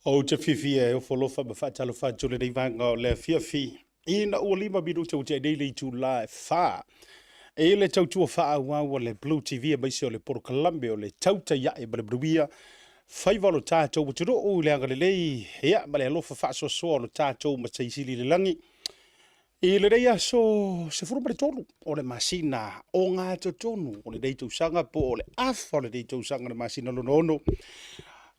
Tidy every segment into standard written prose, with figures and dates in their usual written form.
Ou te fiafia e ofo alofa ma faatalofa atu i lenei vaega o le afiafi ina ua 5 minute ua tea nei le itula e 4 i le tautua faaauau a le Blue TV aemaise o le polokalame o le Tautai Ae ma le Manuia faiva o lo tatou atunuu i le agalelei ia ma le alofa faasoasoa o lo tatou Matai Sili i le lagi. I lenei aso 13 o le masina ogatotonu o lenei tausaga po o le afa o lenei tausaga o le masina lona ono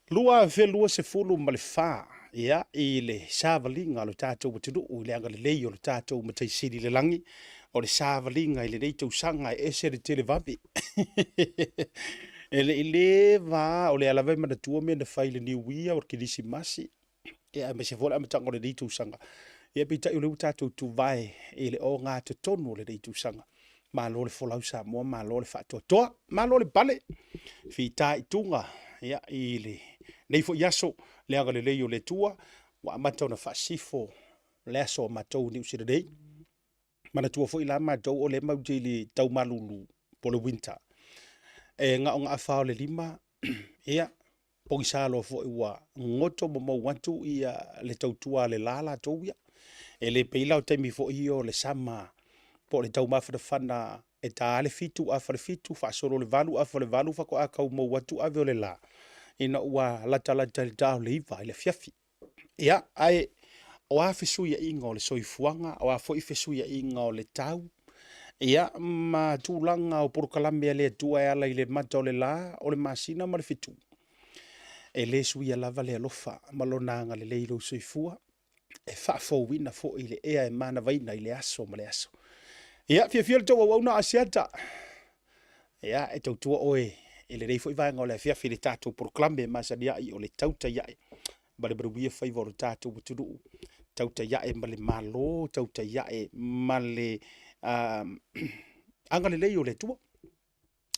2024, ia, i le savaliga o le tatou atunuu i le agalelei o le tatou Matai Sili i le lagi, o le savaliga i lenei tausaga e ese le televave. E le i leva lava, o lea lava e manatua mea na fai i le Niu Ia o le Kerisimasi, ia aemaise foi o le amataga o lenei tausaga. Ia peitai o lea ua tatou tuvae i le ogatotonu o lenei tausaga. Malo le folau Samoa, malo le faatoatoa, malo le pale, fitaituga ia, i lenei foi aso, le agalelei o le Atua ua amata ona faasifo le aso a matou i Niu Sila nei. Manatua foi la matou o lea matou te i le tau malulu po o le winter. E na o gaafa o le 5, ia, pogisa loa foi ua goto ma mou atu ia le tautua a le la latou ia. E le pei la o taimi foi ia o le sama po o le taumafanafana e ta lava le 7 afa le 7, faasolo le 8 afa le 8 faatoa tau mou atu ave o le la ina ua latalata i le ta o le 9 i le afiafi. Ia, ae o a fesuiaiga o le soifuaga, o a foi fesuiaiga o le tau, ia, ma tulaga o polokalame a le Atua e ala i le mata o le la, o le masina ma le fetu, e le suia lava le alofa ma Lona agalelei i lou soifua, e faafouina foi le ea e manavaina i le aso ma le aso. Ia, fiafia le tou auauna Asiata. Ia, e tautua oe i lenei foi vaega o le afiafi i le tatou polokalame e masani ai o le Tautai Ae ma le Manuia Faiva o le tatou atunuu, tautai ae ma le Malo, tautai ae ma le agalelei o le Atua.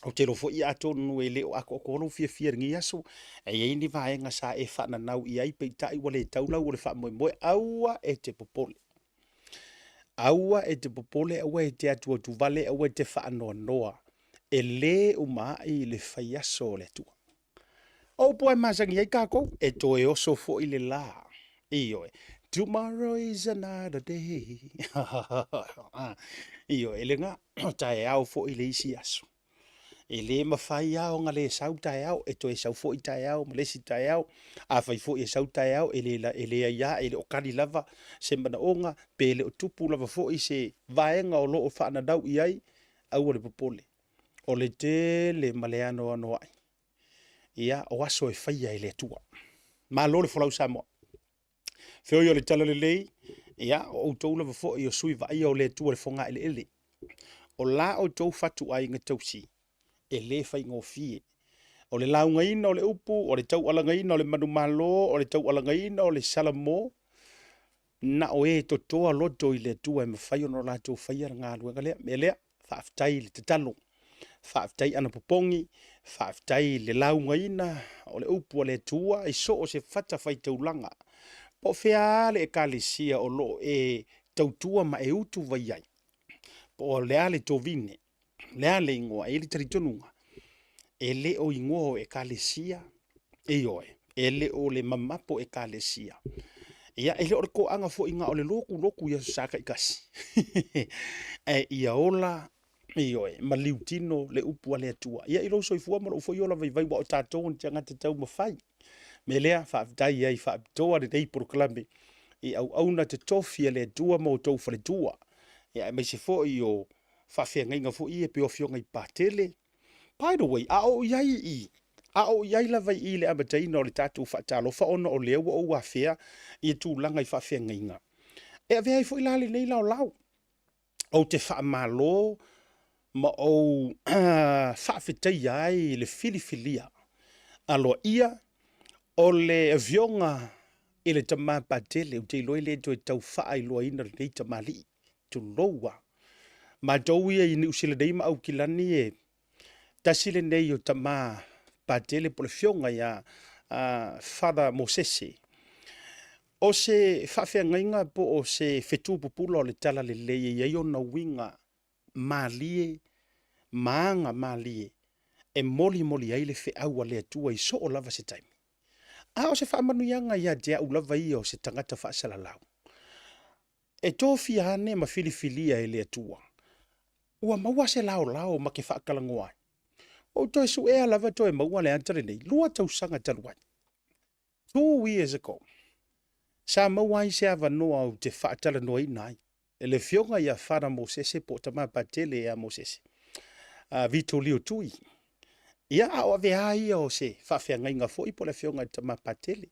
Ou te iloa foi atonu e le o atoatoa lou fiafia i lenei aso, e i ai ni vaega sa e faananau i ai, peitai ua le tau lau o le faamoemoe. Aua e te popole, aua e te popole, aua e te atuatuvale, aua e te faanoanoa, e le uma ai le faiaso o le Atua. O upu lava e masani ai tatou, e toe oso foi le la. Ioe. Tomorrow is another day. Ioe, e lena, o taeao foi le isi aso. E le mafai lava ona le sau taeao, e toe sau foi taeao ma le isi taeao. Afai foi e sau taeao, e le, e leai lava, e le o kali lava se manaoga, pe le o tupu lava foi se vaega o lo o faananau i ai, aua le popole. O le tele ma le anoanoai ia, o aso e faia e le Atua. Malo le folau Samoa. Feoi o le Talalelei, ia, o outou lava foi o sui vaaia o le Atua i le fogaeleele. O la outou fatuaiga tausi, e le faigofie. O le laugaina o le upu, o le taualagaina o le manumalo, o le taualagaina o le salamo, na o e totoa loto i le Atua e mafai ona latou faia le galuega lea. Mea lea, faafetai i le tatalo, faafetai anapopogi, faafetai i le laugaina o le upu a le Atua i so o se fatafaitaulaga. Po o fea lava le ekalesia o lo o e tautua ma e utuvai ai, po o le a le tovine, le a le igoa, e i ai le talitonuga, e le o igoa o ekalesia, ioe, e le o le mamapo ekalesia. Ia, e le o le toaga foi na o le lotu lotu i Aso Sa taitasi, ae ia ola, ioe, ma liutino le upu a le Atua. Ia, i lou soifua ma lou foi ola vaivai, aua o tatou o ni tagata taumafai. Mea lea, faafetai ai faapitoa lenei polokalame i auauna totofi a le Atua ma outou faletua, ia, aemaise foi o faafeagaiga foi ia pei o afioga i Patele. By the way, a o i ai i i, a o i ai lava i i le amataina o le tatou faatalofa ona o lea ua ou afea ia tulaga i faafeagaiga, e avea ai foi la lenei laolao, ou te faamalo ma ou faafetaia ai le filifilia aloaia o le afioga i le tama Patele. Ou te iloa e le toe tau faailoaina lenei tamalii, tulou lava. Matou ia i Niu Sila nei ma Aukilani e tasi lenei o tama Patele po o le afioga ia Father Mosese. O se faafeagaiga po o se fetu pupula o le talalelei e i ai ona uiga malie ma aga malie e molimoli ai le feau a le Atua i soo lava se taimi. A o se faamanuiaga ia te au lava ia o se tagata faasalalau, e tofia ane ma filifilia e le Atua, ua maua se laolao ma ke faatalanoa ai. Ua ou toe suea lava toe maua le ata lenei, 2 tausaga talu ai. 2 years ago, sa maua ai se avanoa ou te faatalanoaina ai e le afioga ia Fara Mosese po o Tama Patele ia Mosese, Vito Leo Tui. Ia, a o avea ia o se faafeagaiga foi po o le afioga i le Tama Patele.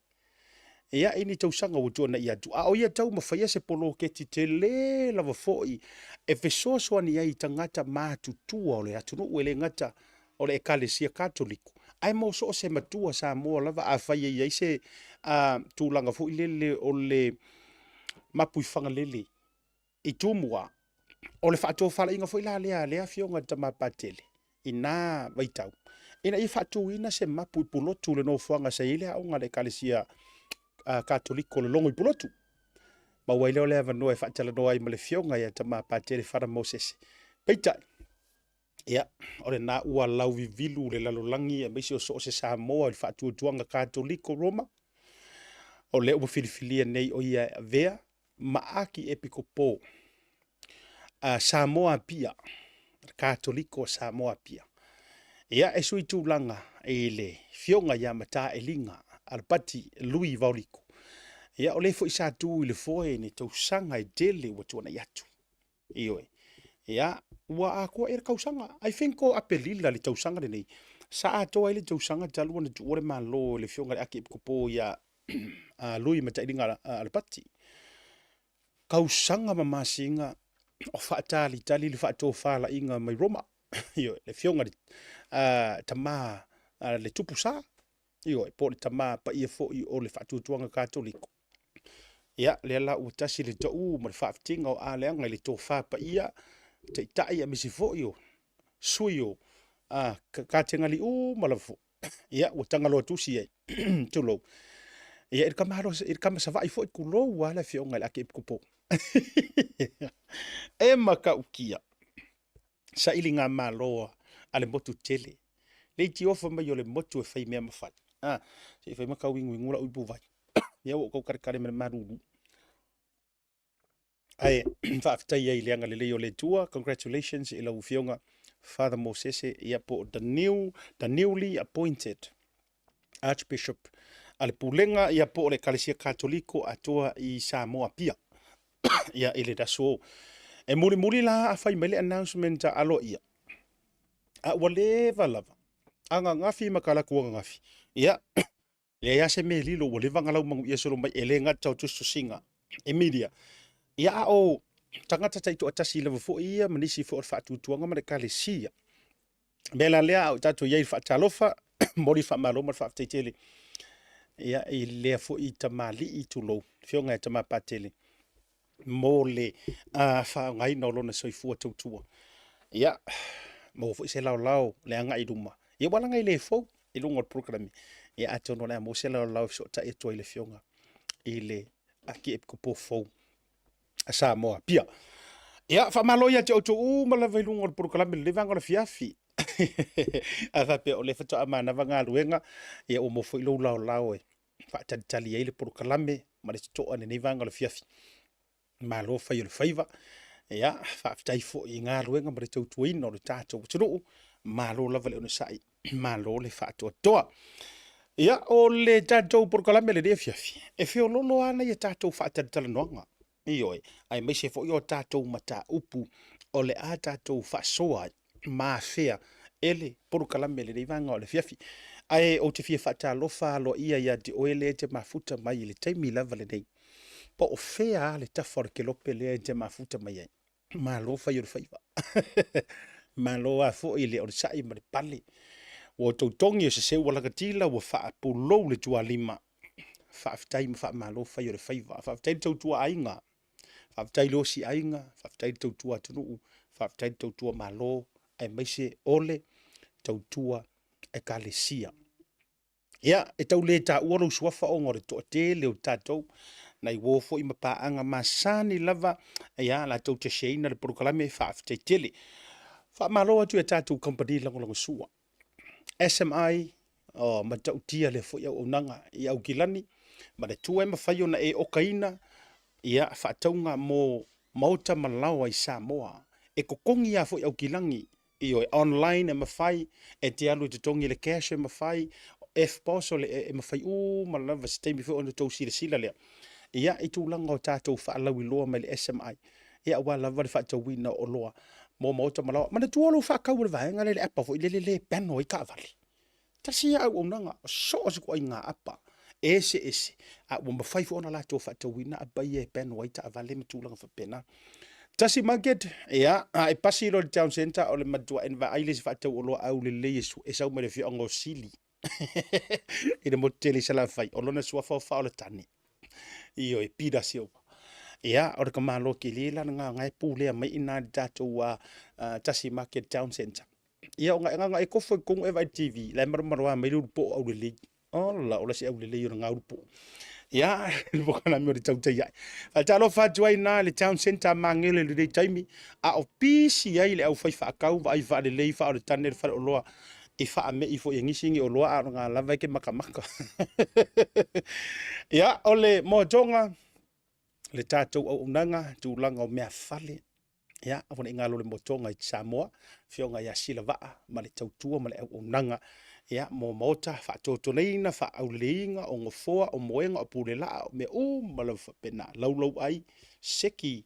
Ia, i ni tausaga ua tuanai atu, a o ia taumafaia se poloketi tele lava foi e fesoasoani ai i tagata matutua o le atunuu, e le gata o le Ekalesia Katoliko, ae mo so o se matua Samoa lava, afai e i ai se tulaga foi lele o le mapu i Fagalele i Tumua, o le faatofalaiga foi la lea a lea afioga i le Tama Patele i na vaitau, ina ia faatuina se mapu i Pulotu i le nofoaga sa i ai le aoga a le Ekalesia Katoliko o le Logo i Pulotu. Maua ai lea o le avanoa e faatalanoa ai ma le afioga ia Tama Patele Fara Mosese. Peitai, ia, o lena ua lauvivilu le lalolagi aemaise o so o se Samoa i le faatuatuaga Katoliko Roma, o lea ua filifilia nei o ia e avea ma Akiepikopo a Samoa Apia, Katoliko a Samoa Apia. Ia, e sui tulaga i le afioga ia Mataeliga Alapati Lui Vaoliko. Ia, o le foi sa tu i le foe i ni tausaga e tele ua tuanai atu. Ioe. Ia, ua atoa ea le tausaga. I think o Aperila le tausaga lenei, sa atoa ai le tausaga talu ona tuua le Malo e le afioga i le Akiepikopo ia Lui Matailiga Alapati. Tausaga ma masina o faatalitali le faatofalaiga mai Roma. Ioe, le afioga i le tama le Tupu Sa, ioe, po o le tama paia foi o le faatuatuaga Katoliko. Ia, lea la ua tasi le tauu ma le faafitiga o aleaga i le tofa paia, taitai aemaise foi o sui o Katengali uma lava foi. Ia, ua tagaloa tusi ai, tulou. Ia, i le tama, i le tama Savaii foi, tulou lava le afioga i le Akiepikopo. E matautia sailiga malo a le motu tele, le itiofa mai o le motu e fai mea ma fai. Ah, se i fai ma tau inuinu lau ipuvai. Ia ua ou tau taletale ma le malulu. Ae faafetai ai i le agalelei o le Atua. Congratulations i lau afioga Father Mosese, ia po o the newly appointed Archbishop a le Pulega, ia po o le Ekalesia Katoliko atoa i Samoa Apia. Ia i le aso e mulimuli la a fai mai le announcement a aloaia, a ua leva lava ananafi ma talaatu ananafi, ia leai lava se mea e lilo, ua leva ona laumanuia solo mai, e le gata o tusitusiga e media, ia a o tagata taitoatasi lava foi ia ma nisi foi o le faatuatuaga ma le Ekalesia. Mea la lea, a o tatou i ai i le faatalofa, momoli le faamalo ma le faafetai tele ia i lea foi tamalii, tulou, afioga ia Tama Patele mo le faaaogaina o lona soifua tautua. Ia, maua foi se laolao le agai i luma. Ia, ua laga i le fou i luga o le program. Ia, atonu o le a maua se laolao e fesootai atu ai le afioga i le Akiepikopo fou a Samoa. Pia. Ia, faamalo ia te outou uma lava i luga o le polokalame lenei vaega o le afiafi. A faapea o lea faatoa manava galuega, ia ua maua foi lou laolao e faatalitali ai le polokalame ma le totoa i lenei vaega o le afiafi. Malo fai o le faiva. Ia, faafetai foi i galuega ma le tautuaina o le tatou atunuu. Malo lava le onosai, malo le faatoatoa. Ia, o le tatou polokalame lenei afiafi, e feololo lava nai a tatou faatalatalanoaga, ioe, aemaise foi o tatou mataupu o le a tatou faasoa ai ma afea e le polokalame lenei vaega o le afiafi. Ae ou te fia faatalofa aloaia ia te oe lea e te mafuta mai i le taimi lava lenei. Po o fea lava le tafa o le kelope lea e te mafuta mai ai. Malo fai o le faiva. Malo lava foi le onosai ma le pale. Ua outou togi o se seu ua lagatila ua faapulou le tualima. Faafetai ma faamalo fai o le faiva. Faafetai le tautua aiga. Faafetai le osi aiga, faafetai le tautua atunuu, faafetai le tautua Malo, aemaise o le tautua Ekalesia. Ia, e tau le taua lou suafa ona o le toatele o tatou, nai uo foi ma paaga masani lava, ia, latou te share ina le polokalame, faafetai tele. Faamalo atu i a tatou kamupani lagolagosua. SMI Oh, matautia lea foi auaunaga i Aukilani, manatua e mafai ona e okaina ia faatauga mo maota ma laoa i Samoa. E totogi lava foi Aukilani, ioe, online e mafai, e te alu e totogi i le cash e mafai, EFTPOS o le, e mafai uma lava se taimi foi ona outou silasila lea ia i tulaga o tatou faalauiloa mai le SMI, ia aua lava le faatauina o oloa mo maota ma laoa. Manatua lou faatau o le vaega lea i le apa foi lele lea e panel ai taavale. Tasi ia auaunaga, so o se ituaiga apa eseese, a ua mafai foi ona latou faatauina apa ia e panel ai taavale ma tulaga faapena. Tasi market, ia, a e pasi loa i le town centre, o le matuai vaai le isi faatau oloa aulelei e sau mai le afioaga o Sili i le motu tele i Salafai, o lona suafa o Faaolatane. Ioe, Peter Silva. Ia, o le tamaloa tele la lena, o lena e pulea mai i ina i le tatou Tasi Market Town Centre. Ia, ona na ona e kofo i totonu e vaai i le TV, la e malomaloa mai le ulupoo aulelei. Ola, ola se aulelei o lena ulupoo. Ia, le polokalame o le tautai ae. Faatalofa atu ai na le town centre Magele i lenei taimi, a o pisi ai le aufai faatau vaai faalelei faaoletane le faleoloa i faame'i foi e nisi ni oloa a o lena lava e te matamata. Ia, o le moatoga, le tatou auaunaga, tulaga o meafale, ia, aua ne i galo le moatoga i Samoa, Afioga ia Silavaa ma le tautua ma le auaunaga, ia, mo maota faatotoleina, faaauleleina, o nofoa, o moega, o pulelaa, o mea uma lava faapena, laulauai, seki,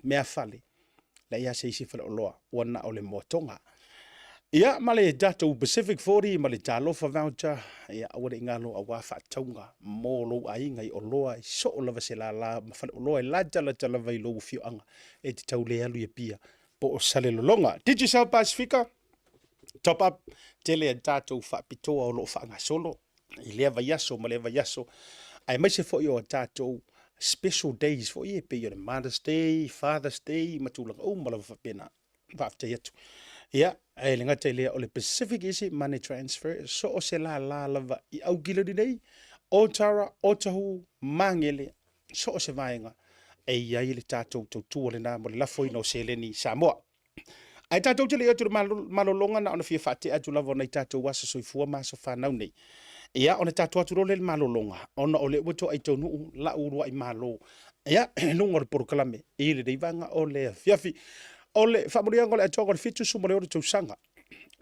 meafale, leai lava se isi faleoloa ua na o le moatoga. Ia, ma le tatou Pacific 40 ma le Talofa Voucher, ia, aua ne i galo aua faatauga mo lou aiga i oloa i soo lava se lala ma faleoloa e latalata lava i lou afioaga e te tau le alu i Apia po o Salelologa. Digicel Pasifika, top up, tele a tatou faapitoa o lo o faagasolo i lea vaiaso ma lea vaiaso, aemaise foi o a tatou special days foi e pei o le Mother's Day, Father's Day ma tulaga uma lava faapena. Faafetai atu. Ia, e le gata i lea, o le Pacific Easy Money Transfer, so o se lala lava i Aukilani nei, Otara, Otahuhu, Magele, so o se vaega, e i ai le tatou tautua lena mo le lafoina o seleni i Samoa. Ae tatou te le i atu i le malologa na ona fia faatea atu lava o nai tatou aso soifua ma aso fanau nei. Ia, ona tatou atu loa lea i le malologa, ona o lea ua toai taunuu lau uluai malo. Ia, i luga o le polokalame i lenei vaega o le afiafi. O le faamanuiaga o le atoaga o le 76 tausaga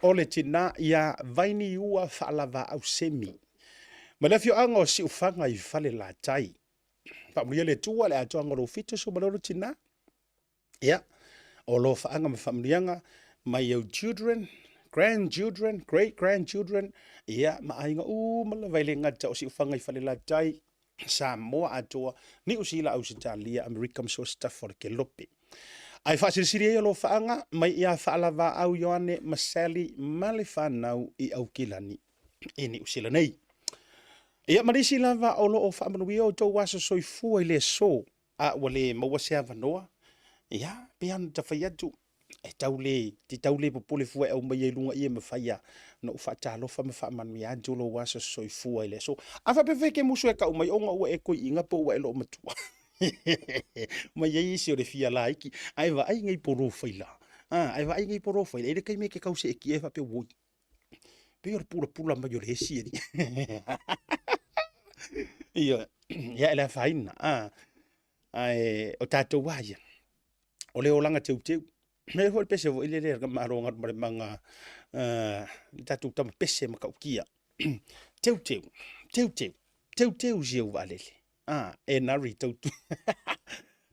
o le tina ia Vainiua Faalavaau Semi ma le afioaga o Siufaga i Falelatai. Faamanuia le Atua le atoaga o lou 76 tina. Ia, o alofaaga ma faamanuiaga mai ou children, grandchildren, great grandchildren, ia, ma aiga uma lava e le gata o Siufaga i Falelatai, Samoa atoa, Niu Sila, Ausetalia, Amerika ma so o se tafa o le kelope. Ae faasilisili ai alofaaga mai ia Faalavaau Ioane ma Sally ma le fanau i Aukilani i Niu Sila nei. Ia, ma nisi lava o lo o faamanuia outou aso soifua i le aso, a ua le maua se avanoa, ia, pei lava ona ta fai atu, e tau le, te tau le popole fua e aumaia i luga i e mafai lava ona ou faatalofa ma faamanuia atu lou aso soifua i le aso. A faapea foi e te musu e tau mai ona ua e toeaina po ua e loomatua. Ma i ai isi o le fia laiti, ae vaai nei polofaila. Ae vaai nei polofaila, e i ai le taimi e te tau seetia ai faapea, oi, pei o le pulapula mai o le esi alii. Ioe, ia e le afaina. Ae o tatou lava ia, o le olaga teuteu. E i ai foi le pese foi lele a le Malo Galumalemana, le tatou tama pese matautia. Teuteu, teuteu, teuteu si ou vaalele. E nari tautu.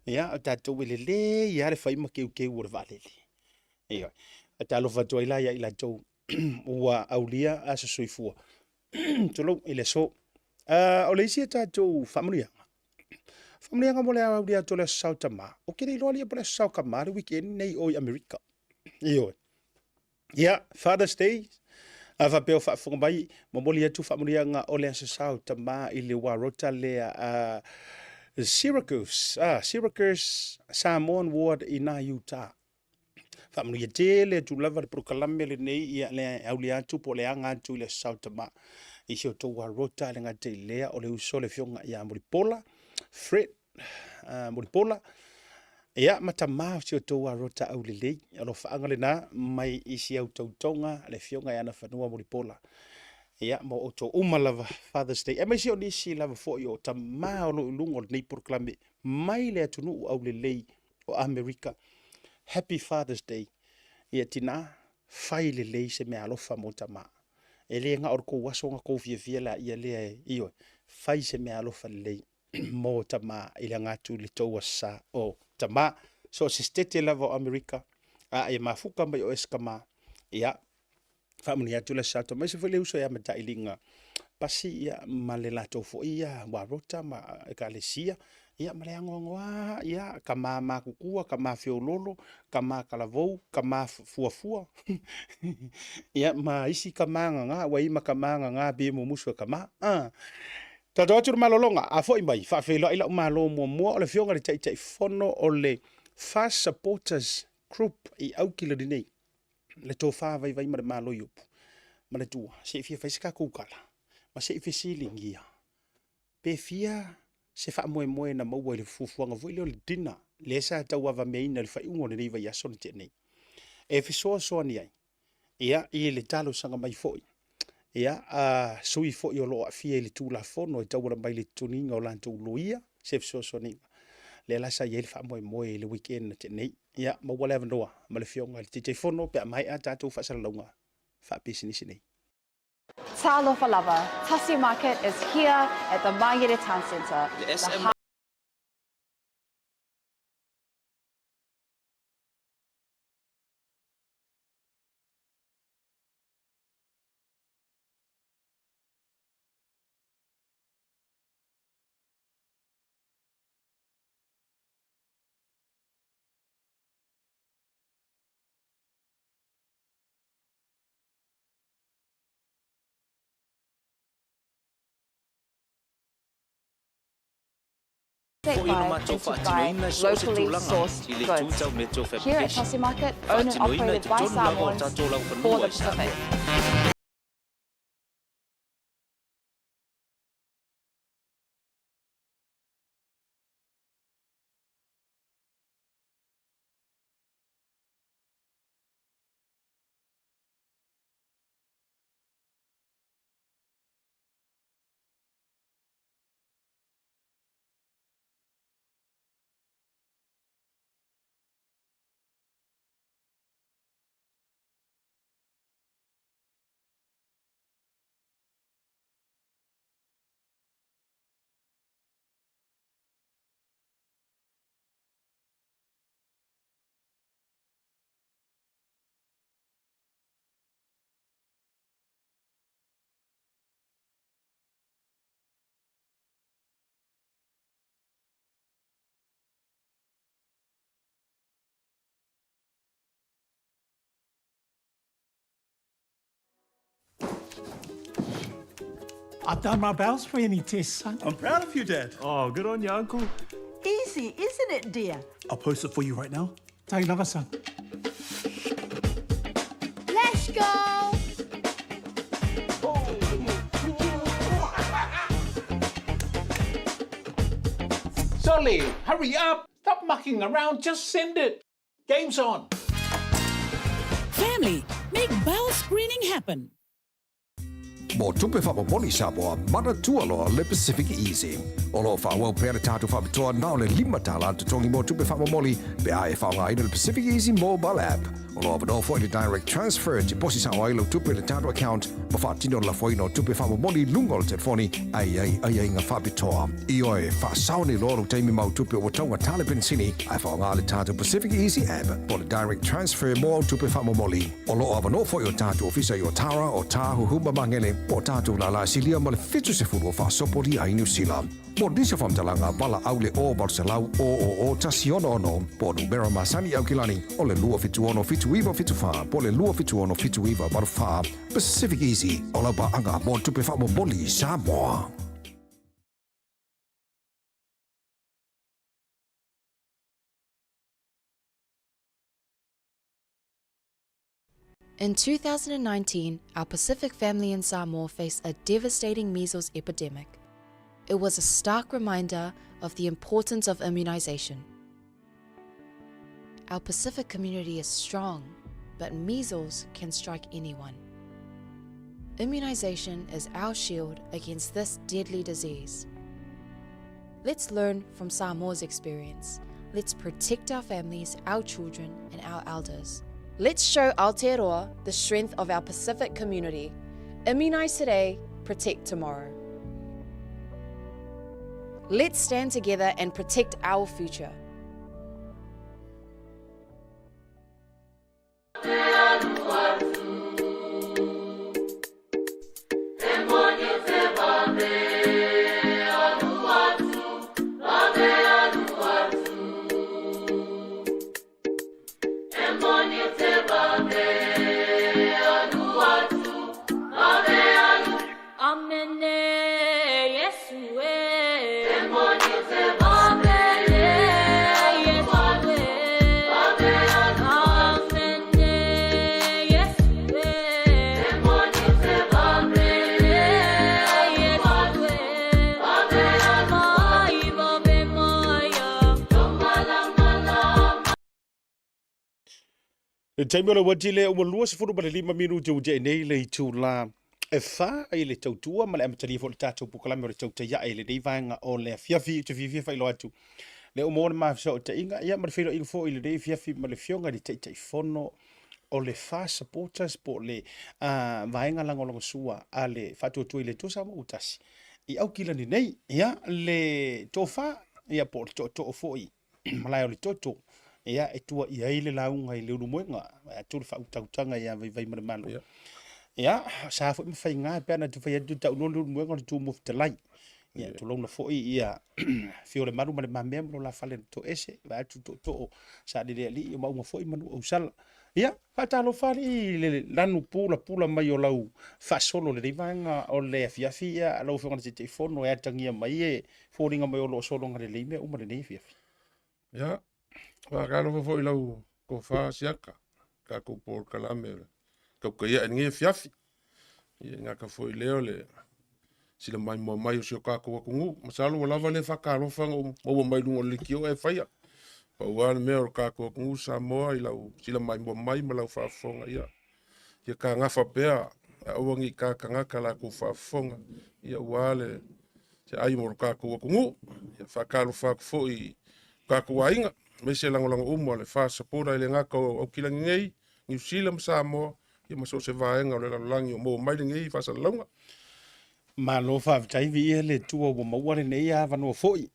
Ia, o tatou e lelei lava le fai ma teuteu o le vaalele. Ioe. Faatalofa atu ai la ia i latou ua aulia aso soifua. Tulou i le aso. O le isi a tatou faamanuiaga, faamanuiaga mo le aulia atu o le Aso Sa o Tama. Ou te le iloa alii po o le Aso Sa o Tama le weekend nei o i Amerika. Ioe. Ia, Father's Day, a faapea o faafofoga mai, momoli atu faamanuiaga o le Aso Sa o Tama i le Warota lea a Syracuse, Syracuse Samoan Ward i nā Utah. Faamanuia tele atu lava le polokalame lenei, ia le aulia atu po o le aga atu i le Aso Sa o Tama i si outou Warota, le gata i lea o le uso le afioga ia Mulipola, Fred Mulipola, ia ma tama o si outou Warota aulelei. Alofaaga lena mai i si au tautoga le afioga ia Nafanua Mulipola. Ia, mo outou uma lava Father's Day, aemaise o nisi lava foi o tama o lo o i luga o lenei polokalame mai le atunuu aulelei o Amerika. Happy Father's Day. Ia, tina, fai lelei se meaalofa mo tama. E le na o le tou aso na tou fiafia laia lea e, ioe, fai se meaalofa lelei mo tama i le aga atu i le tou Aso Sa o Tama. So o se setete lava o Amerika, a e mafuta mai o oe se tama, ia, faamanuia atu le Aso Sa o Tama. Aemaise foi le uso ia Matailiga Pasi, ia, ma le latou foi ia Warota ma Ekalesia, ia, ma le anoanoa, ia, tama matutua, tama feololo, tama talavou, tama fuafua, ia, ma isi tama gaga, ua i ai ma tama gaga pei e mumusu e tama. Ah. Tatou atu i le malologa, a foi mai, faafeiloai la'u malo muamua o le Afioga i le Taitaifono o le FAST Supporters Group i Aukilani nei, le tofa vaivai ma le malo i upu ma le tua, se i fia fai se tatou tala ma se i fesiligia pe fia se faamoemoe na maua i le fuafuaga foi lea o le dinner lea sa tauavameaina i le faaiuga o lenei vaiaso na tea nei e fesoasoani ai ia, i le talosaga mai foi ia, a sui foi o lo o aafia i le Tulafono e tauala mai le totogiina o latou loia se fesoasoaniga. Lea la sa i ai le faamoemoe i le weekend na tea nei. Ia, maua le avanoa ma le Afioga i le Taitaifono pe a maea tatou faasalalauga faapisinisi nei. Talofa lava, Tasi Market is here at the Mangere Town Centre. The Foi ona matou faatinoina i so o se tulaga i le itu tau metal fabrication, faatinoina i totonu lava o tatou laufanua i Samoa. I've done my bowel screening test, son. I'm proud of you, Dad. Oh, good on you, Uncle. Easy, isn't it, dear? I'll post it for you right now. Take lava, son. Let's go! Solly, hurry up! Stop mucking around, just send it! Game's on! Family, make bowel screening happen. Mo tupe faamomoli Samoa, manatua loa le Pacific Easy. O lo o faaauau pea le tatou faapitoa na o le $5 le totogi mo tupe faamomoli pe a e faaaogaina le Pacific Easy Mobile App. O lo o avanoa foi le Direct Transfer e tiposi sao ai lau tupe i le tatou account ma faatino le lafoina o tupe faamomoli i luga o le telefoni a i ai aiaiga faapitoa. Ioe, faasao nei loa lou taimi ma au tupe ua taugata le penisini ae faaaoga le tatou Pacific Easy App po o le Direct Transfer mo au tupe faamomoli. O lo o avanoa foi o tatou ofisa i Otara, Otāhuhu ma Magele, po o tatou lālā silia ma le 70 o faasopolia ai Niu Sila. Mo nisi o faamatalaga, valaau le 0 800 000 166 po o numera masani i Aukilani o le 276 7974 po o le 276 7984. Pacific Easy, o lau paaga mo tupe faamomoli i Samoa. In 2019, our Pacific family in Samoa faced a devastating measles epidemic. It was a stark reminder of the importance of immunization. Our Pacific community is strong, but measles can strike anyone. Immunization is our shield against this deadly disease. Let's learn from Samoa's experience. Let's protect our families, our children, and our elders. Let's show Aotearoa the strength of our Pacific community. Immunize today, protect tomorrow. Let's stand together and protect our future. I le taimi o le uati lea ua 25 minute ua tea nei le itula e fa i le tautua ma le amatalia foi o le tatou polokalame o le tautai ae i lenei vaega o le afiafi. Ou te fiafia faailoa atu lea ua maua le ma fesootaiga ia ma le feiloaiga foi i lenei afiafi ma le afioga i le Taitaifono o le FAST Supporters po o le vaega lagolagosua a le Faatuatua i le Atua Samoa ua tasi i Aukilani nei. Ia le tofa ia po o le tootoo foi malae o le toto ia e tua i ai le lauga i Leulumoega atu le faautautaga ia Vaivaimalemalo. Ia sa foi ma faiga pe ana fai atu tau loa Leulumoega o le Tumua Fetalai. Ia tulouna foi ia Fiolemalu ma Le Mamea ma lo la fale na toese vae atu tootoo Sailelealii o Maauga foi ma Nuuausala. Ia faatalofa alii i le lanu pulapula mai o lau faasolo i lenei vaega o le afiafi ia lau Afioga i le Taitaifono e atagia mai e foliga mai o lo o sologa lelei mea uma lenei afiafi. Ia, faatalofa foi i lau tofa Siaka, tatou polokalame o le tautai ae i lenei afiafi. Ia e gata foi lea o le sila maimoa mai o si o tatou atunuu. Masalo ua lava lea faatalofa na ou maua mai luga o le leitio e faia. Pau lava le mea o le tatou atunuu Samoa i lau sila maimoa mai ma lau faafofoga, ia, ia tagafa pea, aua ne i tatagata la outou faafofoga, ia aua le se ai mo lo tatou atunuu. Ia faatalofa atu foi i tatou aiga, aemaise lagolago uma o le FAST Supporter e le gata o Aukilani nei, Niu Sila ma Samoa, ia ma so o se vaega o le lalolagi o maua mai lenei faasalalauga. Malo faafetai, viia le Atua ua maua lenei avanoa foi.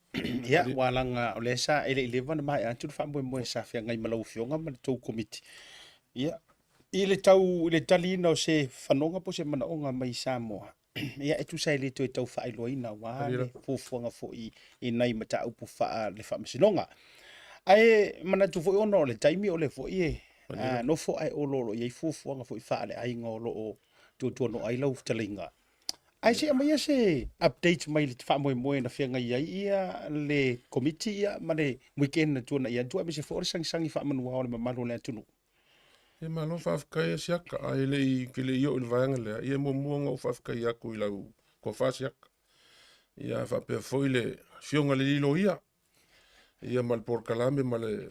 Ia, ua laga o lea sa e le i leva ona maea atu le faamoemoe sa feagai ma lau Afioga ma le tou Komiti. Ia, i le tau i le taliina o se fanoga po o se manaoga mai Samoa, ia e tusa e le toe tau faailoaina aua le fuafuaga foi i nai mataupu faa le faamasinoga. Ae manatu foi ona o le taimi o lea foi e nofo ae oloolo i ai fuafuaga foi faa le aiga o lo o tuatuanoa ai lau fetalaiga. Ae se i aumaia se update mai le faamoemoe na feagai ai ia le komiti ia ma le weekend na tuanai atu aemaise foi o le sagisagi faamanuao o le mamalu o le atunuu. Ia malo faafetai e Siaka, ae le i ke le i oo i le vaega lea, ia e muamua ona ou faafetai atu i lau tofa Siaka. Ia faapea foi le afioga i le alii loia, ia ma le polokalame ma le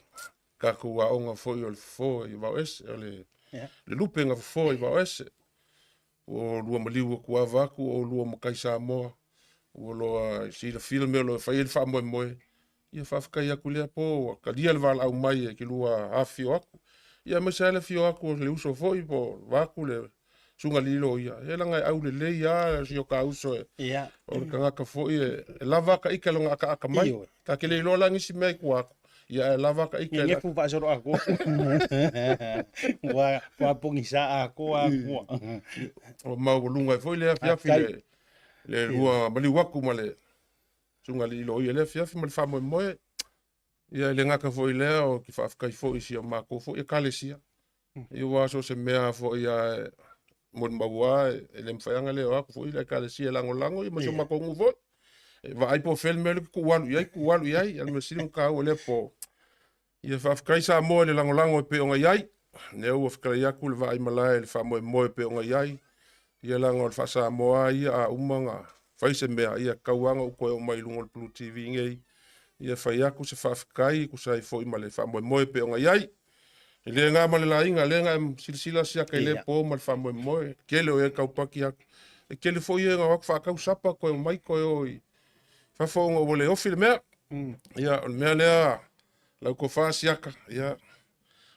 tatou aoga foi o le fofo i Vaoese, o le, le lupe na fofo i Vaoese. Ua lua maliu atu ava atu o lua matai Samoa, ua loa silafia le mea o lo o fai ai le faamoemoe. Ia faafetai atu i lea po ua talia le valaau mai e te lua afifio atu. Ia aemaise lava le afio atu o le uso foi po o vaeatu le Susuga i le Loia, ia leaga e aulelei lava si o ta uso e, o le tagata foi e lava ata ika i lona akaaka mai. Ta te le iloa la nisi mea i tua atu, ia ae lava ata ika i Ngefu faasolo atoa. Ua ua pogisa atoa akua. Ua maualuga ai foi le afiafi le le lua maliu atu ma le Susuga i le Loia i le afiafi ma le faamoemoe. Ia e le gata foi i lea, ou te faafetai foi i si a matou foi Ekalesia. Ia aua so o se mea foi lava e molimau lava e le mafai lava ona le o atu foi le Ekalesia e lagolago ia ma si o matou nuu foi. E vaai po o fea le mea lea ou te tuu alu i ai, tuu alu i ai. A o le mea sili ona taua lea po. Ia faafetai Samoa i le lagolago e pei ona i ai. Lea ua fetalai atu le vaaimalae i le faamoemoe e pei ona i ai. Ia leaga o le faa-Samoa lava ia a uma ona fai se mea, ia tatau lava ona ou toe oo mai i luga o le Blue TV nei, ia fai atu se faafetai e tusa ai foi ma le faamoemoe e pei ona i ai. E le na ma le laina, lea na e silasila siaka i lea po ma le faamoemoe, tele o e taupaki atu. E tele foi e na o atu faatau sapa toe omai toe o i fafo ona ua le ofi le mea. Ia, o le mea lea, lau tofa siaka, ia,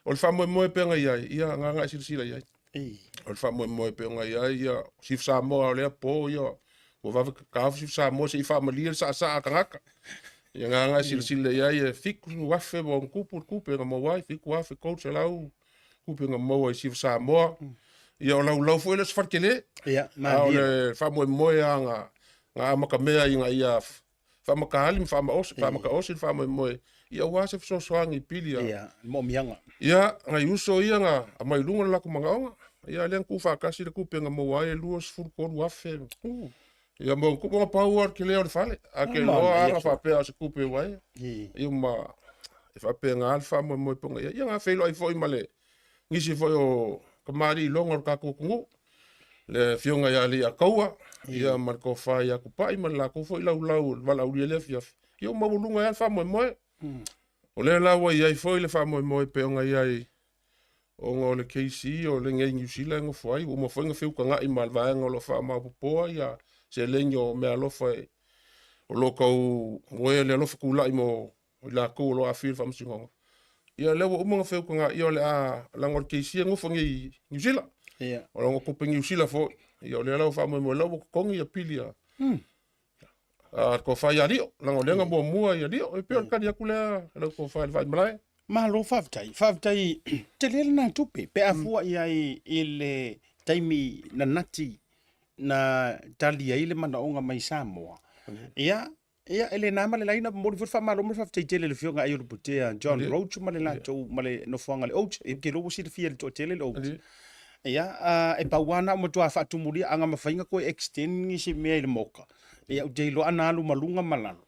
o le faamoemoe pea na i ai, ia, na na e silasila i ai. O le faamoemoe pea na i ai, ia, Chief Samoa o lea po, ia, ua vave taofi Chief Samoa se i faamalie le saasaa a tagata. Ia na na e silasila i ai, e 7,000 ma ona tupu le tupe na maua ai, 7,300 tupe na maua i Chief Samoa. Ia o laulau foi le o se fale tele. Ia, A o malie. le faamoemoe lava na na amatamea ina ia faamataali ma faamaosi, faamataosi le faamoemoe, ia aua se fesoasoani i pili a. Ia, le moomiaga. Ia, nai uso ia na aumai i luga le latou manaoga. Ia lea na tuufaatasi le tupe na maua ai e 23,000. Ia ma ona tupu ona pau lava le tele o le fale. A te iloa lava na faapea o se tupe ua ea. Ia ma e faapena le faamoemoe pei ona i ai. Ia na feiloai foi ma le nisi foi o tamalii iloga o le tatou atunuu, le afioga ia Aliiataua, ia ma le tofa ia Tupai ma le latou foi laulau o le valaaulia i lea afiafi. Ia ua maualuga ai lava le faamoemoe. O lea la ua i ai foi le faamoemoe pei ona i ai ona o le KC o lenei Niu Sila e nofo ai, ua uma foi ona feutaga'i ma le vaega o lo o faamaopoopoa ia seleni o meaalofa o lo o tau moea le alofa tulai mo i latou o lo o aafia i le faamasinoga. Ia lea ua uma ona feutaga'i, ia o le a, leaga o le KC e nofo nei i Niu Sila. O lona tupe Niu Sila foi, ia o lea la ua faamoemoe, la ua totogi ia pili a a le tofa ia Lio, leaga o lea na muamua ia Lio. E pei o le tali atu lea lau tofa i le Vaimalae. Malo faafetai. Faafetai tele lena tupe pe a fua i ai i le taimi na nati na tali ai le manaoga mai Samoa. Ia, ia e le na ma le laina momoli foi le faamalo ma le faafetai tele i le Afioga ia Aiolupotea John Roach ma le latou ma le nofoaga le Oats. Ou te iloa ua silafia e le toatele le Oats. Ia, e pau lava na o matua faatumulia a na mafai ona toe extend nisi mea i le moka. Ia, ou te iloa ana alu ma luga ma lalo.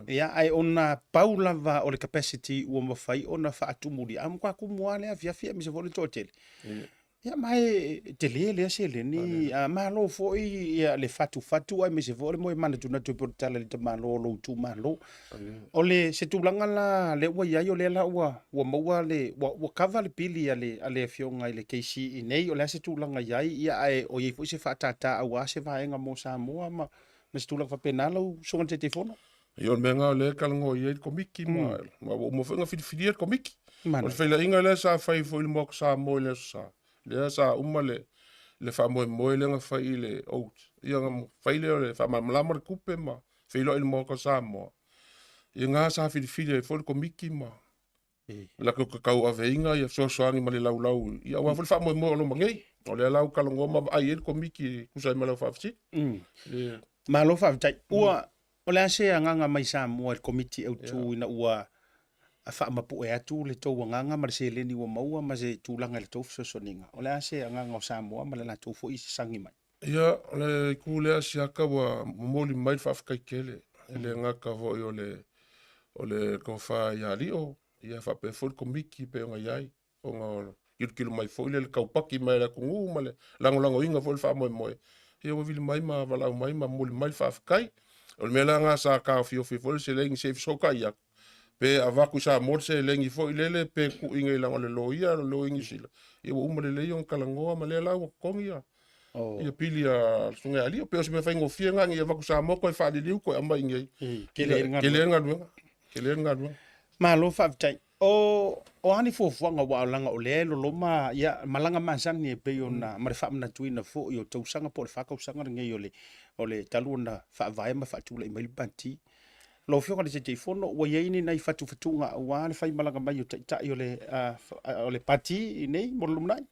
Ia, ae ona pau lava o le capacity ua mafai ona faatumulia, a matua tumu lava le afiafi aemaise foi o le toatele. Ia, ma e tele lea seleni, malo foi ia le fatufatu aemaise foi o le moe manatunatu e pei o le tala i le tamaloa o lou itumalo. O le se tulaga la lea ua i ai, o lea la ua ua maua le ua ua kava le pili a le a le afioga i le KC i inei, o le a se tulaga i ai, ia ae o i ai foi se faatata aua se vaega mo Samoa ma ma se tulaga faapena lau Susuga i le Taitaifono? Ia o le mea lena o lea e talanoa i ai le Komiti ma ma ua uma foi ona filifilia le Komiti. O le feiloaiga lea sa fai foi i le Maota Samoa i le Aso Sa, lea sa uma le le faamoemoe lea na fai i le Oath, ia ona fai lea o le faamalamalama le tupe ma feiloai i le Maota o Samoa. Ia na sa filifili ai foi le Komiti ma latou te tauaveina ia fesoasoani ma le laulau ia aua foi le faamoemoe o lo o ma nei. O lea la ua talanoa ma vaai i ai le Komiti e tusa ai ma lau faafesili. Malo faafetai. Ua, o le a se agaga mai Samoa i le Komiti Autu ina ua faamapue atu le tou agaga ma le seleni ua maua ma se tulaga i le tou fesoasoaniga? O le a se agaga o Samoa ma le latou foi sagi mai? Ia, o le itu lea siaka ua momoli mai le faafetai tele, e le gata foi o le o le tofa ia Lio, ia faapea foi le Komiti e pei ona i ai, ona o le tilotilo mai foi lea i le taupaki mai a le atunuu ma le lagolagoina foi o le faamoemoe, ia ua vili mai ma valaau mai ma momoli mai le faafetai. O le mea la lena sa taofiofi ai foi le seleni se i fesootai atu, pe avatu i Samoa le seleni foi lele pe tuu i inei leaga o le loia o le loia Niu Sila, ia ua uma lelei ona talanoa ma lea la ua totogi ia ia pili a le Susuga ia Lio. Pei o se mea faigofie lena ina ia avatu i Samoa toe faaliliu toe aumai i inei. Tele le galuega. Tele le galuega. Tele le galuega. Malo faafetai. O o a ni fuafuaga aua leaga o lea e loloma ia malaga masani e pei ona ma le faamanatuina foi o tausaga po o le 4 tausaga lenei o le o le talu ona faavae ma faatulai mai le Pati. Lau Afioga i le Taitaifono, ua i ai ni nai fatufatuga aua le faimalaga mai o Taitai o le o le Pati i nei mo le lumanai?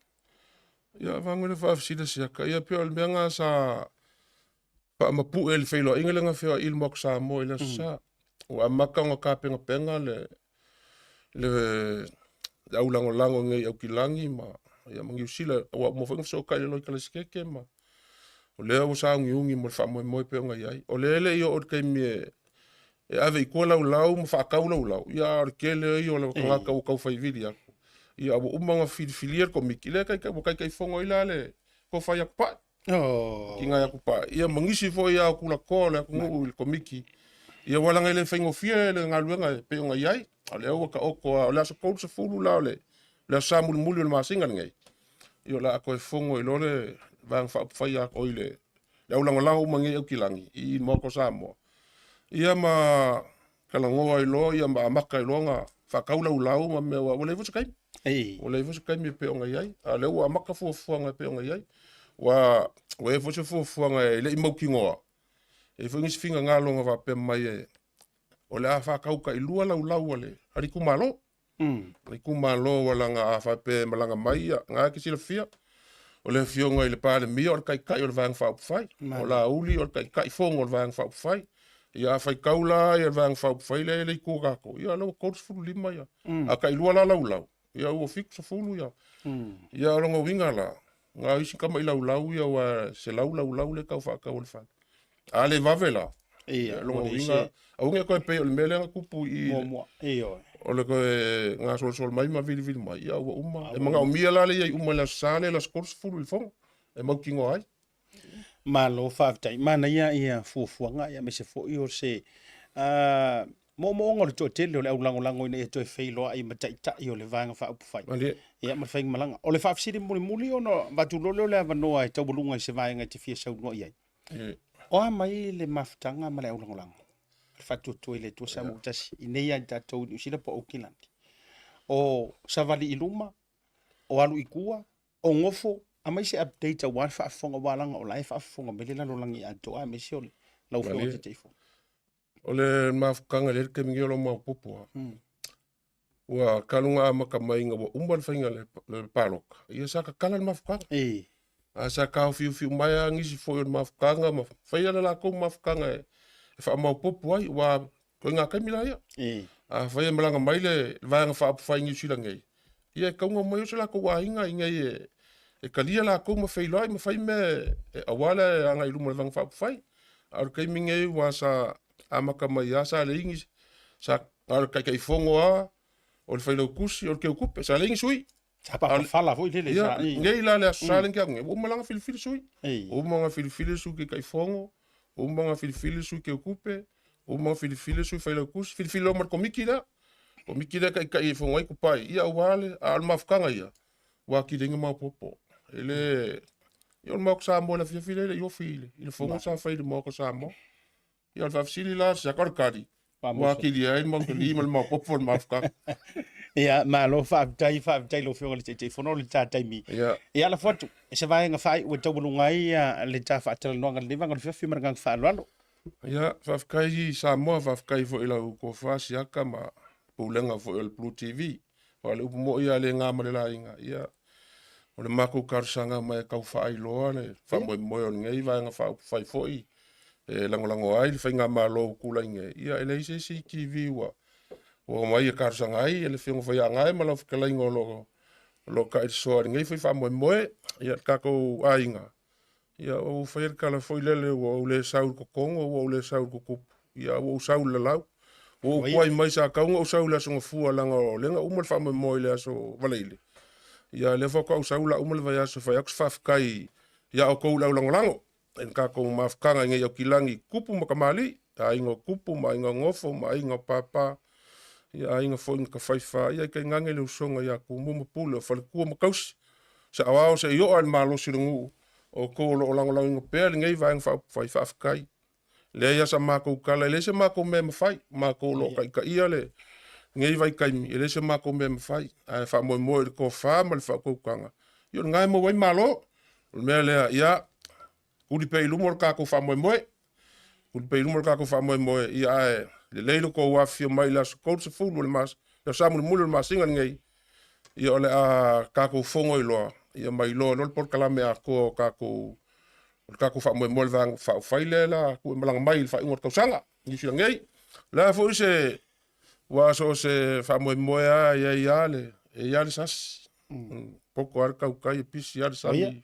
Ia, vaeane le faafesili a Siaka, ia pei o le mea lena sa faamapue i le feiloaiga lea na feoai i le Maota Samoa i le Aso Sa. Ua amata ona tapenapena le le le aulagolago i nei Aukilagi ma ia ma Niu Sila, ua uma foi ona fesootai i le Loika Lesekete ma o lea ua sauniuni mo le faamoemoe pei ona i ai. O lea e le i oo i le taimi e e ave i tua laulau ma faatau laulau, ia a o le tele ia o tagata ua tau fai vili atu. Ia ua uma ona filifilia le komiti, lea ua taitaifono ai la le tofa ia Tupai. Tina ia Tupai. Ia ma nisi foi ao tulatoa o le atunuu i le komiti. Ia aua leaga e le faigofie le galuega e pei ona i ai. O lea ua taoto lava, o le aso 30 la o le le Aso Sa mulimuli o le masina lenei, ia o le a toe fono ai loa le Vaega Faaupufai a oi le le aulagolago uma nei Aukilani i i le Maota o Samoa, ia ma talanoa ai loa ia ma amata ai loa ona faatau laulau ma mea aua ua leai foi se taimi. Ua leai foi se taimi e pei ona i ai, a o lea ua amata fuafuaga e pei ona i ai. Ua ua i ai foi se fuafuaga e le i mautinoa, e i ai foi nisi finagalo na faapea mai e o le a faatau tailua laulau a le a le itumalo. Le itumalo aua leaga a faapea e malaga mai, ia, na e te silafia, o le Afioga i le Palemia o le Taitai o le Vaega Faaupufai, o Laauli o le Taitai Fono o le Vaega Faaupufai. Ia a faitau la ia le Vaega Faaupufai lea e i le itu a tatou, ia o lea ua 35 ia. A tailua la laulau, ia ua 70 ia. Ia o lona uiga la, na o isi tamai laulau ia aua e 100 laulau lea e tau faatau e le fale. A le vave la, ia, lona uiga, aua ne i toe pei o le mea lea na tupu i i o le toe gasolosolo mai ma vilivili mai, ia ua uma. E manaomia la le i ai uma i le Aso Sa lea, le aso 30 i le Fono, e mautinoa ai. Malo faafetai. Manaia ia fuafuaga aemaise foi o se moomooga o le toatele o le aulagolago ina ia toe feiloai ma taitai o le Vaega Faaupufai ia ma le faigamalaga. O le faafesili mulimuli ona avatu loa lea o le avanoa e taualuga i se vaega e te fia saunoa i ai. O a mai le mafutaga ma le aulagolago le faatuatua i le Atua Samoa tasi i nei ia i tatou i Niu Sila po o Aukilani? O savali i luma, o alu i tua, o gofo, aumai se update aua le faafofoga aua leaga o la e faafofoga mai le lalolagi atoa aemaise o lau Afioga i le Taitaifono. O le mafutaga lea i le taimi nei o lo o maopoopo lava. Ua talu ona amata mai ina ua uma le faiga o le palota, ia sa tatala le mafutaga. Ae sa taofiofi uma ai lava nisi foi o le mafutaga ma faia le latou mafutaga e faamaopoopo ai, aua o ituaiga taimi la ia. Afai e malaga mai le Vaega Faaupufai i Niu Sila nei, ia e tatau ona omai o so latou aiga i inei e talia latou ma feiloai ma fai mea aua le agai i luma o le Vaega Faaupufai. A o le taimi nei ua sa amata mai lava sa leai ni, sa na o le Taitaifono lava, o le Failautusi, o le Teutupe, sa leai ni sui. Sa paapafala foi lele. Ia, nei la le Aso Sa lea na tea atu nei, ua uma la ona filifili sui. Ua uma ona filifili le Sui Taitaifono, ua uma ona filifili le Sui Teutupe, ua uma ona filifili le Sui Failautusi, filifili loa ma le Komiti lea. Komiti lea e taitaifono ai Tupai, ia aua le, a o le mafutaga ia, ua atili ai ona maopoopo. E le, ia o le Maota Samoa i le afiafi lea e le i ofi i le fono sa fai i le Maota Samoa. Ia o le faafesili la, siaka o le tali, ua atili ai le mausali ma le maopoopo o le mafutaga. Ia, malo faafetai, faafetai i lau Afioga i le Taitaifono o le ta taimi. Ia, lafo atu i se vaega faaiu e taualuga ai le ta faatalanoaga i lenei vaega o le afiafi ma le agaga faaaloalo. Ia, faafetai Samoa, faafetai foi i lau tofa Siaka ma Pulega foi o le Blue TV. Aua o le upu moi lava e le na ma le laina, ia, o le matou talosaga mai e tau faailoa le faamoemoe o lenei Vaega Faaupufai foi e lagolago ai le faigamalo ua tulai nei, ia e leai se isi TV ua omai e talosaga ai le Afioga foi ia Gae ma lau fetalaiga o lo o tailisoa i lenei foi faamoemoe. Ia le tatou aiga, Ia ua ou faia le tala foi lele ua ou le sau i le kokogo ua ou le sau i le kukupu, ia ua ou sau i le lalau. Ua ou tuai mai sa tatau ona ou sau i le Aso Gafua leaga o lea na uma le faamoemoe i le Aso Faraile. Ia lea faatoa ou sau la uma le vaiaso e fai atu se faafetai ia outou le au lagolago i le tatou mafutaga i nei Aukilagi, tupu ma tamalii, aiga o tupu ma aiga o nofo ma aiga o papa, ia aiga foi na tafaifa, ia tainane le usoga ia Tumua ma Pule, o faletua ma tausi, saoao se i oo lava i le malosi o le nuu, o outou o lo o lagolagoina pea lenei Vaega Faaupufai, faafetai. E leai lava sa matou tala, e leai se matou mea e mafai, matou o lo o taitaia lenei vaitaimi, e leai se matou mea e mafai, ae faamoemoe i le tofa ma le faautautaga, ia o lena e maua ai malo. O le mea lea, ia, tuli pea i luma lo tatou faamoemoe, tuli pea i luma lo tatou faamoemoe, ia ae lelei lo tou afifio mai i le aso 30 o le mas, le aso Sa mulimuli o le masina lenei, ia o le a tatou fono ai loa, ia ma iloa loa le polokalame atoa o tatou, o le tatou faamoemoe o le Vaega Faaupufai lea la atu e malaga mai i le faaiuga o le tausaga i Niu Sila nei. O le a foi se, aua so o se faamoemoe lava e i ai lava le, e i ai lava le sasi. Poto lava le tautai e pisi lava le sami.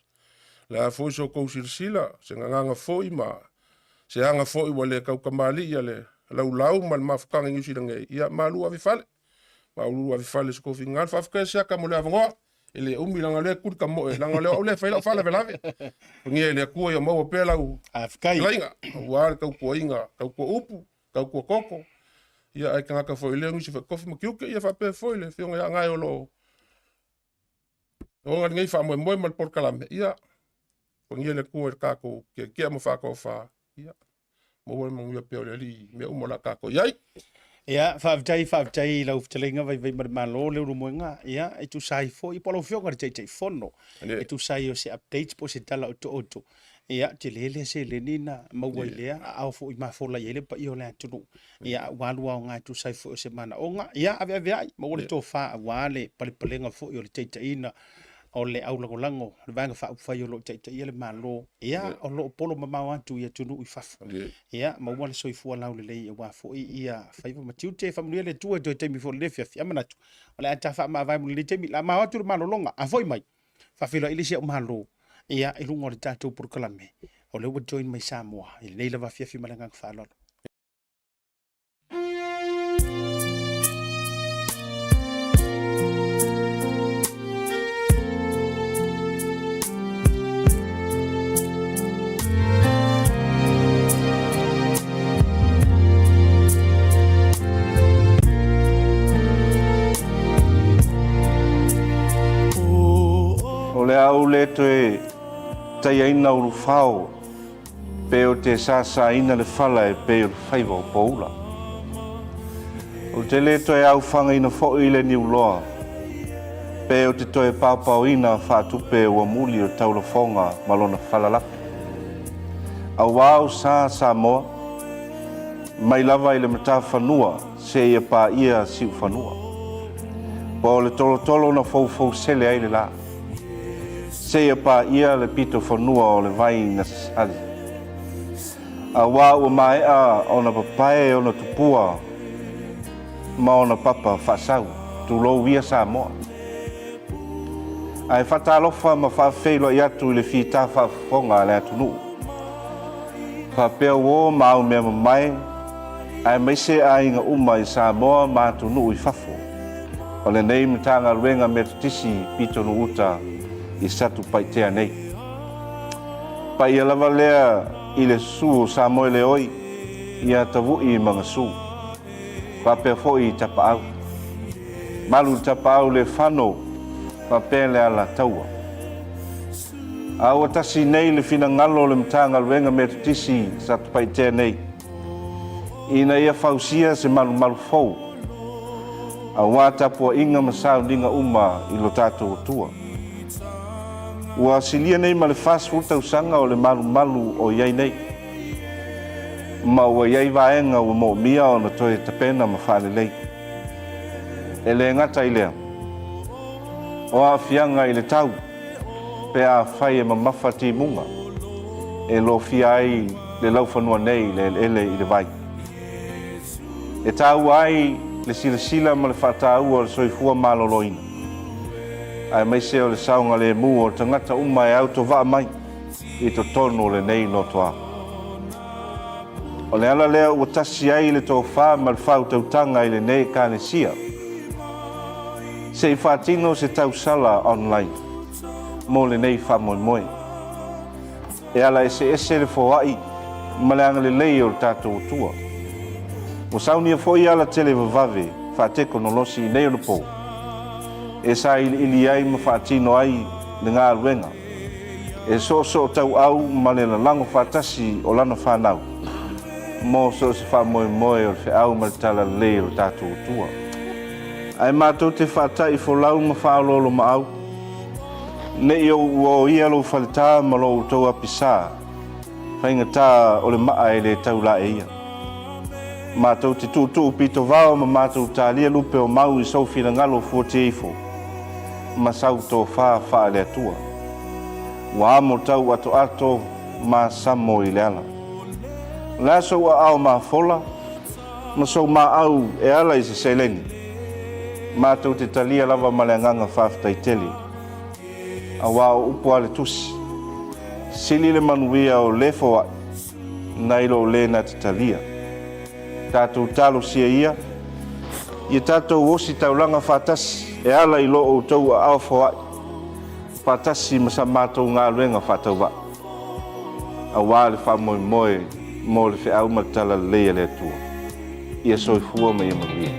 O le a foi so outou silasila, se gagana foi ma se aga foi ua le tautamalii a le laulau ma le mafutaga i Niu Sila nei, ia malu ave i fale. Malu ave i fale i so outou finagalo. Faafetai Siaka mo le avanoa. E le umi leaga o lea e tuli ka moe, leaga o lea o au lea e fai lau faalavelave. Pagia e le Atua ia maua pea lau fetalaiga, aua le tautuaina, tautua upu, tautua toto. Ia ae tagata foi lea nisi foi kofi ma tiute, ia faapea foi le afioga ia Gae o lo o Oga lenei faamoemoe ma le polokalame, ia, pagia le Atua i le tatou tiatia ma faatofa, ia, maua le manuia pea o le Alii i mea uma o le a tatou i ai. Ia, faafetai, faafetai i lau fetalaiga Vaivaimalemalo Leulumoega, ia, e tusa ai foi, po o lau Afioga i le Taitaifono, e tusa ai o se update po o se tala otooto, ia, tele lea seleni na maua i lea aao foi mafola i ai le paia o le atunuu, ia, a ua alu aoga e tusa ai foi o se manaoga, ia, aveaveai, maua le tofa aua le palepalega foi o le taitaiina o le aulagolago o le Vaega Faaupufai o lo o taitaia le Malo, ia, o lo o polo mamao atu i atunuu i fafo, ia, maua le soifua laulelei aua foi ia faiva ma tiute. Faamanuia le Atua i toe taimi foi o lenei afiafi. A manatu, o le a ta faamavae mo lenei taimi. O le a ma o atu le malologa, a foi mai, faafeiloai le isi au Malo, ia, i luga o le tatou polokalame, o lea ua join mai Samoa i lenei lava afiafi ma le agaga faaaloalo. O le a ou le toe taiaina ulufao Pe ou te sāsāina le fala e pei o le faiva o Poula. Ou te le toe aofagaina foi le niuloa, pe ou te toe paopaoina faatupe ua muli o taulafoga ma lona falalapi. Auā o sa Samoa, mai lava i le matafanua seia paia siufanua. Po o le tolotolo na foufousele ai le la. Seia paia le pito fanua o le vai na sasali. Auā ua maea ona papae ona tupua ma ona papa faasau, tulou ia Samoa. Ae faatalofa ma faafeiloai atu i le fita faafofoga a le atunuu. Faapea uo ma au mea mamae, aemaise aiga uma i Samoa ma atunuu i fafo. O lenei Matagaluega Metotisi Pitonuu-uta i Satupaitea nei. Paia lava lea i le susu o Samoeleoi ia Tavu'i ma Gasu, faapea foi i Tapaau. Malu le Tapaau le fano faapea le Alataua. A ua tasi nei le finagalo o le Matagaluega Metotisi Satupaitea nei ina ia fausia se malumalu fou aua tapuaiga ma sauniga uma i lo tatou Atua. Ua silia nei ma le 40 tausaga o le malumalu o i ai nei, ma ua i ai vaega ua moomia ona toe tapena ma faalelei. E le gata i lea, o aafiaga i le tau, pe afai e mamafa timuga e lofia ai le laufanua nei i le eleele i le vai. E taua ai le silasila ma le faataua o le soifua maloloina, aemaise o le saogalemu o tagata uma e autovaa mai i totonu o lenei lotoa. O le ala lea ua tasi ai le tofa ma le faautautaga i lenei Ekalesia, se i faatino se tausala online mo lenei faamoemoe. E ala eseese le foai ma le agalelei o le tatou Atua. Ua saunia foi ala televavave faatekonolosi i nei onapo e sailiili ai ma faatino ai le galuega e soosootauau ma le lalago faatasi o lana fanau mo so o se faamoemoe o le feau ma le talalelei o le tatou Atua. Ae matou te faata'i folau ma faaoloolomaau, ne i ou uaoia lou faletā ma lo outou apisā, faigata o le maa e le tau laeia. Matou te tuutuu pitovao ma matou talia lupe o mau i sou finagalo fuatieifo ma sau tofa faale-Atua. Ua amo tau atoato ma samo i le ala. O le a sou aao mafola ma sou maau e ala i se seleni? Matou te talia lava ma le agaga faafetai tele. Auā o upu a le Tusi, Sili le manuia o le foai nai lo le na te talia. Tatou talosia ia, ia tatou ositaulaga faatasi e ala i lo outou aao foai faatasi ma sa matou galuega faatauvaa, auā le faamoemoe mo le feau ma le talalelei a le Atua. Ia soifua ma ia manuia.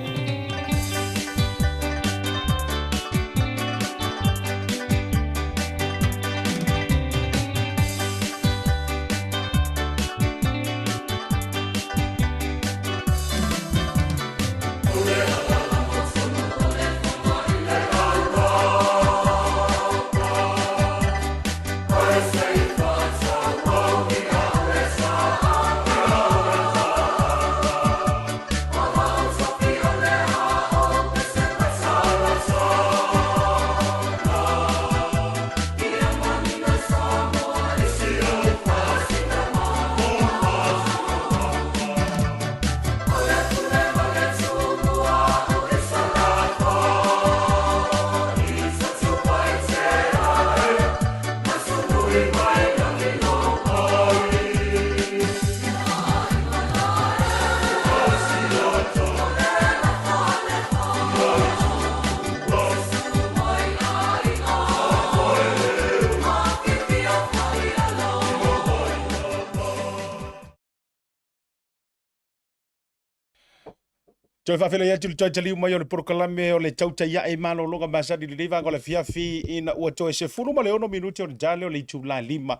Toe faafeiloai atu i le toe taliu mai o le polokalame o le Tautai Ae i Malologa Masani i lenei vaega o le afiafi ina ua toe 16 minute ona ta lea o le itula 5.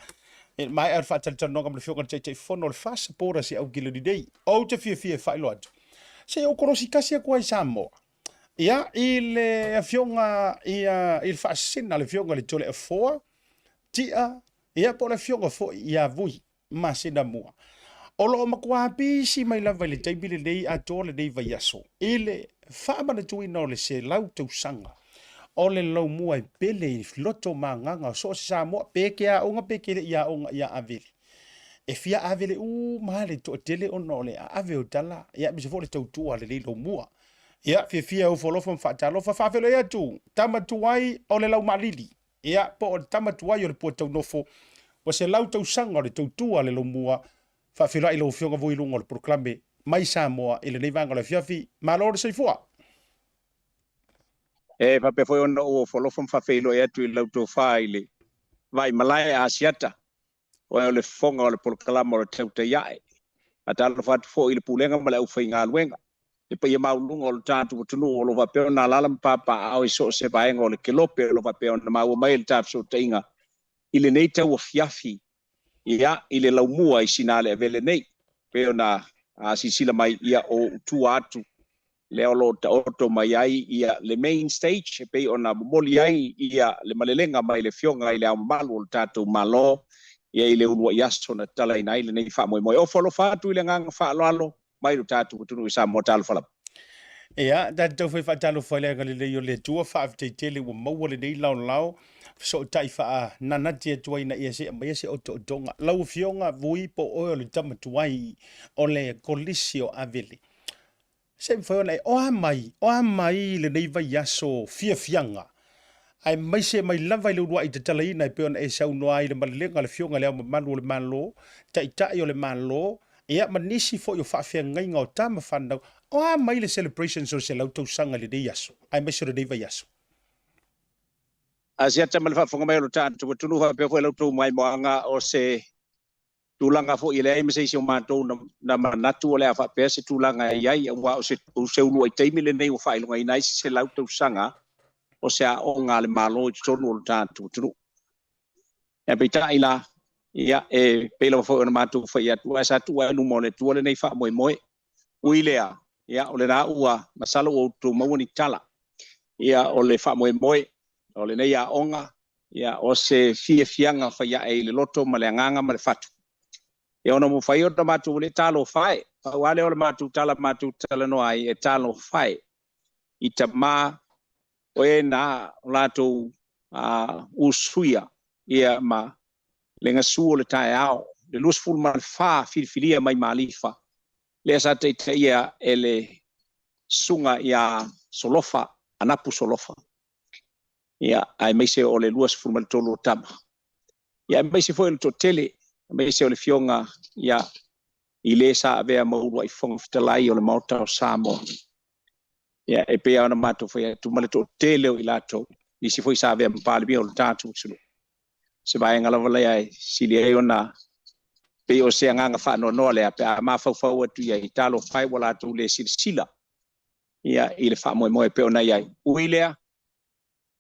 E maea le faatalatalanoaga ma le Afioga i le Taitaifono o le FAST Supporters i Aukilani nei. Ou te fiafia e faailoa atu, se i ou kolosi tasi atu ai i Samoa. Ia, i le Afioga ia, i le faasisina a le Afioga i le Toleafoa Tia, ia po o le Afioga foi ia Vui masina mua. O lo o matua pisi mai lava i le taimi lenei atoa lenei vaiaso i le faamanatuina o le 100 tausaga o le laumua e pele i loto ma agaga o so o se Samoa, pe ke aoga pe ke le i aoga ia Avele. E fia Avele uma lava le toatele ona o le aave o tala, ia aemaise foi o le tautua a lenei laumua. Ia, fiafia e ofo alofa ma faatalofa, faafeiloai atu, tama tuai o le laumaalili. Ia, po o le tama tuai o le puataunofo, ua 100 tausaga o le tautua a le Laumua, faafeiloai i lau Afioga Vui i luga o le polokalame mai Samoa i lenei vaega o le afiafi. Malo le soifua! E faapea foi ona ou ofo alofa ma faafeiloai atu i lau tofa i le Vaimalae a Asiata, oe o le fofoga o le polokalama o le Tautai Ae. Faatalofa atu foi i le Pulega ma le aufaigaluega, le paia maualuga o le tatou atunuu o lo o faapea ona alaala ma papaaao i so o se vaega o le kelope o lo o faapea ona maua mai e le ta fesootaiga i lenei tauafiafi, ia, i le laumua i Sinaleavele nei. Pei ona silasila mai, ia, o ou tua atu lea o lo o taoto mai ai ia le main stage e pei ona momoli ai ia le malelega mai le Afioga i Le Ao Mamalu o le tatou Malo ia i le uluai aso na tatalaina ai lenei faamoemoe. Ofo alofa atu i le agaga faaaloalo mai lo tatou atunuu i Samoa. Talofa lava. Ia, tatou fai faatalofa i le agalelei o le Atua, faafetai tele ua maua lenei laolao fesootai faananati atu ai ina ia se'a maia se otootoga. Lau Afioga Vui po o oe o le tama tuai o le Kolisi o Avele. Se i mafai ona e oa mai, oa mai i lenei vaiaso fiafiaga, aemaise mai lava i le uluai tatalaina e pei ona e saunoa ai i le malelega a le Afioga i Le Ao Mamalu o le Malo, Taitai o le Malo, ia ma nisi foi o faafeagaiga o tama fanau, oa mai le celebrations o le 100 tausaga i lenei aso, aemaise o lenei vaiaso. Asiata ma le faafofoga mai o lo tatou atunuu faapea foi la outou maimoaga o se tulaga foi e leai ma se isi o matou na manatu o le a faapea se tulaga e i ai, aua o se, o se uluai taimi lenei ua faailogaina ai se 100 tausaga o se aoga a le Malo i totonu o le tatou atunuu. Ae peitai la, ia, e pei lava foi ona matou fai atu, ae sa tuu lava i luma o le Atua lenei faamoemoe. Ui lea, ia, o lena ua, masalo ua outou maua ni tala, ia, o le faamoemoe o lenei aoga, ia, o se fiafiaga faiae i le loto ma le agaga ma le fatu. Ia, ona mafai ona matou le talofa e, pau lava lea o le matou tala matou te talanoa ai, e talofa e i tama o e na o latou usuia ia ma le gasu o le taeao, le 24 filifilia mai Malifa, lea sa taitaia e le susuga ia Solofa, Anapu Solofa. Ia, aemaise o le 23 o tama. Ia, aemaise foi o le toatele, aemaise o le Afioga ia i le sa avea ma uluai Fofoga Fetalai o le Maota o Samoa. Ia, e pei lava ona matou fai atu ma le toatele o i latou, nisi foi sa avea ma Palemia o le tatou atunuu. Se vaega lava lea e sili ai ona pei o se agaga faanoanoa lea pe a mafaufau atu i ai, talofa e ua latou le silasila ia i le faamoemoe e pei ona i ai. Ui lea,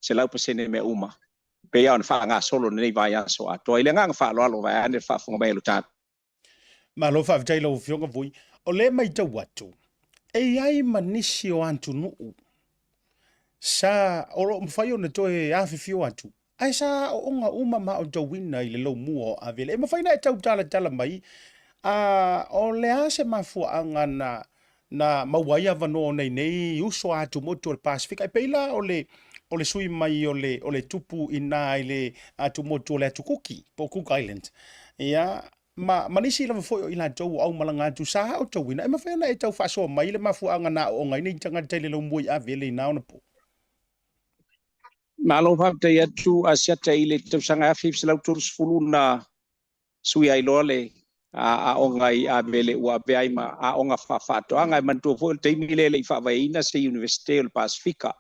100% mea uma, e pei lava ona faagasolo lenei vaiaso atoa. I le agaga faaaloalo, vaeane le faafofoga mai a lo tatou. Malo faafetai i lau Afioga Vui. O lea e matau atu, e i ai ma nisi o atunuu sa o lo o mafai ona toe afifio atu, ae sa aooga uma ma aotauina i le laumua o Avele. E mafai ona e tau talatala mai, a o le a se mafuaaga na na maua ai avanoa o nei nei uso a atumotu o le Pasefika? E pei la o le o le sui mai o le o le tupu i na i le atumotu o le Atu Kuki po o Cook Island. Ia, ma, ma nisi lava foi o i latou ua aumalaga atu sa aotauina. E mafai ona e tau faasoa mai le mafuaaga na aooga ai nei tagata i le laumua i Avele i na ona po? Malo faafetai atu Asiata i le tausaga 1930 na sui ai loa le aoga i Avele ua avea ai ma aoga faafaatoaga. E manatua foi o le taimi lea e le i faavaeina se Iunivesite o le Pasefika,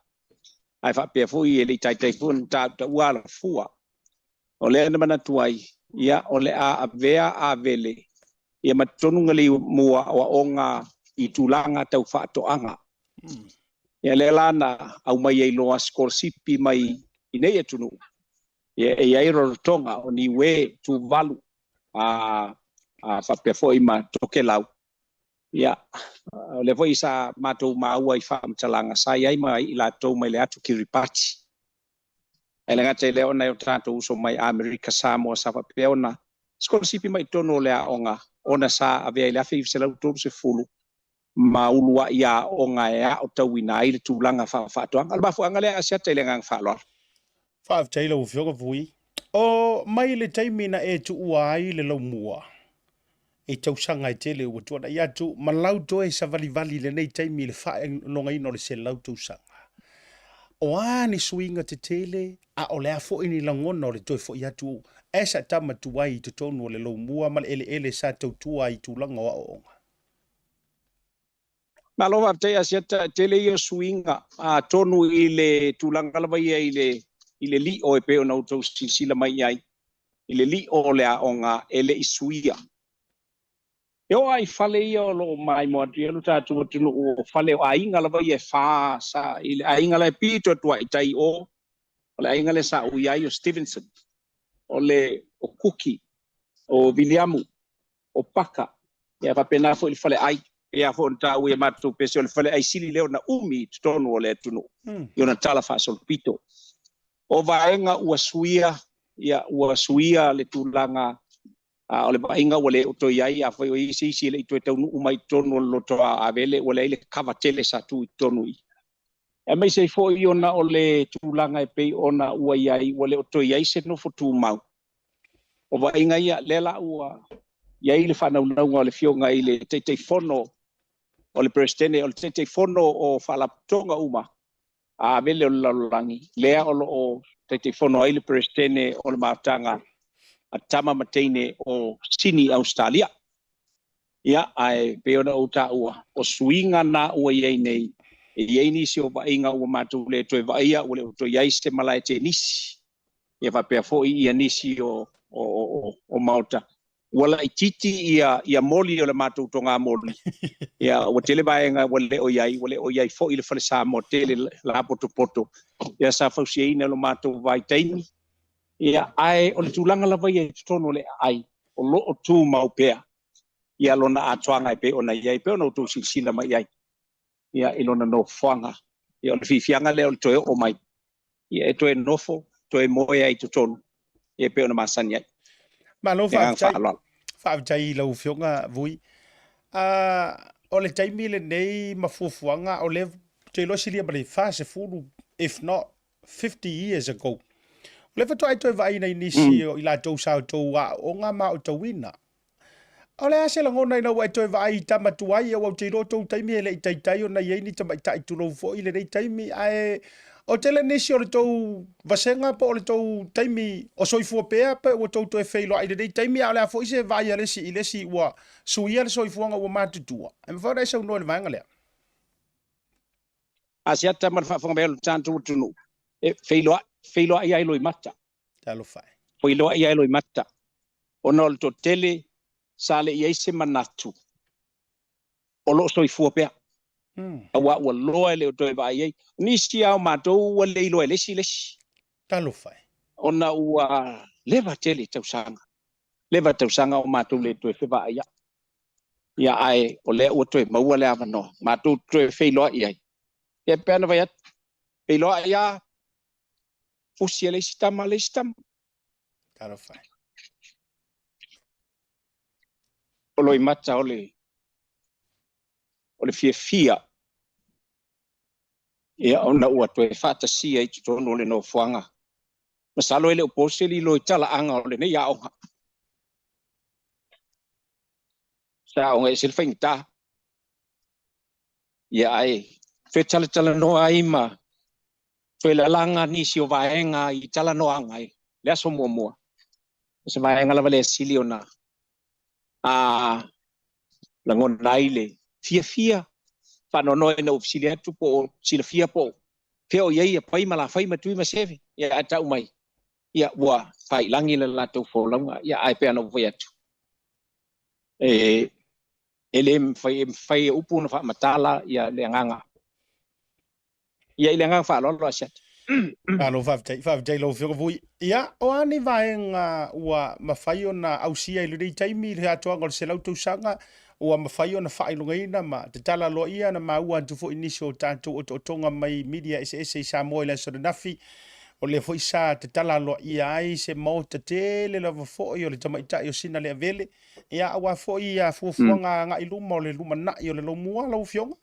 ae faapea foi e le i taitai foi ona tautaua alafua. O lea na manatu ai, ia, o le a avea Avele ia ma tonuga le mua o aoga i tulaga tau faatoaga. Ia lea la na aumai ai loa sikolasipi mai i nei atunuu. Ia e i ai Rarotonga, o Niue, Tuvalu, a faapea foi ma Tokelau. Ia, o lea foi sa matou maua i faamatalaga sa i ai ma i latou mai le atu Kiribati. Ae le gata i lea o nai o tatou uso mai Amerika Samoa sa faapea ona sikolasipi mai i totonu o le aoga ona sa avea i le 1930 ma uluai aoga e aotauina ai le tulaga faafaatoaga. O le mafuaaga lea Asiata i le agaga faaaloalo. Faafetai lau Afioga Vui. O mai le taimi na e tuua ai le laumua i tausaga e tele ua tuanai atu ma lau toe savalivali i lenei taimi i le faailogaina o le 100 tausaga. O a ni suiga tetele a o le a foi ni lagona o le toe foi atu as a tama tuai i totonu o le laumua ma le eleele sa tautua ai i tulaga o aoaoga? Malo faafetai Asiata, tele ia o suiga atonu i le tulaga lava ia i le i le lio e pei ona outou silasila mai i ai, i le lio o le aoga e le i suia. E oo lava i fale ia o lo o maimoa atu i ai lo tatou atunuu, o fale o aiga lava ia e fa sa i le aiga la e pito atu lava i tai i o, o le aiga lea sa ou i ai o Stevenson, o le o Kuki, o Viliamu, o Paka, ia faapena foi i le faleai. E pei lava foi ona taua i a matou pese, o le faleai sili lea ona umi i totonu o le atunuu i ona tala faasolopito. O vaega ua suia, ia ua suia le tulaga o le vaaiga ua le o toe i ai, afai o i ai se isi e le i toe taunuu mai i totonu o le lotoa Avele, ua leai le kava tele sa tu i totonu i i. Aemaise ai foi ona o le tulaga e pei ona ua i ai, ua le o toe i ai se nofo tumau. O vaaiga ia, lea la ua i ai le faanaunauga o le Afioga i le Taitaifono o le Peresetene, o le Taitaifono o Faalapotopotoga uma a Avele o le Lalolagi, lea o lo o Taitaifono ai le Peresetene o le Mafutaga a Tama ma Teine o Sini, Ausetalia. Ia, ae pei ona ou taua, o suiga na ua i ai nei, e i ai nisi o vaaiga ua matou le toe vaaia, ua le o toe i ai se malae tenisi, ia faapea foi ia nisi o, o, o, o maota ua laitiiti ia, ia moli o le matou togamoli. Ia, ua tele vaega ua le o i ai, ua le o i ai foi le fale Samoa tele lapotopoto. Ia, sa fausiaina lo matou vaitaimi. Ia, ae o le tulaga lava ia i totonu o le aai, o lo o tumau pea ia lona atoaga e pei ona i ai, pei ona outou silasila mai i ai, ia, i lona nofoaga. Ia, o le fiafiaga lea o le toe oo mai ia e toe nofo, toe moe ai i totonu, ia e pei ona masani ai. Malo faafetai. Faafetai i lau Afioga Vui. O le taimi lenei ma fuafuaga o lea ou te iloa silia ma le 40 if not 50 years ago. O lea faatoa e toe vaaiina i nisi o i latou sa outou aooga ma aotauina. O le a se lagona ina ua e toe vaai i tama tuai, aua ou te iloa o tou taimi e le i taitai ona i ai ni tamaitai tulou foi i lenei taimi, ae o tele nisi o le tou vasega po o le tou taimi o soifua pea pe ua tou toe feiloai i lenei taimi, a o le a foi se vaai a le isi i le isi ua suia le soifuaga ua matutua? E mafai ona e saunoa i le vaega lea? Asiata ma le faafofoga mai a lo tatou atunuu, e feiloai, feiloai ai loimata. Talofa e. Feiloai ai loimata, ona o le toatele sa le i ai se manatu o lo o soifua pea. Aua ua loa e le o toe vaai ai. O nisi lava o matou ua le iloa e le isi le isi. Talofa e. Ona ua leva tele tausaga. Leva tausaga o matou le toe fevaaiai. Ia ae o lea ua toe maua le avanoa, matou toe feiloai ai. Ia e pei ona fai atu, feiloai lava, fusi e le isi tama le isi tama. Talofa e. O loimata o le o le fiafia ia ona ua toe faatasia i totonu o le nofoaga. Masalo e le o po se lilo i talaaga o lenei aoga. Sa aoga ese le faigata. Ia ae fetalatalanoa ai ma toe lalaga nisi o vaega i talanoaga i le aso muamua. O se vaega lava lea sili ona a lagona ai le fiafia faanoanoa ina ua fesili atu po o silafia po o fea o i ai ia Pai ma Lafai ma Tui ma Seve, ia ae tau mai ia ua faiilagi le latou folauga, ia ae pei ona ou fai atu e le mafai e mafai e upu ona faamatala ia le agaga. Ia, i le agaga faaaloalo Asiata. Malo faafetai, faafetai i lau Afioga Vui. Ia, o a ni vaega ua mafai ona ausia i lenei taimi i le atoaga o le 100 tausaga ua mafai ona faailogaina ma tatala aloaia na maua atu foi i nisi o tatou otootoga mai media eseese i Samoa i le aso ananafi, o lea foi sa tatala aloaia ai se maota tele lava foi o le tamaitai o Sinaleavele, ia aua foi ia fuafuaga agai i luma o le lumanai o le Laumua lau Afioga?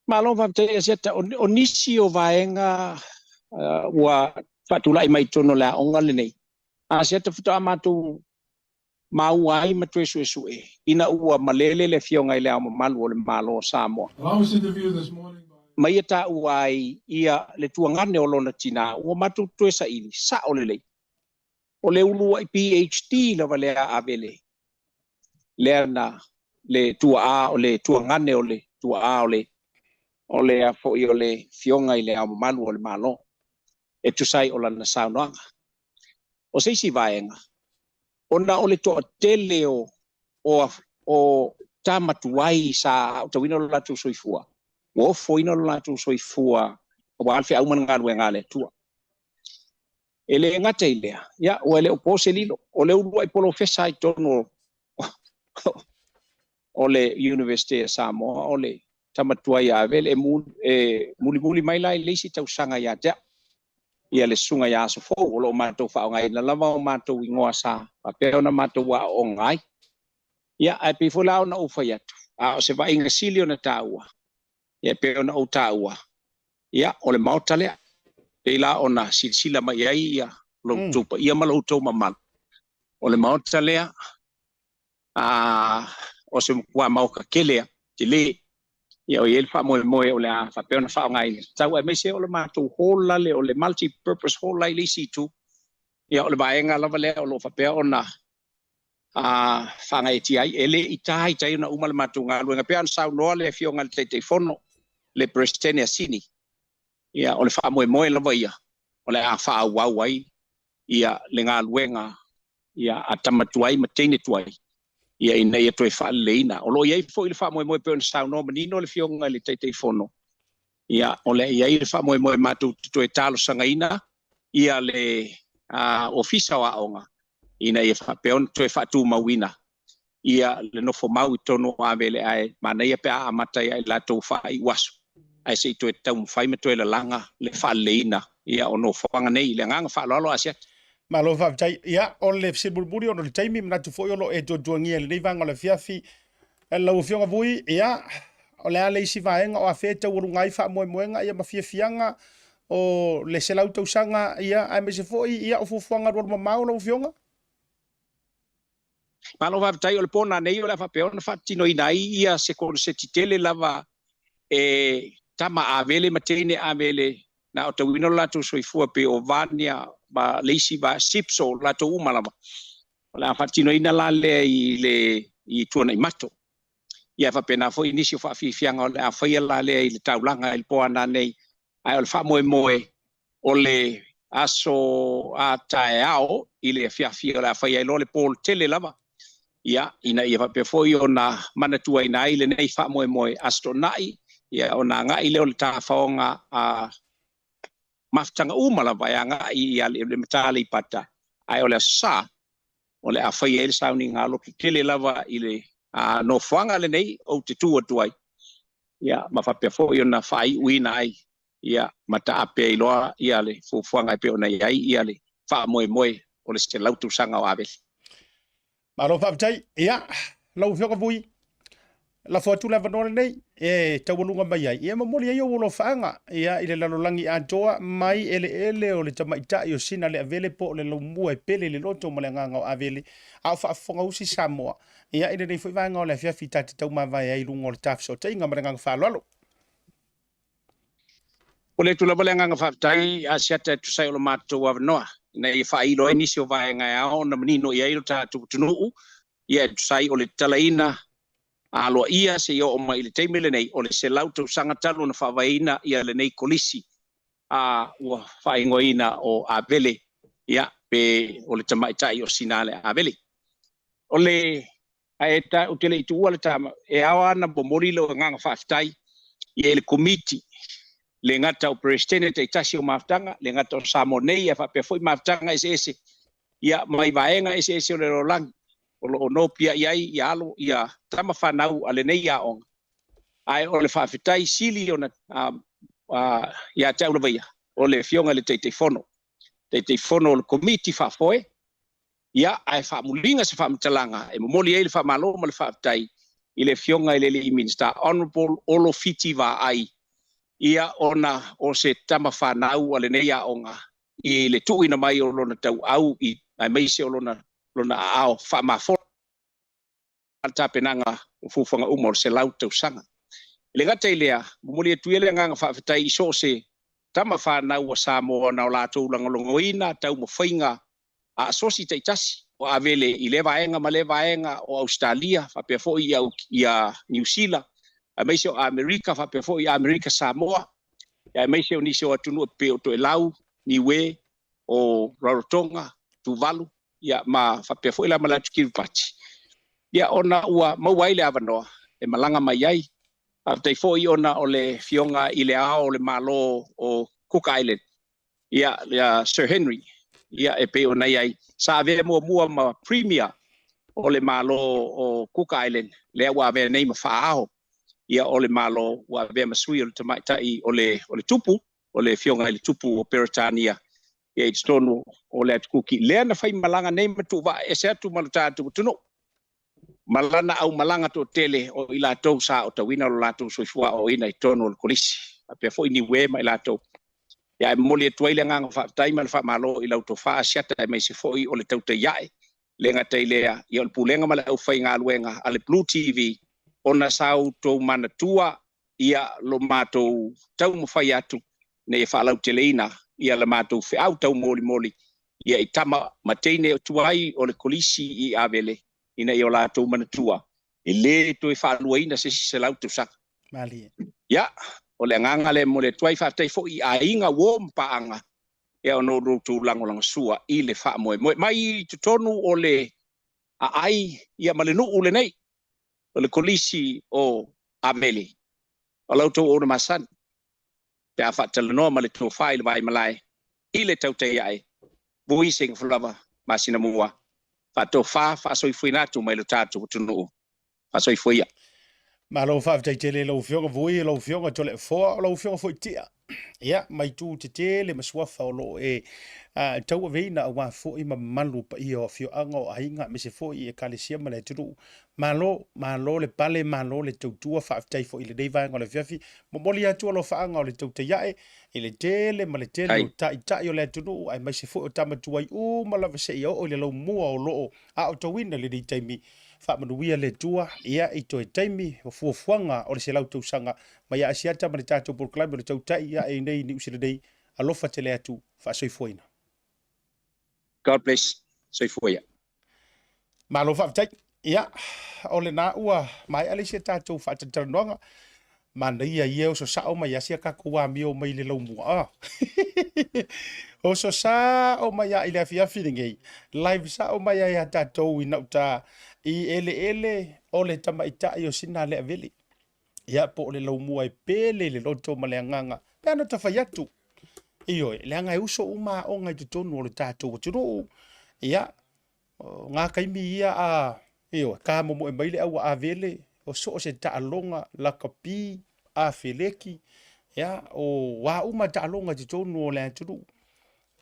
Malo faafetai Asiata. O nisi o vaega ua faatulai mai i totonu o le aoga lenei, Asiata, faatoa matou maua ai ma toe suesue ina ua malele le Afioga i Le Ao Mamalu o le Malo o Samoa ma ia taua ai ia le tuagane o lona tina, ua matou toe saili sao lelei o le uluai PhD lava lea a Avele lea na le tuaa o le tuagane o le tuaa o le o le a foi o le Afioga i Le Ao Mamalu o le Malo e tusa ai o lana saunoaga. O se isi vaega, ona o le toatele o o o tama tuai sa aotauina lo latou soifua, ua ofoina lo latou soifua aua le feau ma le galuega a le Atua. E le gata i lea, ia, ua le o po se lilo, o le uluai polofesa i totonu o le Universite a Samoa, o le tama tuai a Avele, e mulimuli mai la i le isi tausaga ia te au, ia le susuga ia Asofou, o lo o matou faaaogaina lava o matou igoa sa faapea ona matou aooga ai. Ia, ae pei foi la ona ou fai atu, a o se vaaiga sili ona taua, ia e pei ona ou taua, ia, o le Maota lea. Pei la ona silasila mai ai ia lo outou paia ma lo outou mamalu, o le Maota lea, a o se matua maota tele a, tele. Ia, o i ai le faamoemoe o le a faapea ona faaaogaina tatau, aemaise o le matou hall lale, o le multi-purpose hall la i le isi itu. Ia, o le vaega lava lea o lo o faapea ona faagaeetia ai. E le i ta i tai ona uma le matou galuega. Pei ona saunoa le Afioga i le Taitaifono, le Peresetene a Sini, ia, o le faamoemoe lava ia o le a faaauau ai ia le galuega ia a tama tuai ma teine tuai ia ina ia toe faaleleiina. O lo o i ai foi le faamoemoe pei ona saunoa manino le Afioga i le Taitaifono, ia, o le a i ai le faamoemoe matou te toe talosagaina ia le Ofisa o Aoga ina ia faapea ona toe faatumauina ia le nofo mau i totonu o Avele, ae manaia pe a amata ia i latou faaiu aso ae se i toe taumafai ma toe lalaga le faaleleiina ia o nofoaga nei. I le agaga faaaloalo Asiata. Malo faafetai. Ia, o le fesili mulimuli ona o le taimi, manatu foi o lo o e tuatuagia i lenei vaega o le afiafi. Lau Afioga Vui, ia, o le a le isi vaega o afea e taualuga ai faamoemoega ia ma fiafiaga o le 100 tausaga, ia, aemaise foi ia o fuafuaga alualumamao lau Afioga? Malo faafetai. O le po nanei o le a faapea ona faatinoina ai ia se koneseti tele lava e tama Avele ma teine Avele na aotauina lo latou soifua pei o Vania ma le isi va Sipso, latou uma lava. O le a faatinoina la lea i le i Tuanaimato. Ia, e faapena foi nisi o faafiafiaga o le a faia la lea i le taulaga i le po nanei. Ae o le faamoemoe o le aso a taeao i le afiafi o le a faia ai loa le polo tele lava, ia, ina ia faapea foi ona manatuaina ai lenei faamoemoe Aso Toonai, ia, ona agai lea o le tafaoga a mafutaga uma lava e agai i le Mata Aleipata. Ae o le Aso Sa o le a faia ai le sauniga loto tele lava i le nofoaga lenei ou te tu atu ai, ia, ma faapea foi ona faaiuina ai, ia, ma taape ai loa ia le fuafuaga e pei ona i ai ia le faamoemoe o le 100 tausaga o Avele. Malo faafetai. Ia, lau Afioga Vui, lafo atu le avanoa lenei e taualuga mai ai, ia momoli ai ou alofaaga ia i le lalolagi atoa mai eleele o le tamaitai o Sina Leavele po o le Laumua e pele i le loto ma le agaga o Avele, a o faafofogausi Samoa ia i lenei foi vaega o le afiafi ta te taumavae ai i luga o le ta fesootaiga ma le agaga faaaloalo. Momoli atu lava le agaga faafetai Asiata e tusa ai o lo matou avanoa ina ia faailo ai nisi o vaega e ao ona manino i ai lo tatou atunuu, ia e tusa ai o le tatalaina aloaia seia oo mai i le taimi lenei o le 100 tausaga talu ona faavaeina ia lenei kolisi a ua faaigoaina o Avele, ia pe o le tamaitai o Sinale Avele. O le ae ta, ou te le i tuua le tama, e ao lava ona momoli lou agaga faafetai. Ia i le Komiti, le gata o Peresetene taitasi o mafutaga, le gata o Samoa nei ae faapea foi mafutaga eseese ia mai vaega eseese o le lalolagi o lo o nopiai ai ia alo ia tama fanau a lenei aoga. Ae o le faafetai sili ona ia te au lava ia, o le Afioga i le Taitaifono, Taitaifono o le Komiti Faafoe, ia ae faamuliga se faamatalaga e momoli ai le faamalo ma le faafetai i le Afioga i le Alii Minisita Honourable Olo Fiti Vaai, ia ona o se tama fanau a lenei aoga i le tuuina mai o lona tauau i aemaise o lona lona aao faamafola le tapenaga o fuafuaga uma o le 100 tausaga. E le gata i lea, momoli atu ia le agaga faafetai i so o se tama fanau a Samoa na o latou lagolagoina taumafaiga a asosi taitasi o Avele i lea vaega ma lea vaega o Ausetalia, faapea foi ia Niu Sila, aemaise o Amerika, faapea foi Amerika Samoa, aemaise o nisi o atunuu e pei o Toelau, Niue, o Rarotonga, Tuvalu, ia ma faapea foi la ma le atu Kiribati. Ia ona ua maua ai le avanoa e malaga mai ai. Faafetai foi ona o le Afioga i le Ao o le Malo o Cook Island, ia, ia Sir Henry, ia e pei ona i ai, sa avea muamua ma Premier o le Malo o Cook Island, lea ua avea nei ma faa-ao ia o le Malo, ua avea ma sui o le tamaitai o le, o le tupu, o le Afioga i le Tupu o Peretania, ia i totonu o le Atu Kuki. Lea na faimalaga nei ma tuuvaa ese atu ma lo tatou atunuu, ma lana aumalaga toatele o i latou sa aotauina lo latou soifua aoaoina i totonu o le Kolisi, faapea foi Niue ma i latou. Ia, ae momoli atu ai le agaga faafetai ma le faamalo i lau tofa Asiata aemaise foi o le tautai ae. Le gata i lea, ia o le Pulega ma le aufaigaluega a le Blue TV ona sa outou manatua ia lo matou taumafai atu ina ia faalauteleina ia la matou feau taumolimoli ia i tama ma teine tuai o le Kolisi i Avele ina ia o latou manatua e le toe faaluaina se isi 100 tausaga. Malie. Ia, o le agaga lea e momoli atu ai, faafetai foi i aiga, uo ma paaga, ia ona o lo outou lagolagasua i le faamoemoe mai i totonu o le aai ia ma le nuu lenei o le Kolisi o Avele, o la outou auauna masani, pe a faatalanoa ma le tofa i le vaimalae i le tautai ae, vui seigafu lava masina mua, faatofa faasoifuaina atu mai lo tatou atunuu. Faasoifua ia. Malo faafetai tele i lau Afioga Vui, lau Afioga Toleafoa, o lau Afioga foi Tia. Ia, mai tu tetele ma suafa o lo o e tauaveina aua foi ma mamalu o paia o afioaga o aiga aemaise foi i ekalesia ma le atunuu. Malo, malo le pale, malo le tautua, faafetai foi i lenei vaega o le afiafi. Momoli atu alofaaga o le tautai ae i le tele ma le tele o taitai o le atunuu aemaise foi o tama tuai uma lava seia oo i le laumua o lo o aotauina i lenei taimi. Faamanuia le Atua ia i toe taimi o fuafuaga o le 100 tausaga mai a Asiata ma le tatou polokalame o le tautai ae i nei i Niu Sila nei. Alofa tele atu, faasoifuaina. God bless. Soifua ia. Malo faafetai. Ia, o lena ua maea le isi a tatou faatalatalanoaga. Manaia ia e oso sao mai lava si a tatou amio mai le laumua. Ah. Oso sao mai lava i le afiafi lenei. Live sao mai lava ia tatou i nauta i eleele o le tamaitai o Sinaleavele. Ia, po o le laumua e pele i le loto ma le agaga. Pe ana ta fai atu. Ioe, leaga e uso uma aoga i totonu o le tatou atunuu. Ia, o ngā taimi ia a, ioe, ka momoe mai le au avele, o so o se taaloga, lakapi, afeleki, ia, o a uma taaloga i totonu o le atunuu.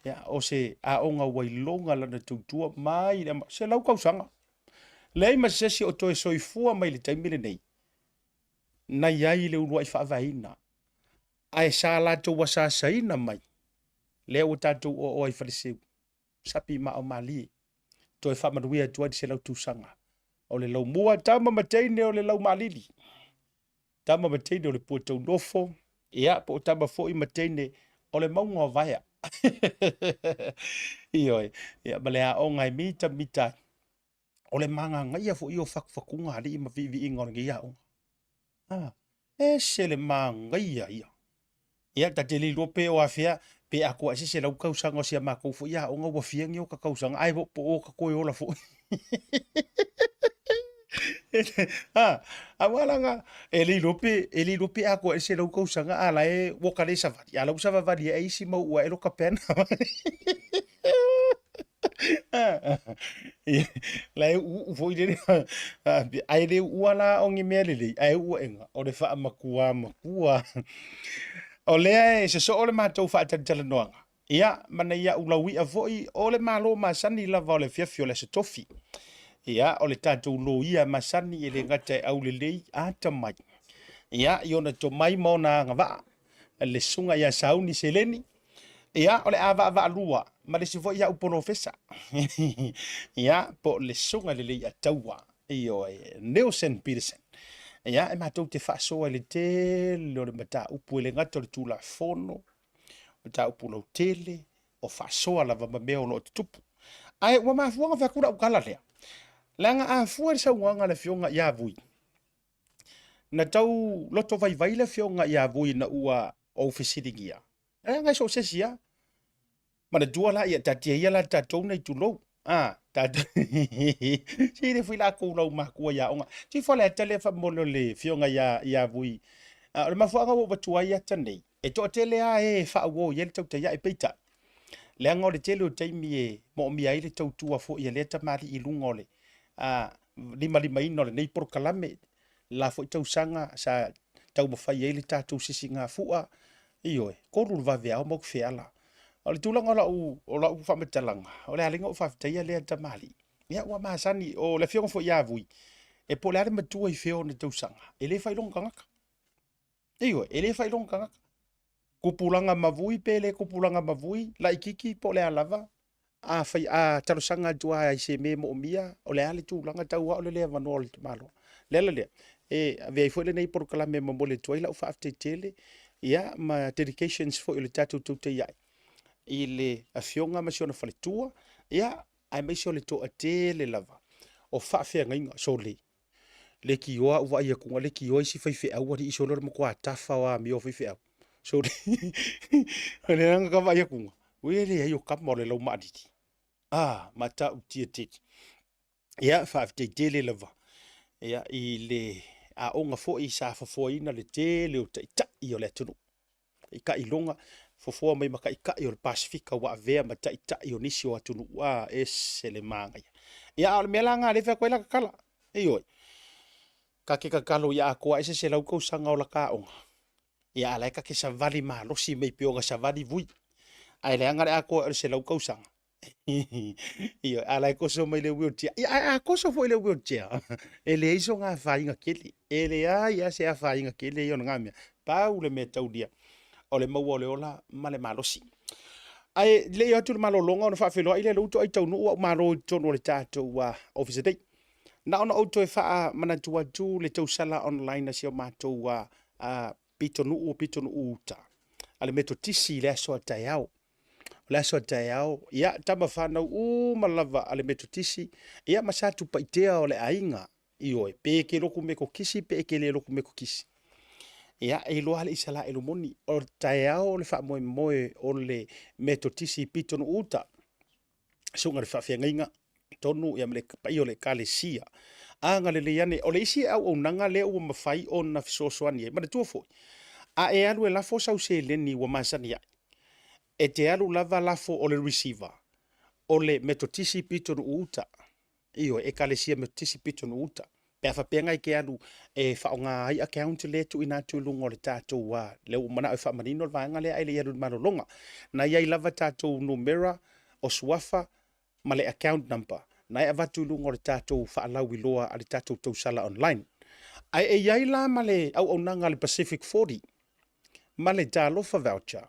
Ia, o se aoga ua iloga lana tautua mai le 100 tausaga. Leai ma se isi o toe soifua mai i le taimi lenei, na i ai le uluai faavaeina, ae sa latou asaasaina mai, lea ua tatou oaoa i Faleseu, sapi mao malie, toe faamanuia atu ai le 100 tausaga. O le laumua, tama ma teine o le laumaalili, tama ma teine o le puataunofo, ia, po o tama foi ma teine o le mauga o Vaea. Ioe, ia, ma le aoga e mitamita ai. O le magagaia foi o fatufatuga a alii ma viiviiga o lenei aoga. Ah, ese le magaia ia. Ia, ta te le iloa pe o afea, pe atoa ese 100 tausaga o si a matou foi aoga ua fia ni oka tausaga, ae po o ka toe ola foi. Aua leaga e le iloa pe e le iloa pe atoa ese lau tausaga a la e ua ka le savali, a la ua savavali ai isi mau ua elo kapena. La e u'u'u foi lele ae le u'ua la o ni mea lelei ae u'u aʻega o le faamatua matua. O lea e sosoo le matou faatalatalanoaga Ia, ma nai a'u laui'a foi, o le Malo masani lava o le afiafi o le Aso Tofi. Ia, o le tatou loia masani e le gata e aulelei atamai. Ia, i ona tomai ma ona agavaa, le susuga ia Sauni Seleni, ia, o le a vaavaalua ma le isi foi a'u polofesa. Ia, po o le susuga i le Leiataua, ioe, Neilson Peterson. Ia, e matou te faasoa i le tele o le mataupu e le gata o le Tulafono, mataupu lautele, o faasoa lava ma mea o lo o tutupu. Ae ua mafua ona fai atu lau tala lea, leaga a fua i le saunoaga a le Afioga ia Vui, na tau loto vaivai le Afioga ia Vui ina ua ou fesiligia, leaga e so o se isi lava. Manatua la, ia taatia ia la tatou nei tulou. A, tatou se le foi latou lau matua i aoga. Ti fo le ata lea faamolemole o le Afioga ia Vui. O le mafuaaga ua ou avatua ai ata nei, E toatele lava e e faauo i ai le tautaiae, peitai, leaga o le tele o taimi e moomia ai le tautua foi a lea tamalii i luga o le limalimaina o lenei polokalame, le la foi tausaga sa taumafai ai le tatou sisigafua, ioe, 3 le vaveao ma Utufiala. O le tulaga o lau, o lau faamatalaga, o le a ala ai ona ou faafetaia lea tamalii, ia ua masani, o le afioga foi ia Vui, e po o le a le matua i fea o ona tausaga, e le fai lona tagata. Ioe, e le fai lona tagata. Tupulaga mavui pe le tupulaga mavui, laitiiti po o le a lava, a fai, a talosaga atu lava i se mea e moomia, o le a le tulaga, tau lava o le le avanoa o le tamaloa. O le ala lea, e avea ai foi lenei polokalame e momoli atu ai lau faafetai tele, ia, ma dedications foi o le tatou tautai ae i le afioga ma si ona faletua, ia, aemaise o le toatele lava o faafeagaiga, sole, Leitioa au vaai atu leitioa isi faifeau alii sole o le matua tafa o amio a faifeau. Sole o le aga ka vaai atu ua leai o kama o le laumaalili. Ah, matautia tele. Ia, faafetai tele lava ia i le aoga foi sa fofoaina le tele o taitai o le atunuu. Taitai-loga, fofoa mai ma taitai o le Pasefika ua avea ma taitai o nisi o atunuu, a, ese le manaia. Ia, a o le mea la lena lea e fai atu ai lata tala, ioe, ta te tatalo ia atoa ae se 100 tausaga o lata aoga, ia a o la e ta te savali malosi mai pei ona savali Vui, ae leaga le atoa ae o le 100 tausaga. Ioe, a o la e toso mai le wheelchair. Ia, ae a toso foi le wheelchair, e leai sona afaina tele. E leai lava se afaina tele ia o lena mea. Pau le mea taulia, o le maua o le ola ma le malosi. Ae le i o atu i le malologa ona faafeiloai lea i lou toai taunuu a'u malo i totonu o le tatou Ofisa nei. Na ona ou toe faamanatu atu le tausala online a si o matou pitonuu pitonuu uta a le Metotisi i le aso a taeao. O le aso a taeao, ia, tama fanau uma lava a le Metotisi, ia ma Satupaitea o le aiga, ioe, pe e te lotu Metotisi pe e te le lotu Metotisi. Ia, e iloa le Isalaelu moni, o le taeao o le faamoemoe o le Metotisi i pitonuu uta, susuga i le faafeagaiga tonu ia ma le paia o le Ekalesia. Agalelei ane, o le isi auaunaga lea ua mafai ona fesoasoani ai, manatua foi, a e alu e lafo sau seleni ua masani ai, e te alu lava lafo o le receiver o le Metotisi pitonuu uta, ioe, Ekalesia Metotisi pitonuu uta, pe a faapea na e te alu e faaaoga ai account lea e tuuina atu i luga o le tatou, lea ua manao e faamanino le vaega lea ae le i alu i le malologa. Na i ai lava tatou numera o suafa ma le account number na e avatu i luga o le tatou faalauiloa a le tatou tausala online. Ae e i ai la ma le auaunaga a le Pacific 40 ma le Talofa Voucher.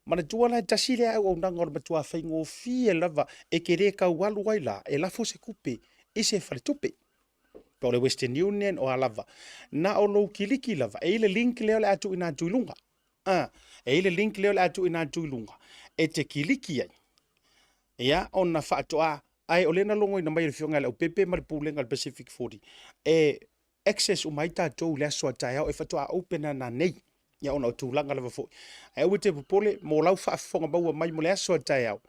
Manatua la e tasi lea auaunaga o le matua faigofie lava e te le tau alu ai la e lafo se tupe i se faletupe. Po o le Western Union o a lava. Na o lou kiliki lava, e i ai le link lea o le a tuuina atu i luga. A, e i ai le link lea o le a tuuina atu i luga e te kiliki ai. Ia, ona faatoa, ae o lea na logoina mai e le Afioga ia Leaupepe ma le Pulega a le Pacific 40, e access uma ai tatou i le aso a taeao e faatoa open ana nei. Ia ona o tulaga lava foi. Ae aua e te popole mo lau faafofoga maua mai mo le aso a taeao,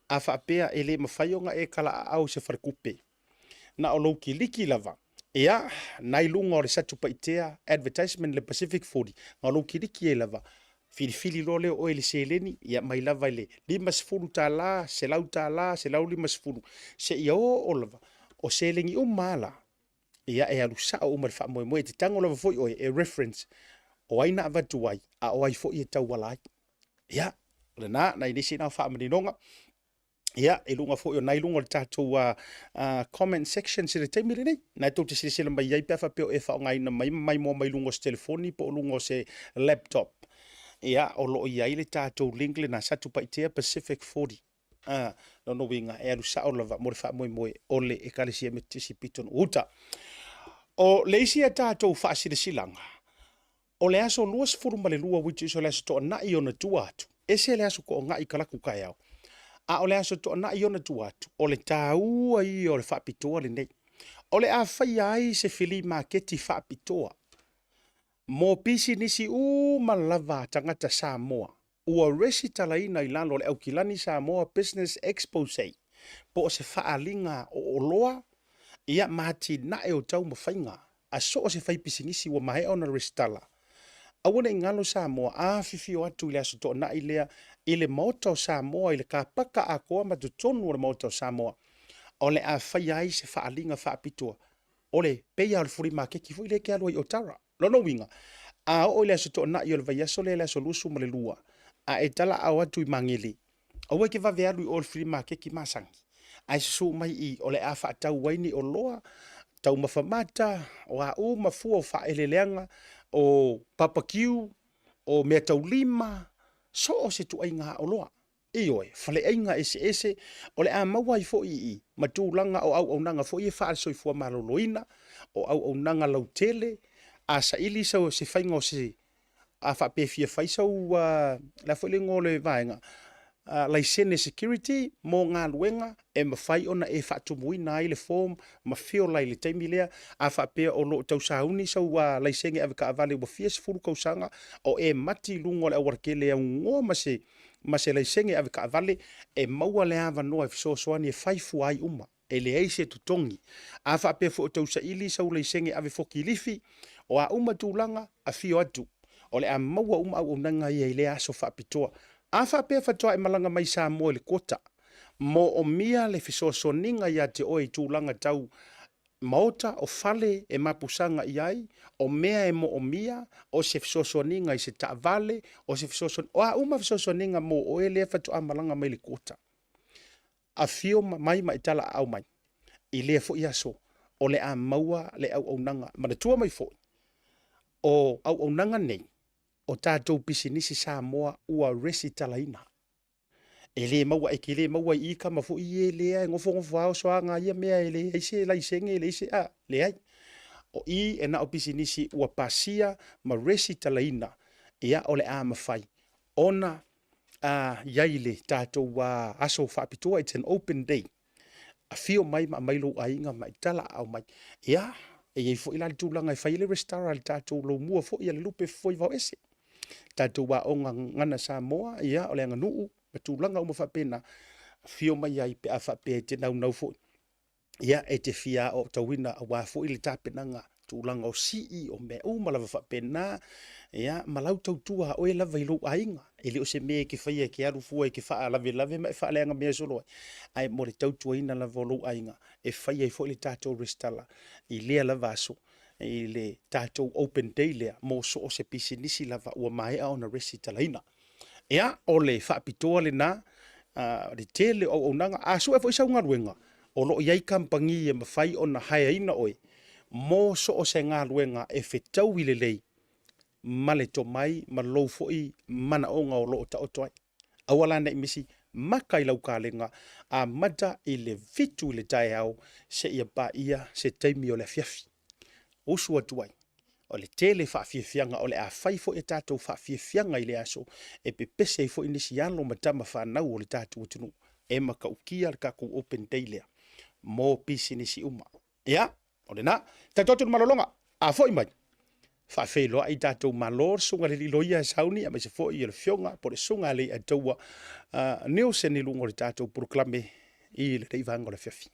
a faapea e le mafai ona e talaaao i se faletupe. Na o lou kiliki lava. Ia, nai luga o le Satupaitea advertisement le Pacific 40, na o lou kiliki ai lava, filifili loa lea o oe i le seleni, ia mai lava i le $50, $100, $150, seia oo lava, o seleni uma lava la, ia e alu sao uma i le faamoemoe. E te tago lava foi oe e reference o ai na avatu ai, a o ai foi e tauala ai. Ia, o lena, nai nisi na o faamaninoga. Ia, i luga foi o nai luga o le tatou comment section i le taimi lenei. Na e tou te silasila mai ai pe a faapea o e faaaogaina mai ma maimoa mai luga o se telefoni po o luga o se laptop. Ia, o lo o i ai le tatou link lena, Satupaitea Pacific 40. A, lona uiga, e alu sao lava mo le faamoemoe o le Ekalesia Metotisi Pitonuu Uta. O le isi a tatou faasilasilaga, O le aso 22 which is o le aso Toonai ona tua atu, ese le aso Toonai kalaku taeao, a o le aso Toonai ona tua atu, o le taua ia o le faapitoa lenei. O le a faia ai se filimaketi faapitoa mo pisinisi uma lava a tagata Samoa ua resitalaina i lalo o le Aukilani Samoa Business Exposé po o se faaaliga o oloa ia ma atinae o taumafaiga a so o se faipisinisi ua maea ona resitala. Aua ne i galo Samoa, afifio atu i le Aso Toonai lea i le Maota o Samoa i le kapaka atoa ma totonu o le Maota o Samoa o le a faia ai se faaaliga faapitoa o le pei lava o le fulimaketi foi lea e te alu ai i Otara. Lona uiga, a oo i le Aso Toonai o le vaiaso lea i le aso 22, a e talaau atu i Magele, aua e te vave alu i o i le filimaketi masani, ae susu mai i o le a faatau ai ni oloa, taumafa mata, o a uma fua o faaeleeleaga, o papakiu, o meataulima, so o se ituaiga oloa. Ioe, faleaiga eseese, o le a maua ai foi i i ma tulaga o auaunaga foi ia faale-soifua maloloina, o auaunaga lautele, a saili sau se faiga o se, a faapea e fia fai sau, le a foi le igoa o le vaega, laisene security mo galuega e mafai ona e faatumuina ai le form ma fill ai i le taimi lea. A faapea o lo o tau sauni sau laisene avetaavale ua fia sefulu tausaga o e mati i luga o le aualatele e aunoa ma se ma se laisene avetaavale, e maua le avanoa e fesoasoani e fai fua ai uma, e leai se totogi. A faapea foi o tausaili sau laisene ave fokilifi, o a uma tulaga, afio atu, o le a maua uma auaunaga ia i lea aso faapitoa. A faapea faatoa e malaga mai i Samoa i le quota, moomia le fesoasoaniga ia te oe i tulaga tau maota, o fale e mapusaga i ai, o mea e moomia, o se fesoasoaniga i se taavale, o se fesoasoani, o a uma fesoasoaniga mo oe lea faatoa malaga mai le quota. Afio mai ma e talaaao mai i lea foi aso o le a maua le auaunaga. Manatua mai foi, o auaunaga nei, o tatou pisinisi Samoa ua resitalaina. E le maua, e te le maua i i tama foi ia lea e nofonofo lava oso a ia mea e leai se laisene, e leai se, a, leai. O i e na o pisinisi ua pasia ma resitalaina, ia o le a mafai ona a, i ai le tatou a, aso faapitoa, it's an open day. Afio mai ma aumai lou aiga ma e talaaao mai. Ia, e i ai foi la le tulaga e fai ai le resitala a le tatou lomua foi a le lupe fofoe vaoese. Tatou aoga gagana Samoa, ia, o le aganuu ma tulaga uma faapena, afio mai ai pe a faapea e te naunau foi. Ia, e te fia aoaotauina aua foi le tapenaga tulaga o sii, o mea uma lava faapena, ia, ma lau tautua a oe lava i lou aiga. E le o se mea e te faia e te alu fua e te faalavelave ma e faaleaga mea solo ai, ae mo le tautuaina lava o lou aiga, e fai ai foi le tatou resitala i lea lava aso, i le tatou open day lea mo so o se pisinisi lava ua maea ona resitalaina. Ia, o le faapitoa lena, le tele o auaunaga. A sue foi sau galuega, o lo o i ai kamupani e mafai ona haeaina oe mo so o se galuega e fetaui lelei ma le tomai ma lou foi manaoga o lo o taoto ai. Aua la ne i misi, maka i lau kalega, amata i le 7 i le taeao seia paia se taimi o le afiafi. Usu atu ai, o le tele faafiafiaga o le a fai foi a tatou faafiafiaga i le aso e pepese ai foi nisi alo ma tama fanau o le tatou atunuu e matautia le tatou open day lea mo pisinisi uma. Ia, o lena. Tatou atu i le malologa, a foi mai, faafeiloai tatou malo le susuga i le alii loia e sauni aemaise foi o le afioga po o le susuga a le Alii Nielsen i luga o le tatou polokalame i lenei vaega o le afiafi.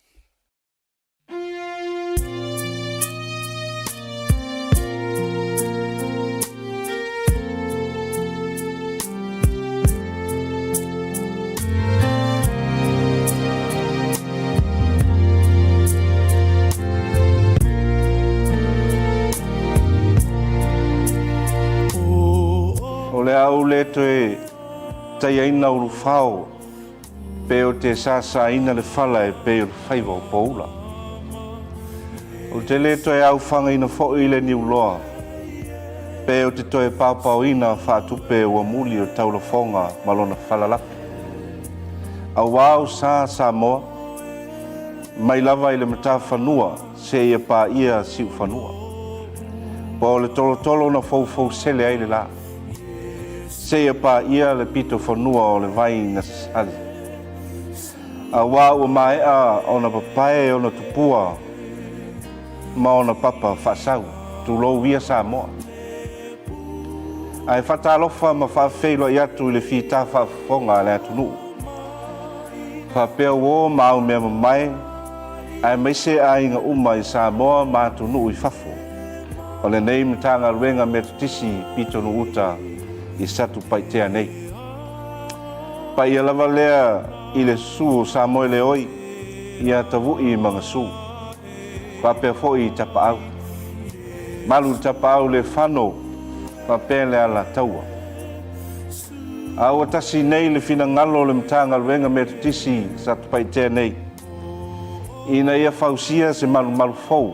O le a ou le toe taiaina ulufao pe ou te sāsāina le fala e pei o le faiva o Poula. Ou te le toe aofagaina foi le niuloa pe ou te toe paopaoina faatupe ua muli o taulafoga ma lona falalafi. Auā o sa Samoa, mai lava i le matafanua seia paia siufanua. Po o le tolotolo na foufousele ai le la, seia paia le pitofanua o le vai na sali. Auā ua maea ona papae ona tupua ma ona papa faasau, tulou ia Samoa. Ae faatalofa ma faafeiloai atu i le fita faafofoga a le atunuu. Faapea uo ma au mea mamae, aemaise aiga uma i Samoa ma atunuu i fafo, o lenei Matagaluega Metotisi Pitonuu-uta i Satupaitea nei. Paia lava lea i le susu o Samoeleoi ia Tavu'i ma Gasu, faapea foi i Tapaau. Malu i le Tapaau le fano faapea le Alataua. A ua tasi nei le finagalo o le Matagaluega Metotisi Satupaitea nei ina ia fausia se malumalu fou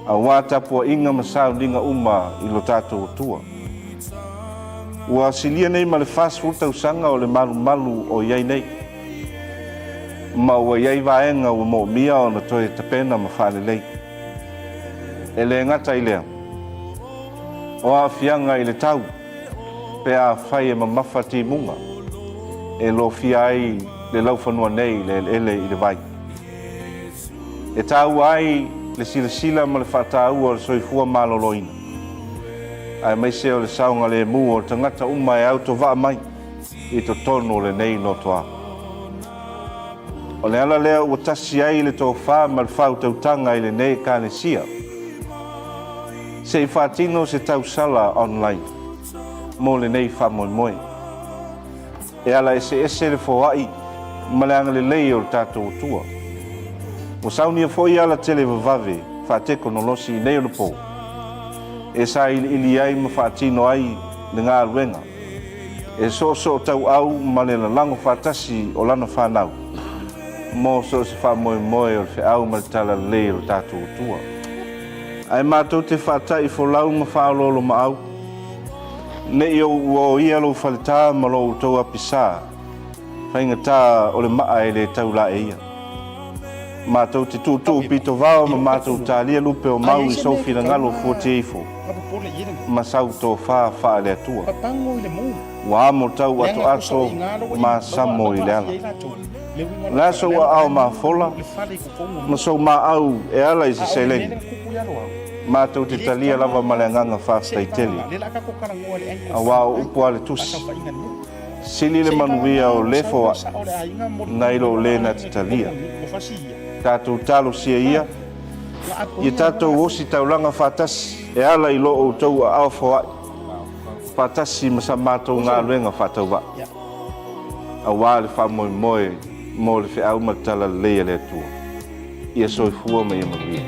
aua tapuaiga ma sauniga uma i lo tatou Atua. Ua silia nei ma le 40 tausaga o le malumalu o i ai nei, ma ua i ai vaega ua moomia ona toe tapena ma faalelei. E le gata i lea, o aafiaga i le tau pe afai e mamafa timuga e lofia ai le laufanua nei i le eleele i le vai. E taua ai le silasila ma le faataua o le soifua maloloina, aemaise o le saogalemu o tagata uma e autovaa mai i totonu o lenei notoa. O le ala lea ua tasi ai le tofa ma le faautautaga i lenei Ekalesia, se i faatino se tausala online mo lenei faamoemoe. E ala eseese le foai ma le agalelei o le tatou Atua. Ua saunia foi ala televavave faatekonolosi i nei onapo e sailiili ai ma faatino ai le galuega e soosootauau ma le lalago faatasi o lana fanau mo so o se faamoemoe o le feau ma le talalelei o le tatou Atua. Ae matou te faata'i folau ma faaoloolomaau, ne i ou uaoia lou faletā ma lo outou apisā, faigata o le maa e le tau laeia. Matou te tuutuu pitovao ma matou talia lupe o mau i sou finagalo fuatieifo ma sau tofa faale-Atua. Ua amo tau atoato ma samo i le ala. O le a sou aao mafola ma sou maau e ala i se seleni? Matou te talia lava ma le agaga faafetai tele, auā o upu a le Tusi, Sili le manuia o le foai nai lo le na te talia. Tatou talosia ia, ia tatou osi taulaga faatasi e ala i lo outou aao foai, faatasi ma sa matou galuega faatauvaa, auā le faamoemoe mo le feau ma le talalelei a le Atua. Ia soifua ma ia manuia.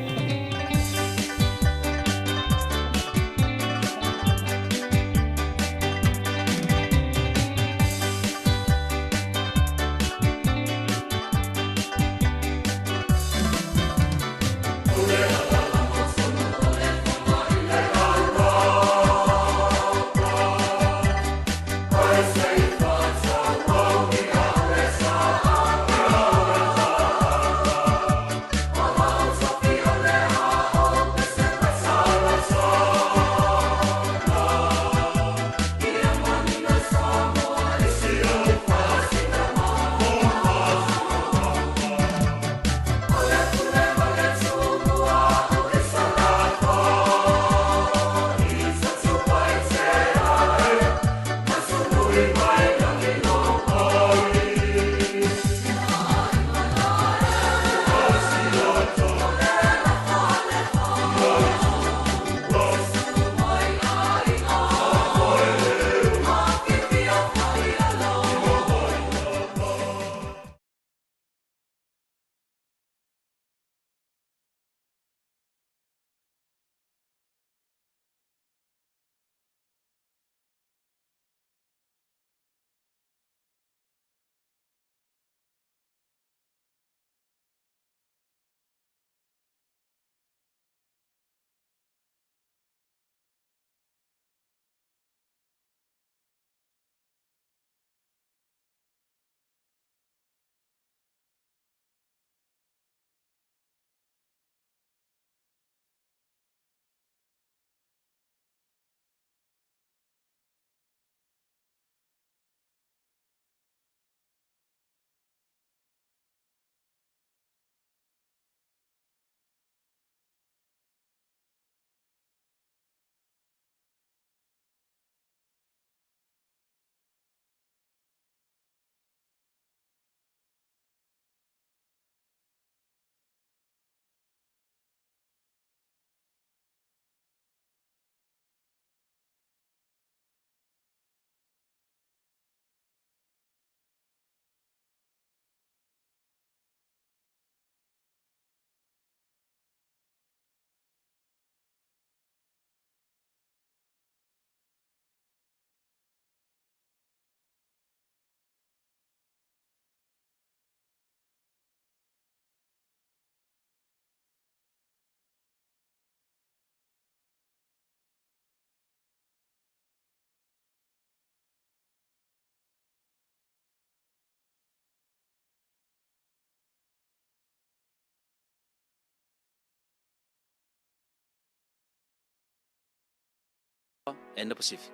and the Pacific.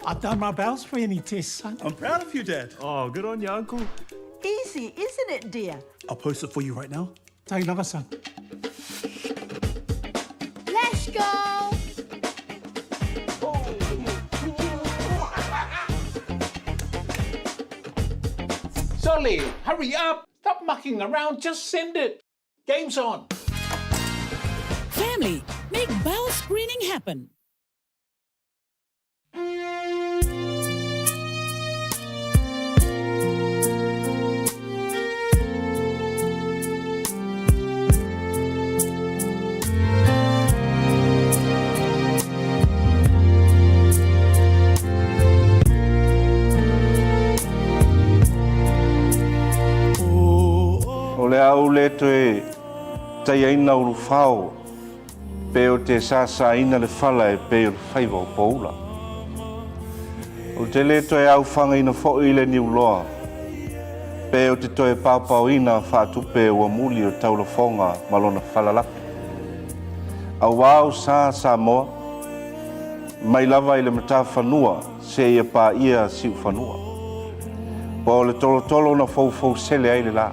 I've done my bowel screening test, son. I'm proud of you, Dad. Oh, good on you, Uncle. Easy, isn't it, dear? I'll post it for you right now. Take another, son. Let's go! Solly, hurry up! Stop mucking around, just send it. Game's on. Family, make bowel screening happen. O le a ou le toe taiaina ulufao pe ou te sāsāina le fala e pei o le faiva o Poula. Ou te le toe aofagaina foi le niuloa pe ou te toe paopaoina faatupe ua muli o taulafoga ma lona falalapi. Auā o sa Samoa, mai lava i le matafanua seia paia siufanua. Po o le tolotolo na foufousele ai le la,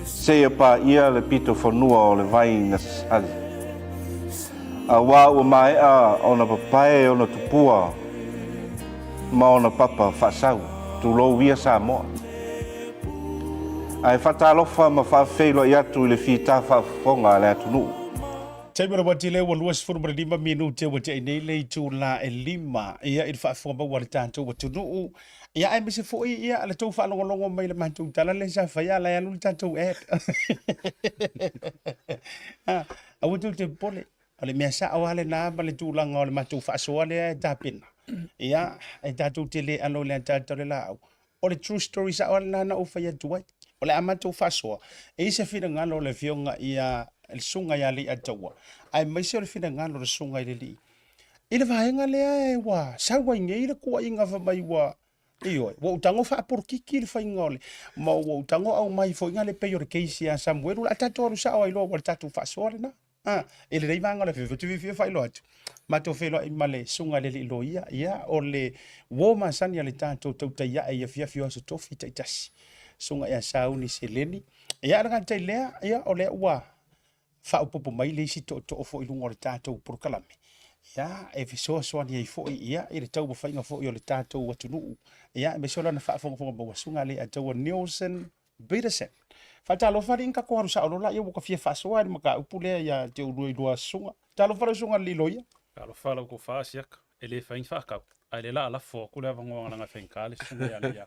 seia paia le pitofanua o le vai na sali. Auā ua maea ona papae ona tupua ma ona papa faasau, tulou ia Samoa. Ae faatalofa ma faafeiloai atu i le fita faafofoga a le atunuu. Taimi o le uati lea ua 25 minute ua tea nei le itula e 5 ia i le faafofoga maua a le tatou atunuu. Ia aemaise foi ia le tou faalogologo mai i le matou tala lea sa faia a la e alu le tatou ad. Aua tou te popole. O le mea sao lava lena ma le tulaga o le matou faasoa lea e tapena. Ia, e tatou te le alo i le ataata o le laau. O le true story sao lava lena na ou fai atu ai. O le a matou faasoa, e i ai se finagalo o le Afioga ia le Susuga ia Leiataua, aemaise o le finagalo o le Susuga i le Alii. I le vaega lea ua sau ai nei le kuaiga fai mai ua Ioe, ua ou tago faapolokiki le faiga o le, ma ua ou tago aumai foi le pei o le case ia Samuelu, o le a tatou alu sao ai loa, ua le tatou faasoa lena. A, i lenei vaega o le afiafi, ou te fiafia e faailoa atu, matou feiloai ma le susuga i le alii loia, ia, o le uo masani a le tatou tautai ae i afiafi o Aso Tofi taitasi, susuga ia Sauni Seleni. Ia, a le gata i lea, ia, o lea ua faaopoopo mai le isi tootoo foi i luga o le tatou polokalame, ia, e fesoasoani ai foi, ia, i le taumafaiga foi o le tatou atunuu, ia, aemaise o lana faafogafoga maua, susuga Leiataua Neilson Peterson. Faatalofa alii na tatou alu sao loa laia ua ta fia faasoa i le mataupu lea ia te oulua i lua susuga. Talofa lau susuga i le alii loia. Talofa lau tofa Siaka, e le fai ni faatau, ae le laa lafo atu le avanoa leaga e faigata le susuga ia Alii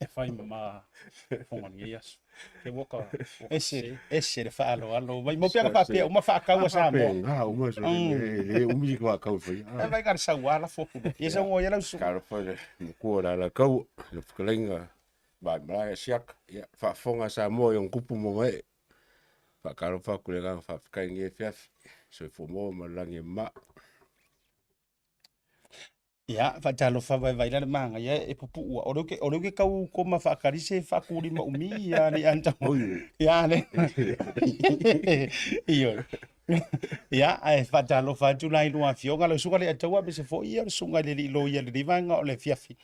e fai ma ma fofoga i lenei aso. Te ua ka Ese, ese le faaaloalo. Mai mo pea na faapea uma faatau a Samoa. Faapena uma so e le umi se faatau e faia. E vai ka le saua lafo atu loa. Ia saunoa ia lau susuga. Talofa le matua o le Alataua, le fetalaiga Vaimalae Siaka, ia, faafofoga a Samoa i ona tupu ma ona ee. Faatalofa atu i le agaga faafetai i lenei afiafi. Soifua maua ma le lagi e mama. Ia, faatalofa vaivai la le manaia e pupuua. O lea o lea ke tau koma faatali se faakulima umi ia le anta. Ia le. Ioe. Ia, ae faatalofa atu la i lua afioga, lau susuga Leiataua aemaise foi ia le susuga i le alii loia i lenei vaega o le afiafi.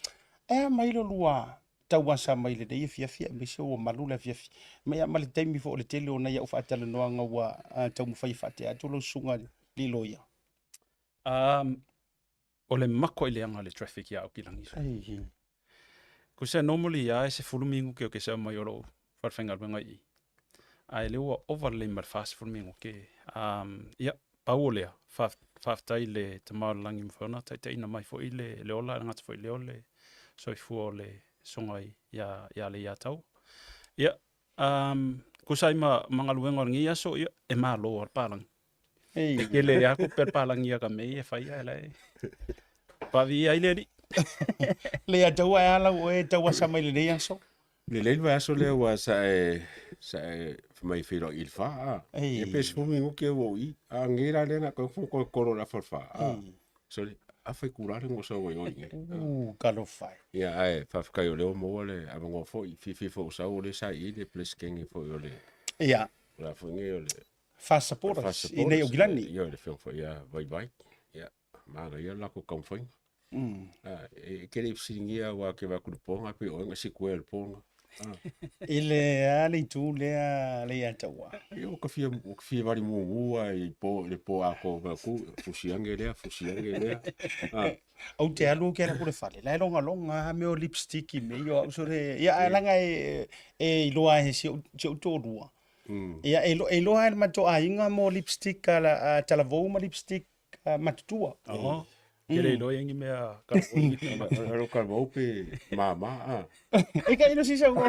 E a mai lo lua tauasa mai lenei afiafi aemaise ua malu le afiafi. Ma ia ma le taimi foi o le tele o nai au faatalanoaga ua taumafai e faatea atu lau susuga i le alii loia. O le mako i leaga le traffic ia Aukilagi. Kusa normally ia e 10 minute o ke sau mai o lou falefaigaluega i i. Ae lea ua ova lelei ma le 40 minute. Ia, pau o lea, faafetai i le Tama o le Lagi mafai ona taitaiina mai foi le, le ola, e le gata foi i lea o le soifua o le Susuga ia, ia Leiataua. Ia, tusa ai ma, ma galuega o lenei aso, ia, e malo lava le palagi. E tele lava tupe a le palagi ia ka mea ia e fai ae la e paviia ai le Alii. Leiataua e a lau oe tauasa mai lenei aso? Lelei le vaiaso lea ua sa e sa e fai mai e feiloai i le fa a. Ia pe 10 minute ua ou i. A nei la lea na toe fo toe kolo i le afa o le fa a. Sorry, afa itula le gosa ua i o i nei. U talofa e. Ia ae faafetai o lea ua maua le avanoa foi, fiafia foi ua sau o lea sa i i le Peresetene foi o le Ia. O le a foi nei o le Fast supporters i nei Aukilani. Ia, le afioga foi ia Vaivai. Ia, manaia le latou taumafaiga. E te le i fesiligia aua e te vaai atu i le po lena pei o oe na sikuea i le po lena. I le a le itu lea Leiataua? Ia ua ta fia, ua ta fia vali mumu lava i po, le po atoa vae atu, fusi ane lea, fusi ane lea. Ou te alu ou te alu atu i le fale, la e logaloga lava mea o lipstick i mea ia o au sole, ia ae leaga e, e iloa e si ou, si ou toalua. Ia e iloa e le matou aiga mo lipstick a, a talavou ma lipstick matutua. Oho. Ke le iloa ni mea talavou. Alo talavou pe mama a. E ka ino sisa ua.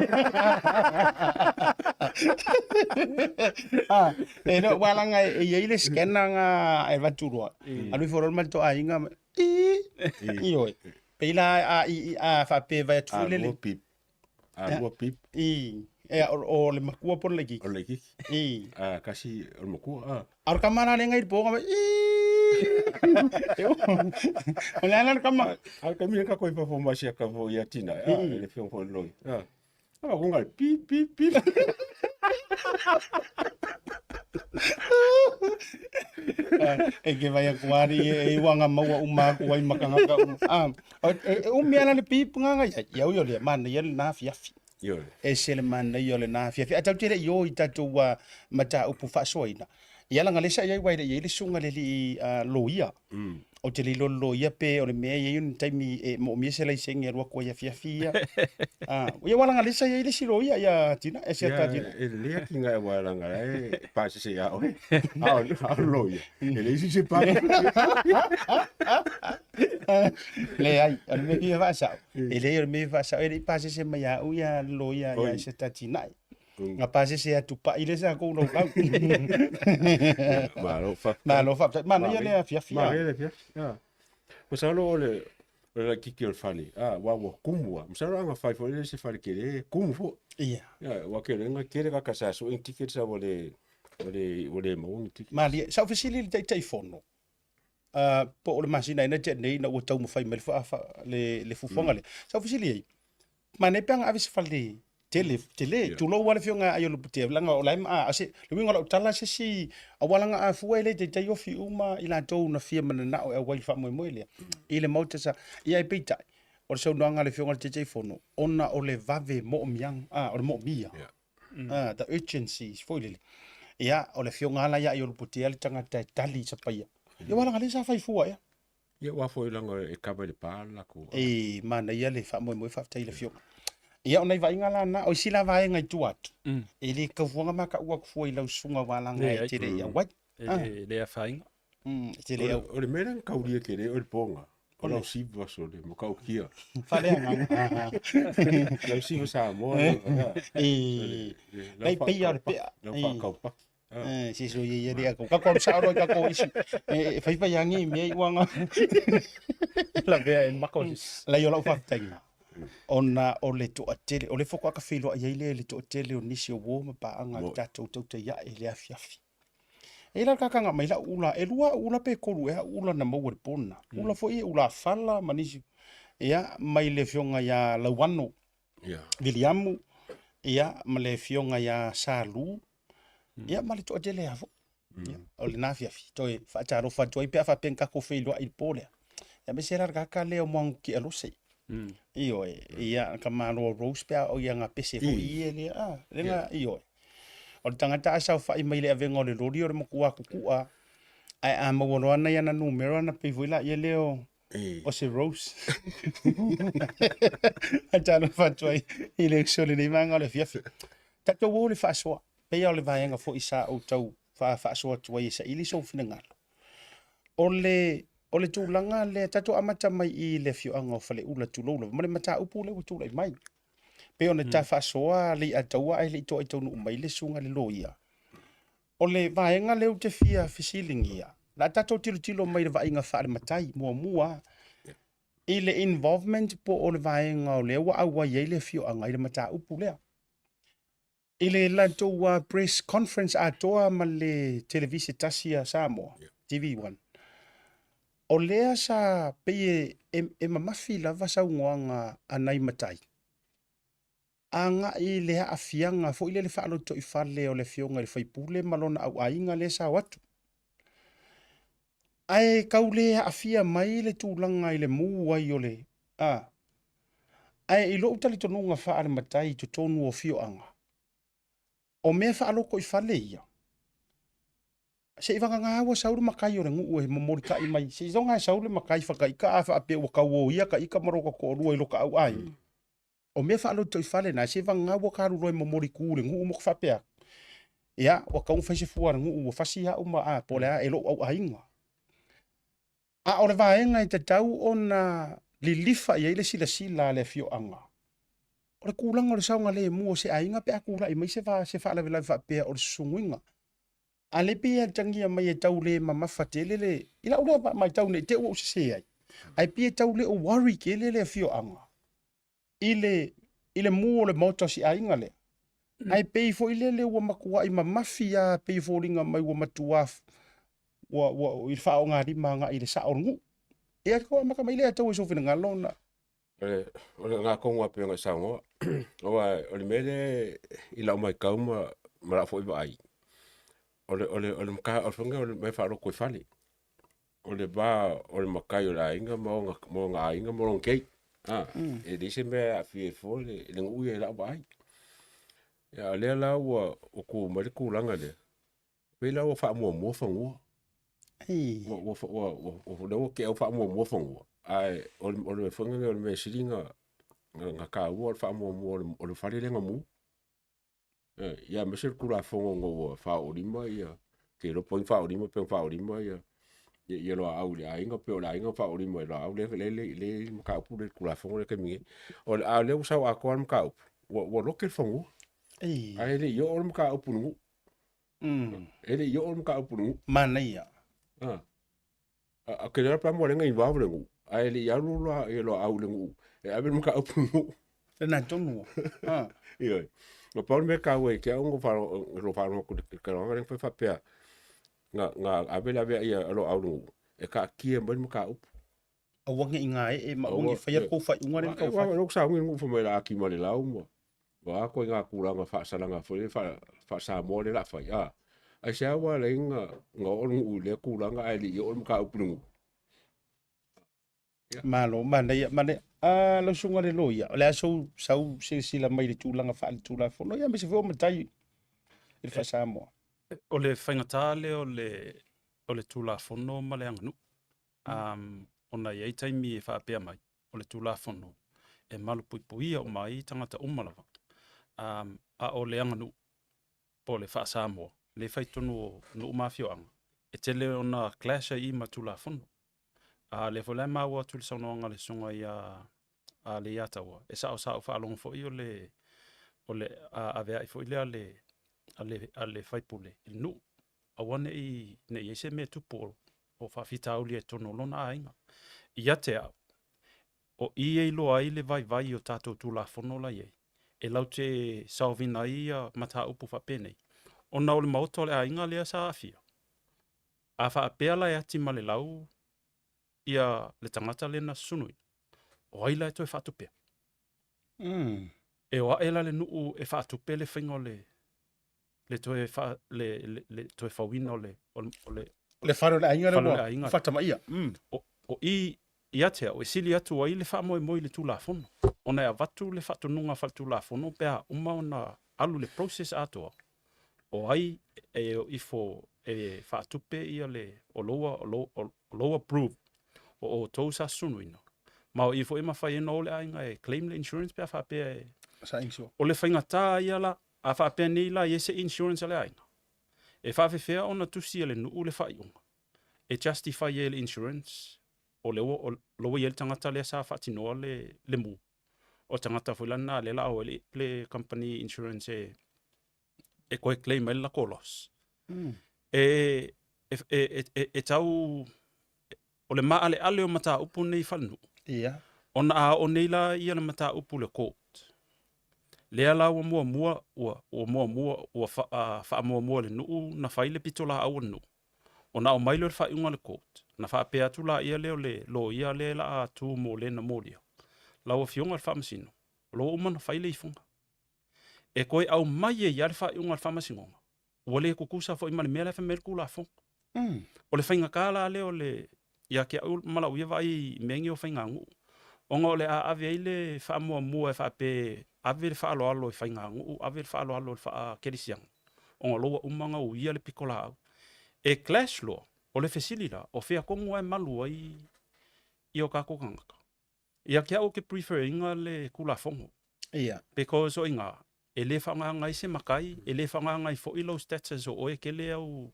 Ah, e no walanga e iai le scanner nga e vatu roa. Alu ifo loa le matou aiga i i oi. Pei la a i a faapea vai atu foi lele. A lua pip. A lua pip. I e o le makua po le laitiiti. O le laitiiti. I. A kasi o le makua a. A o le kama la lenga i le po nga i. O le ala le kama. A kami ka koi fafo ma sia ka fo ia tina. A le feo fo loi. A. A ko ngai pip pip pip. E ke vai aku ari e wanga maua uma aku ai makanga ka uma. Ah, e umi ala le pip nga nga ia ia o le mana ia na fiafi. E se le mana ia le na fiafi. A tau te le i o i tatou mataupu faasoaina. Ia laga lea sa i ai aua e le i ai le susuga i le alii loia. Ou te le iloa le loia pe o le mea e i ai ni taimi e moomia se laisene e alu atu ai afiafi ia. Ia aua leaga lea sa i ai le isi loia ia Tina, e Siata Tina. E lelei atiga aua leaga la e pasese ia oe. A o le loia, e leai se isi e pasese. Leai, o le mea fia faasao, e leai o le mea fia faasao, e le i pasese mai ia au ia le loia ia Siata Tinai. Nga pasese atu pai le sa kou lau lau. Malo faafetai. Malo faafetai. Manaia le afiafi. Manaia le afiafi. Masalo o le o le laitiiti o le fale, a ua ua kumu lava. Masalo a na fai foi lea i se fale tele, e kumu foi. Ia. Ia, aua ke lena tele tagata sa sue ni tickets a ua le ua le ua le maua ni tickets. Malie, sa ou fesili i le Taitaifono, po o le masina ea na tea nei ina ua taumafai mai le, le fuafuaga lea. Sa ou fesili ai, manaia pe ana ave se fale tele, tele, yeah. Tulou lava le afioga ia Aiolupotea, leaga o la e, a, se, le uiga o lau tala se isi, aua leaga a fua e le taitai ofi uma i latou na fia mananao e auai i le faamoemoe lea, i le Maota sa, ia ae peitai, o le saunoaga a le afioga i le Taitaifono, ona o le vave moomiaga, a, o le moomia, yeah. The urgency foi lele. Ia, o le afioga lava la ia Aiolupotea le tagata e tali i sapaia. Ia, aua leaga lea sa fai fua ea. Ia, aua foi leaga e kava i le pa le latou. E manaia le faamoemoe faafetai i le afioga. Ia, o nai vaaiga la na, o isi la vaega i tua atu, e le tau ma taua atu fua i lau susuga aua leaga e te le i auai. E le afaina. E te le au. O le mea lea na taulia tele o le poga, o lau siva sole, matautia. Faaleagaga. Lau siva Samoa. E, lai peia o le pea. Lau faakaupaki. Eh, se so ye ye ko ka ko sa ro ka ko isi. E fai fai angi me i wanga. La vea e mako. La yo la ufa tainga. Ona o le toatele, o le foko aka feiloai ai lea i le toatele o nisi o uo ma paaga i tatou tautai ae i le afiafi. E i ai la le kakanga mai lau ula, e lua au ula pe tolu ea au ula na maua i le po lena. Ula foi e ula fala ma nisi, ia, mai le afioga ia Lauano Viliamu, ia, ma le afioga ia Salu, ia, ma le toatele lava foi. Ia, o lena afiafi, toe faatalofa atu ai pe a faapea na tatou feiloai i le po lea. Ia, aemaise la le tagata lea o Moagu Tialose. Ioe, ia, tamaloa Rose pe a o ia na pese foi ia lea, a, lena, ioe. O le tagata a saofai mai le avega o le loli o le matua kukua, ae a maua loa ana ia numera ona pei foi laia lea o, o se Rose. Talofa atu ai i le uso o lenei vaega o le afiafi. Tatou o le faasoa, pei lava o le vaega foi sa ou tau faasoa atu ai e saili sou finagalo. O le, o le tulaga lea, tatou amata mai i le afioaga o Faleula, tulou lava, ma le mataupu lea ua tulai mai. Pei ona ta faasoa Leiataua ae le i toai taunuu mai le susuga i le loia. O le vaega lea ou te fia fesiligia, o le a tatou tilotilo mai i le vaaiga faale-matai muamua i le involvement po o le vaega o lea ua auai ai le afioaga i le mataupu lea. I le latou press conference atoa ma le televise tasi a Samoa, TV1, o lea sa pei e, e, e mamafi lava saunoaga a nai matai. Agai i le aafiaga foi lele faalotoifale o le afioga i le faipule ma lona auaiga lea sa o atu. Ae tau le aafia mai le tulaga i le mu ai o le a. Ae i lou talitonuga faale-matai i totonu o afioaga, o mea faalotoifale ia, Seivagana ua sau le matai o le nuu e momoli tai mai, seiloga e sau le matai fataika a faapea ua tau oia ta ita ma lota toalua i lota au aiga. O mea faalotoifale na, seivagana ua ta alu loa e momoli tu i le nuu ma ta faapea atu, ia, ua tatau ona fai se fua a le nuu ua fasi au ma a po o le a e lou au aiga. A o le vaega e tatau ona lilifa i ai le silasila a le afioaga, o le tulaga o le saogalemu o se aiga pe a tulai mai se faalavelave faapea o le susunuina. A lea pei e atagia mai e tau le mamafa tele le, i lau lea matau ne i te i ua ou sese ai, ae pei e tau le o worry tele le afioaga i le, i le mu o le maota o si aiga lea. Ae pei foi lele ua matuai mamafi lava, pei e foliga mai ua matua ua, ua, i le faaaogalima agai i le sao o le nuu. Ia, tau amata mai lea tau e sou finagalo ona O le lena tonu lava pei ona e saunoa. Aua o le mea lea i lau matau ma lau foi vaai, o le faiga o le mea faalotoifale. O le va o le matai o le aiga ma ona aiga ma lona keiki. E leai se mea e aafia ai fua le nuu ia i lau vaai. A o lea la ua tu mai le tulaga lea, pei la ua faamuamua fanua. O lea ua te i lava ua faamuamua fanua, ae o le faiga lenei o le mea e sili ona taua o le faamuamua o le fale lea na mu. Ia aemaise o le Tulafono ina ua faaoolima ia, ou te le iloa po o ai na faaoolima pe na faaoolima ia Loau i le aiga pe o le aiga na faaoolima i Loau lea e i ai le mataupu lea i le Tulafono lea i le taimi nei. A o lea ua sau atoa lava le mataupu, ua lote le fanua, ae le i oo le mataupu i le nuu. E le i oo le mataupu i le nuu. Manaia. Ou te le iloa pe a mo le na involve le nuu, ae le i alu la ia Loau i le nuu e ave le mataupu i le nuu. Lena tonu. Ioe. Na pau le mea taua ia te au na ou faalogo atu i le talanoaga lea na fai faapea, na ave le aveai a Loau i le nuu e taatia mai le mataupu. Aua ne i gaee ma aua ne i faia le tou faaiuga lea na tau fai. Lea ua sauni le nuu fai mai o le a ati ma le lau ma o a ituaiga tulaga faasalaga foi lea faa-Samoa lea o le a fai, a. Aisea ua ala ai ona oo le nuu i lea tulaga ae le i oo le mataupu i le nuu? Malo, manaia, manaia. Lau susuga i le loia, o le a sou sau silasila mai i le tulaga faale-tulafono, ia aemaise foi o matai i le faa-Samoa. O le faigata lea o le Tulafono ma le aganuu. Ona e i ai taimi e faapea mai, o le Tulafono e malupuipuia uma ai tagata uma lava. A o le aganuu po o le faa-Samoa, lea e fai i totonu o nuu ma afioaga, e tele ona clash ai i ma Tulafono. A o lea foi la e maua atu i le saunoaga a le susuga ia Leiataua, e sao sa ou faalogo foi o le aveai foi lea a le faipule i le nuu, aua ne i i ai se mea e tupu o faafitauli ai i totonu o lona aiga. Ia te au, o i e iloa ai le vaivai o tatou Tulafono la e i ai, e latou te solve ina ai ia mataupu faapenei, ona o le maota o le aiga lea sa aafia. A faapea la e ati ma le lau ia le tagata lea na susunuina, o ai la e toe faatupea? E o ae la le nuu e faatupe le faiga o le le toe fa, le, le, le toe fauina o le o le le fale o le aiga lea ua faatamaia. O i ia te au e sili atu ai le faamoemoe i le Tulafono, ona e avatu le faatonuga faaletulafono pe a uma ona alu le process atoa, o ai e o ifo e faatupe ia le o loua o lou approve o outou sa susunuina, ma o i foi e mafai ai ona o le aiga e claim le insurance pe a faapea e Sa insure. O le faigata ia la, a faapea nei la e i ai se insurance a le aiga, e faafefea ona tusi e le nuu le faaiuga e justify ai e le insurance o lea ua o i ai le tagata lea sa faatinoa le mu. O le tagata foi la lena lea o le a o ai le company insurance e toe claim ai le latou loss. E tau o le maaleale o mataupu nei faalenuu. Ona a oo nei la ia le mataupu i le court, lea la ua muamua ua muamua ua faamuamua e le nuu na fai le pitolaau a le nuu. Ona aumai lea o le faaiuga a le court, ona faapea atu laia lea o le loia lea o le a tu mo le na molia. Lau Afioga i le Faamasino, o lea ua uma ona fai le ifoga. E toe aumai ai lava le faaiuga a le Faamasinoga, ua le tutusa foi ma le mea la e fai mai ai le Tulafono. O le faigata la lea o le, ia te au ma lau ia vaai i mea nei o faiganuu, ona o le a ave ai le faamuamua e faapea e ave le faaaloalo i faiganuu, ave le faaaloalo i le faakerisiano, ona o lea ua uma ona uia le pitolaau. E clash loa, o le fesili la, o fea tonu lava e malu ai ia o tatou tagata? Ia te au ou te prefer ina le Tulafono. Ia. Because o i ina, e le faaaogaina ai se matai, e le faaaogaina ai foi lou status o oe e tele au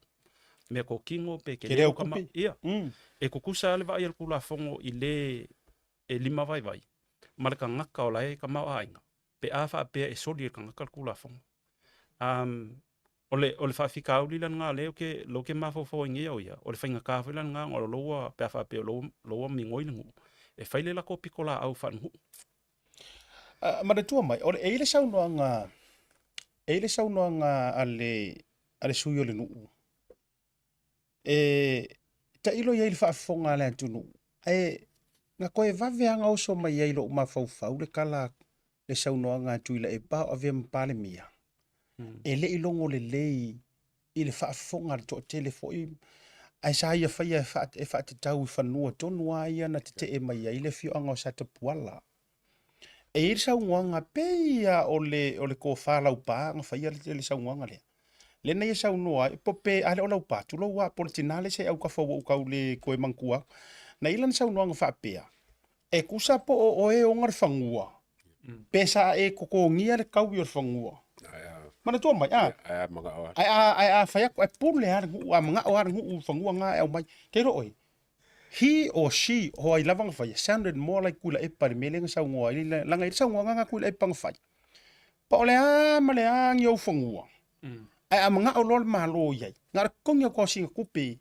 meatotino pe tele au tupe. Ia. E tutusa lava le vaai a le Tulafono i le e limavaivai ma le tagata o la e tamaoaiga pe a faapea e soli e le tagata le Tulafono. Um, o le, o le faafitauli la lena lea ou te, lea ou te mafaufau ai nei au ia, o le faigata foi la lena ona o lou ua, pe a faapea o lou, lou ua migoi le nuu, e fai le latou pitolaau faalenuu. Uh, manatua mai, o le, e i le saunoaga, e i le saunoaga a le, a le sui o le nuu, e tailo i ai i le faafofoga a le atunuu, ae na toe vave lava ona oso mai ai i lou mafaufau le tala le saunoaga a Tuilaepa o avea ma Palemia, e le i logo lelei i le faafofoga a le toatele foi, ae sa ia faia e faatatau i fanua tonu lava ia na tetee mai ai le afioaga o Satapuala. E i ai le saunoaga pei lava o le, o le tofa Laupa na faia le, le saunoaga lea. Lea na ia saunoa ai, po pe a le o Laupa, tulou lava, po o le tina lea sa i autafa ua ou tau le toe manatua atu. Na i ai lana saunoaga faapea, e tusa po o oe e ona le fanua, pe sa e totogia le taui o le fanua. Manatua mai, a? Ae a, ae a fai atu, e pule lava le nuu, a manao lava le nuu i fanua na e aumai. Te iloa oe, he or she, o ai lava na faia, sounded more like Tuilaepa i le mea lea na saunoa ai, leaga e i ai le saunoaga na Tuilaepa na fai. Pa o le a ma le a ni ou fanua, ae a manao loa le Malo i ai, na o le totogi atu lava o sina tupe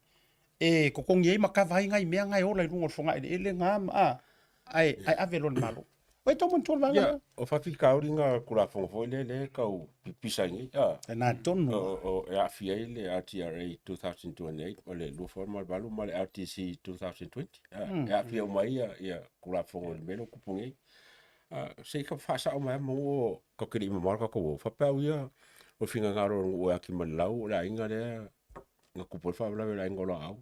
e totogi ai ma kava ai nai mea na e ola i luga o le fogaeleele na ma, a, ae, ae ave loa i le Malo. Oi tau manatua le vaega lea? O faafitauli na Tulafono foi lea lea e tau pipisa ai nei, a. Lena tonu. O, e aafia ai le RTRA 2028 o le 2008 ma le RTC 2020. A, e aafia uma ai ia, ia Tulafono i le mea lea ua tupu nei. A, se i faasao mai lava manu o tatou te le i mamao le tatou o. Faapea au ia, o le finagalo o le nuu e ati ma le lau, o le aiga lea na tupu ai le faalavelave o le aiga o Loau.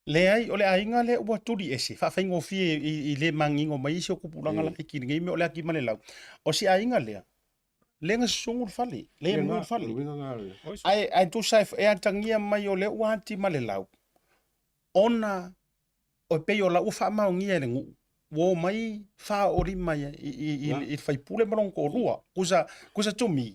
Leai, o le aiga lea ua tuli ese, faafaigofie i, i le manino mai isi o tupulaga laiti i lenei mea o le ati ma le lau. O si aiga lea, lea na susugu le fale, lea e mu le fale. Ae, ae tusa e, e atagia mai o lea ua ati ma le lau, ona o pei o la ua faamaonia e le nuu, ua omai faaoolima i, i, i, i, i le faipule ma lona toalua. Kusa, kusa to me,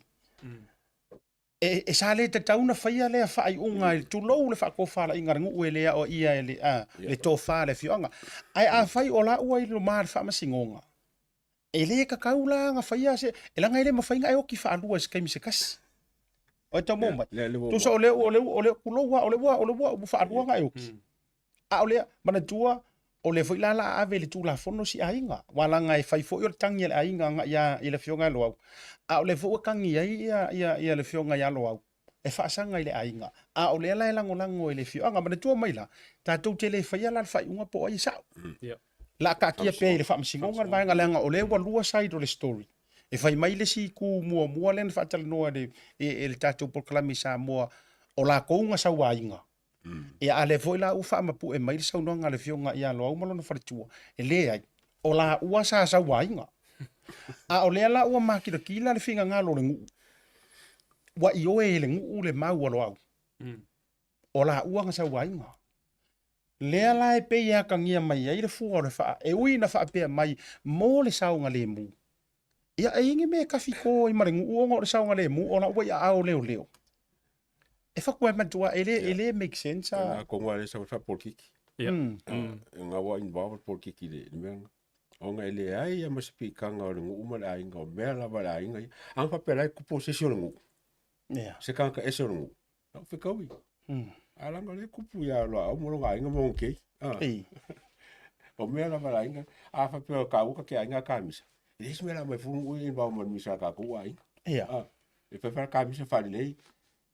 E, e sa le tatau ona faia lea faaiuga i tulou le faatofalaiga a le nuu e le aoaia e le, a, le tofa a le afioaga. Ae afai o la ua i luma le faamasinoga, e le tatau la ona faia se, e leaga e le mafai ona e oti faalua i se taimi se tasi. O e tau maua mai. Tusa o lea, o lea, o lea, tulou lava, o lea ua, o lea ua, ua faalua ona e oti. A o lea, manatua, o lea foi la la a ave i le Tulafono si aiga, aua leaga e fai foi o le tagi a le aiga agai ia i le Afioga ia Loau, a o lea foi ua tagi ai ia, ia, ia le Afioga ia Loau e faasaga i le aiga, a o lea la e lagolago e le afioaga. Manatua mai la, tatou te le faia la le faaiuga po o ai e sao. La a taatia pea i le Faamasinoga le vaega leaga o lea ua lua side o le story. E fai mai le isi itu muamua lea na faatalanoa e le, e le tatou polokalame i Samoa, o latou na sauaina. Ia, a lea foi la ua faamapue mai le saunoaga a le Afioga ia Loau ma lona faletua, e leai, o laua sa sauaina. A o lea la ua makilatila le finagalo o le nuu, ua ioe e le nuu le mau a Loau, o laua na sauaina. Lea la e pei e atagia mai ai le fua o le faa, e ui ina faapea mai mo le saogalemu. Ia, e i ai ni mea e kafi to ai ma le nuu ona o le saogalemu o la ua i aao o leoleo. E whaku ai matua, e le, e le make sense a. Nga konga le sa fa polokiki. Yeah. Nga wa involve polokiki le le mea. Ona e le ai ia ma se pikanga o le nuu ma le aiga o mea lava le aiga ia. Anga faapea la e kupu se isi o le nuu. Yeah. Se kanaka ese o le nuu. Lau fekaui. A langa le kupu ia loa au mo longa aiga mo kei. Ah. Ei. O mea lava le aiga. A faapea o kāua ka ke aiga a kamisa. E leai se mea la mai fulu nuu e involve ma le misa a kākou aiga. Yeah. Ah. E fai fai kamisa faalelei,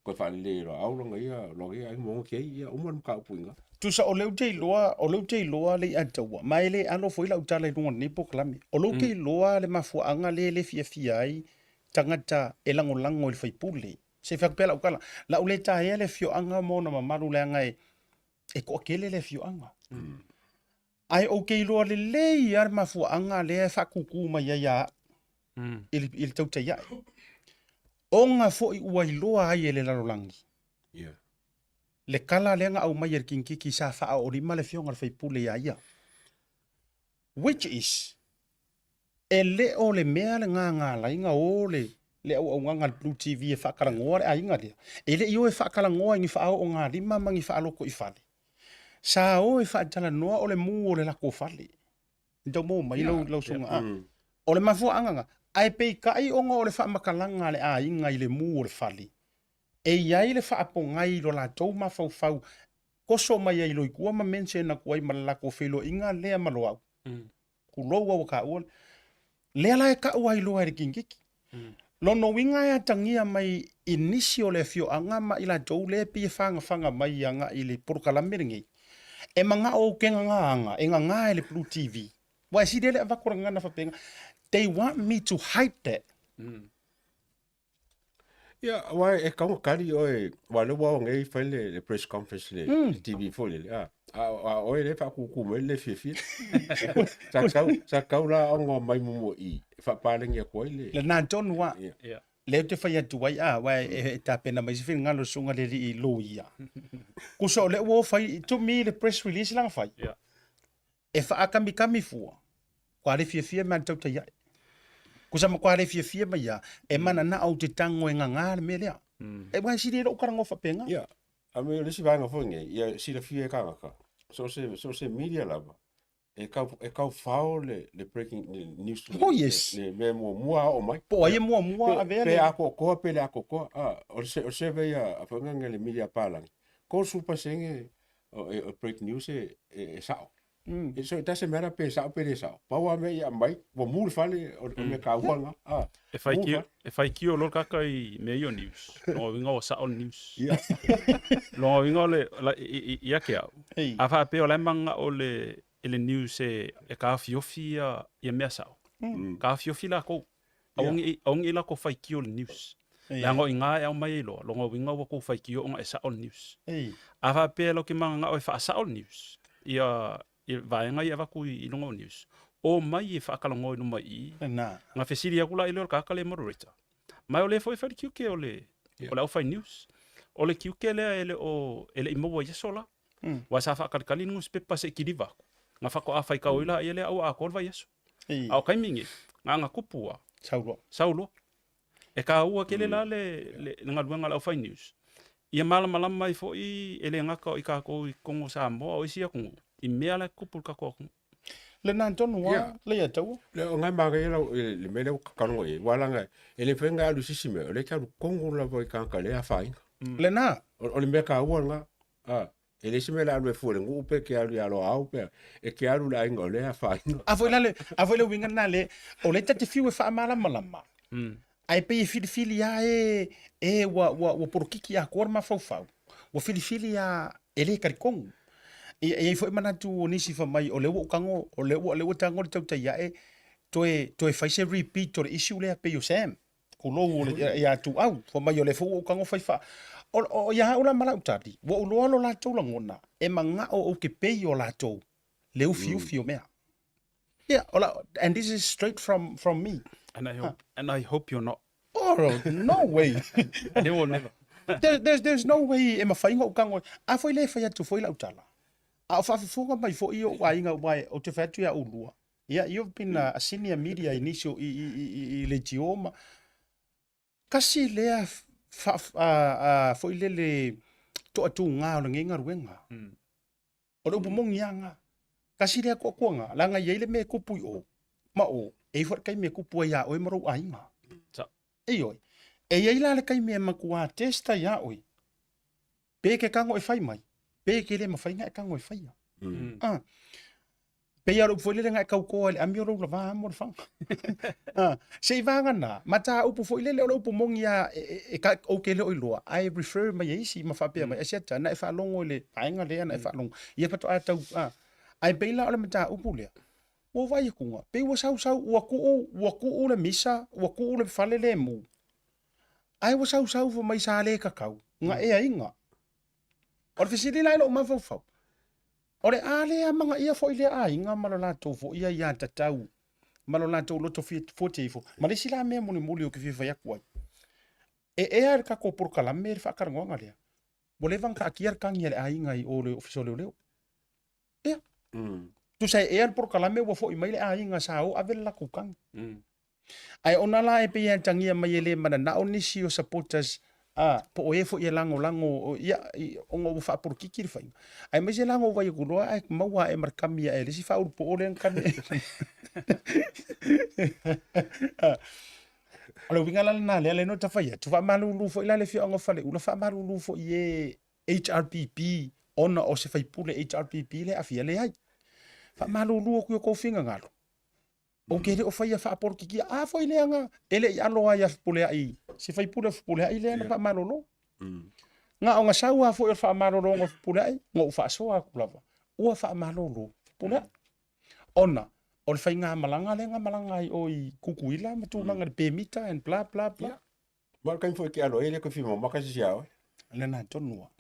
koe faalelei e Loau lona ia, lona ia aiga ma ona kei, ia uma le mataupu i ina. Tusa o lea ou te iloa, o lea ou te iloa le iataua, ma e le alo foi lau tala i luga o lenei polokalame. O lea ou te iloa le mafuaaga lea e le fiafia ai tagata e lagolago i le faipule. Se i fai atu pea lau tala, o le a ou le taea le afioaga ma ona mamalu leaga e, e toatele le afioaga. Ae ou te iloa lelei lava le mafuaaga lea e faatūtū mai ai ia au i le, i le tautai ae. Ona foi ua iloa ai e le lalolagi Yeah. le tala lea na aumai e le kinikiki sa faaoolima le afioga i le faipule ia ia. Which is, e le o le mea lena na ala ai ona o le, le auaunaga a le Blue TV e faatalanoa le aiga lea. E le i o e faatalanoa i ni faaoogalima ma ni faalotoifale. Sa o e faatalanoa o le mu o le latou fale. I tau maua mai lau, lau susuga. Ah. O le mafuaaga lena. Ae peitai ona o le faamatalaga a le aiga i le mu o le fale, e i ai le faapogai i lo latou mafaufau toso mai ai loa i tua ma mention atu ai ma le latou feiloaiga lea ma Loau. Tulou au a taua. Lea la e tau ai loa e le kinikiki. Lona uiga e atagia mai i nisi o le afioaga ma i latou lea e pei e fagafaga mai agai i le polokalame lenei, e manao ou te gagaaga, e gaga e le Blue TV. Ua e sili ai le avatu o le gagana faapena. They want me to hide that. Ia, aua e tatau ona tali oe, aua o lea ua ao nei fai le, le press conference le, mm. le TV foi lele, a, a, a oe lea e faakūkū mai le fiafia. Sa tatau, sa tatau la ona mai muamua i i, faapalagi atu ai le... Lena tonu lava. Ia. Ia. Lea ou te fai atu ai, a, aua e, e tapena mai se finagalo o le susuga i le alii loia. Tusa o lea ua o fai, to me le press release la na fai. Ia. E faakamikami fua, kua le fiafia mea le tautai ae. Kusa ma kua le fiafia mai ia, e mananao ou te tago e gagā le mea lea. E aua e sili ai lou talanoa faapena. Ia, a me o le isi vaega foi nei, ia silafia e kānaka, so o se, so o se media lava, e tau, e tau fao le, le breaking le news, Oh, yes. le, le mea muamua a oo mai. Po o ai e muamua Pe, avea pe le... atoatoa pe le atoatoa, a, o le, o le survey a, a whainga le media palangi, 30% o, e, o break news e, e, e sao. Mm. So it doesn't matter pe sao pe le sao. Pau a mea ia mai, ua mu le fale o, o mea kaua nga. Ah, E whai mu kio, fale. e whai kio lo kaka i mea i o news. Longa uiga o sao le news. Ia. Longa uiga o le, la, i, i, i ake au. Ei. A whaapea o lai manga o le, e le news e, e kāwhiowhi ia, ia mea sao. Kāwhiowhi lākou. Aua ne i, aua ne i lākou faitio i le news. Leaga o i ina e aumai ai loa, lona uiga ua kou faitio ona e sao le news. A faapea lau ke mananao e faasao le news, ia, ia vaega ia e avatu i, i luga o news, omai e faatalanoa i luma i i. Lena. Na fesili aku la i lea o le tagata lea e moderator. Ma o lea foi e fai le tiute o le, o le aufai news. O le tiute lea e le o, e le i maua i aso la. Aua sa faatalitali le nusipepa se i kiliva aku. Na faatoa faitau ai laia lea a ua atoa le vaiaso. A o taimi nei, na ona tupu lava. Sau loa. Sau loa. E taua tele la le, le, le galuega a le aufai news, ia malamalama ai foi e le gata o i tatou i totonu o Samoa a o isi atunuu i mea la e tupu i le tatou atunuu. Lena tonu lava le ia taua. Le o ngai manaia lau le mea lea ua talanoa i ai, aua leaga e le mafai ona e alu i se isi mea, o lea e te alu tonu lava i tagata lea e afaina. Lena. O le mea taua lena, a, e leai se mea o le a alu ai fua i le nuu pe te alu ia Loau pe a, e te alu i le aiga o lea e afaina. A foi la le, a foi le uiga lena le, o lea ta te fiu e faamalamalama, ae pei e filifili lava e, e ua, ua, ua polokiki atoa le mafaufau, ua filifili lava e le talitonu. E, e i ai foi manatu o nisi fai mai o lea ua ou tago, o lea ua, o lea ua tago le tautai ae, toe, toe fai se repeat o le issue lea pei o Sam. Tulou o le, ia Tuau, fai mai o lea foi ua ou tago fai faa. O, o ia au la ma lau tali, ua ou iloa lo latou lagona, e manao ou te pei o latou, le ufiufi o mea. Yeah, o la, and this is straight from, from me. And I hope, and I hope you're not. Oh, no way. They will never. There, there's, there's no way e mafai ona ou tago. A foi lea e fai atu foi lau tala. A o faafofoga mai foi ou aiga aua ou te fai atu ia oulua. Yeah, you've been a, a senior media i nisi o i, i, i, i, i leitio ma kasi lea fa, a, a, foi lele toatuga o lenei galuega. O le upu moni lava lena. Tasi lea toatuaga, leaga e i ai le mea e tupu i o ma o, e i ai foi le taimi e tupu ai ia oe ma lou aiga. Ioe. E i ai la le taimi e matua test ai ia oe, pe ke tago e fai mai, pe ke le mafai ona e tago e faia. Ah. Pei lava o le upu foi lele na e tautoa i le ami o lou lava amo le faga. Ah, se i vagana, mataupu foi lele o le upu moni lava e, e, e, ka, ou te le o iloa, ae refer mai e isi ma faapea mai, asiata, na e faalogo i le vaega lea, na e faalogo. Ia faatoa tau, ah. Ae pei la o le mataupu lea. Ua ou vaai atu, pei ua sausau, ua tuu, ua tuu le misa, ua tuu le fale lemu. Ae ua sausau fai mai sa le tatau, na ea iga. O le fesili la i lou mafaufau, o le a le amanaia foi lea aiga ma lo latou foi aiatatau ma lo latou loto fuatia ifo. Ma le isi la mea mulimuli ou te fia fai atu ai, e ea le tatou polokalame le faatalanoaga lea, ua leva ona taatia le tagi a le aiga i o le Ofisa o Leoleo. Ia. Tusa e ea le polokalame ua foi mai le aiga sa o ave le latou tagi. Ae ona la e pei e atagia mai e le mananao nisi o supporters a po o e foi e lagolago ia ona ua faapolokiki le faiga. Aemaise la na ou vaai atu loa ae maua ae ma le kami ae le isi faaulu poo lea na kami ae. O le uiga la lena lea lea na ta fai atu, faamalulu foi la le afioaga o Faleula, faamalulu foi i e HRPP ona o se faipule HRPP lea e aafia, leai. Faamalulu atu i o outou finagalo, ou te le o faia faapolokikia. A foi lea na e le i alo lava ia Fepuleai, se faipule o Fepuleai lea na faamalolo. Na ona sau lava foi o le faamalologa o Fepuleai, na ou faasoa atu lava, ua faamalolo Fepuleai. Ona o le faigamalaga lea na malaga ai o i Tutuila ma tulaga i le pemita and bla bla bla. Yeah. Ma o le taimi foi e te alo ai, e le toe fia mamaka se isi ia oe. Lena tonu lava.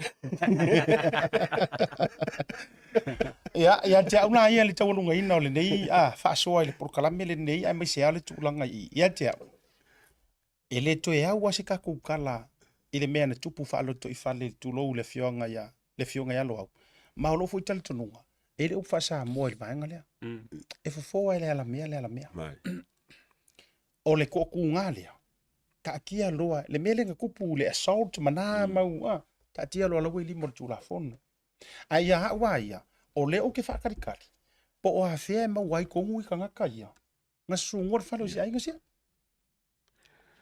Ia, ia te au la ia le taualugaina o lenei faasoa i le polokalame lenei aemaise lava le tulaga i i. Ia te au, e le toe au lava se tatou tala i le mea na tupu faalotoifale tulou le afioaga ia le afioga ia Loau. Ma o lou foi talitonuga, e le o upu faa-Samoa i le vaega lea. E fofo lava e le alamea le alamea. O le toatuga lea, taatia loa le mea lea na tupu le assault ma na mau, a, taatia loa la ua i lima o le Tulafono. Ae ia au lava ia, o lea ou te faatalitali, po o afea e maua ai tonu i tagata ia, na susugua le fale o si aiga sia.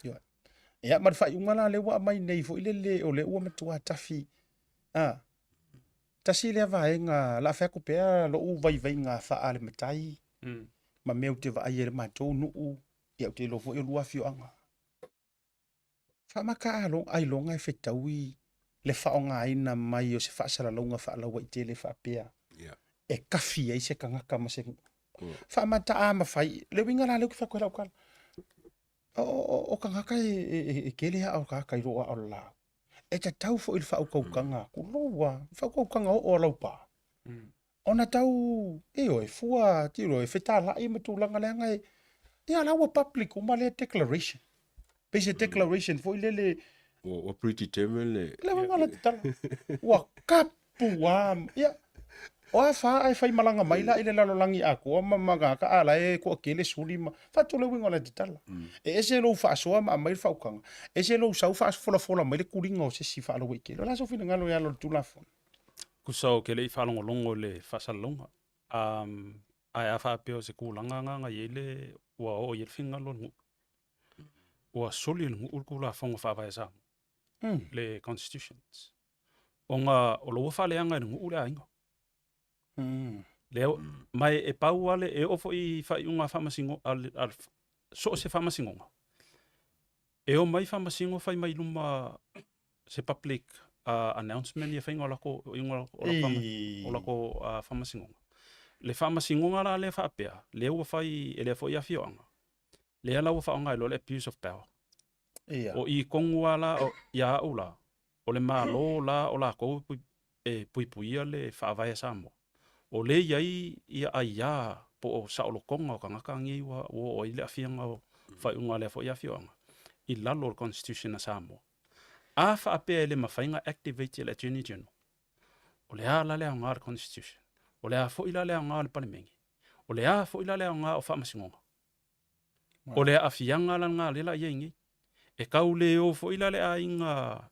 Ioe. Ia, ma le faaiuga la lea ua aumai nei foi lele, o lea ua matua tafi, a, tasi lea vaega, o le a fai atu pea lou vaivaiga faale-matai, ma mea ou te vaai ai i le matou nuu, ia ou te iloa foi o lua afioaga. Faamata ailoga e fetaui le faaaogaina mai o se faasalalauga faalauaitele faapea e kafi ai se tagata ma se nuu. Faamata a mafai, le uiga la lea ou te fai atu ai lau tala, o tagata e tele aa o tagata i lou aa o le laau. E tatau foi i le faautautaga, tulou lava, faautautaga oo a laupa. Ona tau, ioe, fua, tilo, e fetalai ma tulaga leaga e, ia la ua public uma lea declaration. Pei se declaration foi lele. Ua predetermine le... Le uiga o le tatala. Ua kapu lava, ia. O a fa ae fai malaga mai la i le lalolagi atoa ma magaka a la e toatele suli ma fatu le uiga o le tatala. E ese lou faasoa ma aumai le faautaga, ese lou sau faafolafola mai le tuliga o se isi faalauaitele. O le a sou finagalo e ala i le Tulafono? Tusa ou te le i faalogologo i le faasalalauga, ae a faapea o se tulaga lena na i ai le, ua oo i ai le finagalo o le nuu, ua soli e le nuu le Tulafono Faavae a Samoa, le Constitutions, ona o la ua faaleaga e le nuu le aiga. Lea, ma e pau lava le, e oo foi i faaiuga a faamasino, a so o se faamasinoga, E omai faamasino fai mai luma se public announcement ia faiga o lako o lako faamasinoga. Le faamasinoga la lea faapea, lea ua fai e lea foi afioaga, lea la ua faaaoga ai loa le abuse of power. O i tonu lava la ia au la, o le Malo la o latou e puipuia le Faavae a Samoa, o lea e i ai ia aia po o saolotoga o tagata nei ua oo ai le aafiaga o faaiuga a lea foi afioaga i lalo o le Constitution a Samoa. A faapea e le mafai ona activate e le Attorney General, o le a la le aoga o le Constitution? O le a foi la le aoga o le Palemene? O le a foi la le aoga o Faamasinoga? O le aafiaga la lena lea la i ai nei. E tau le o foi la le aiga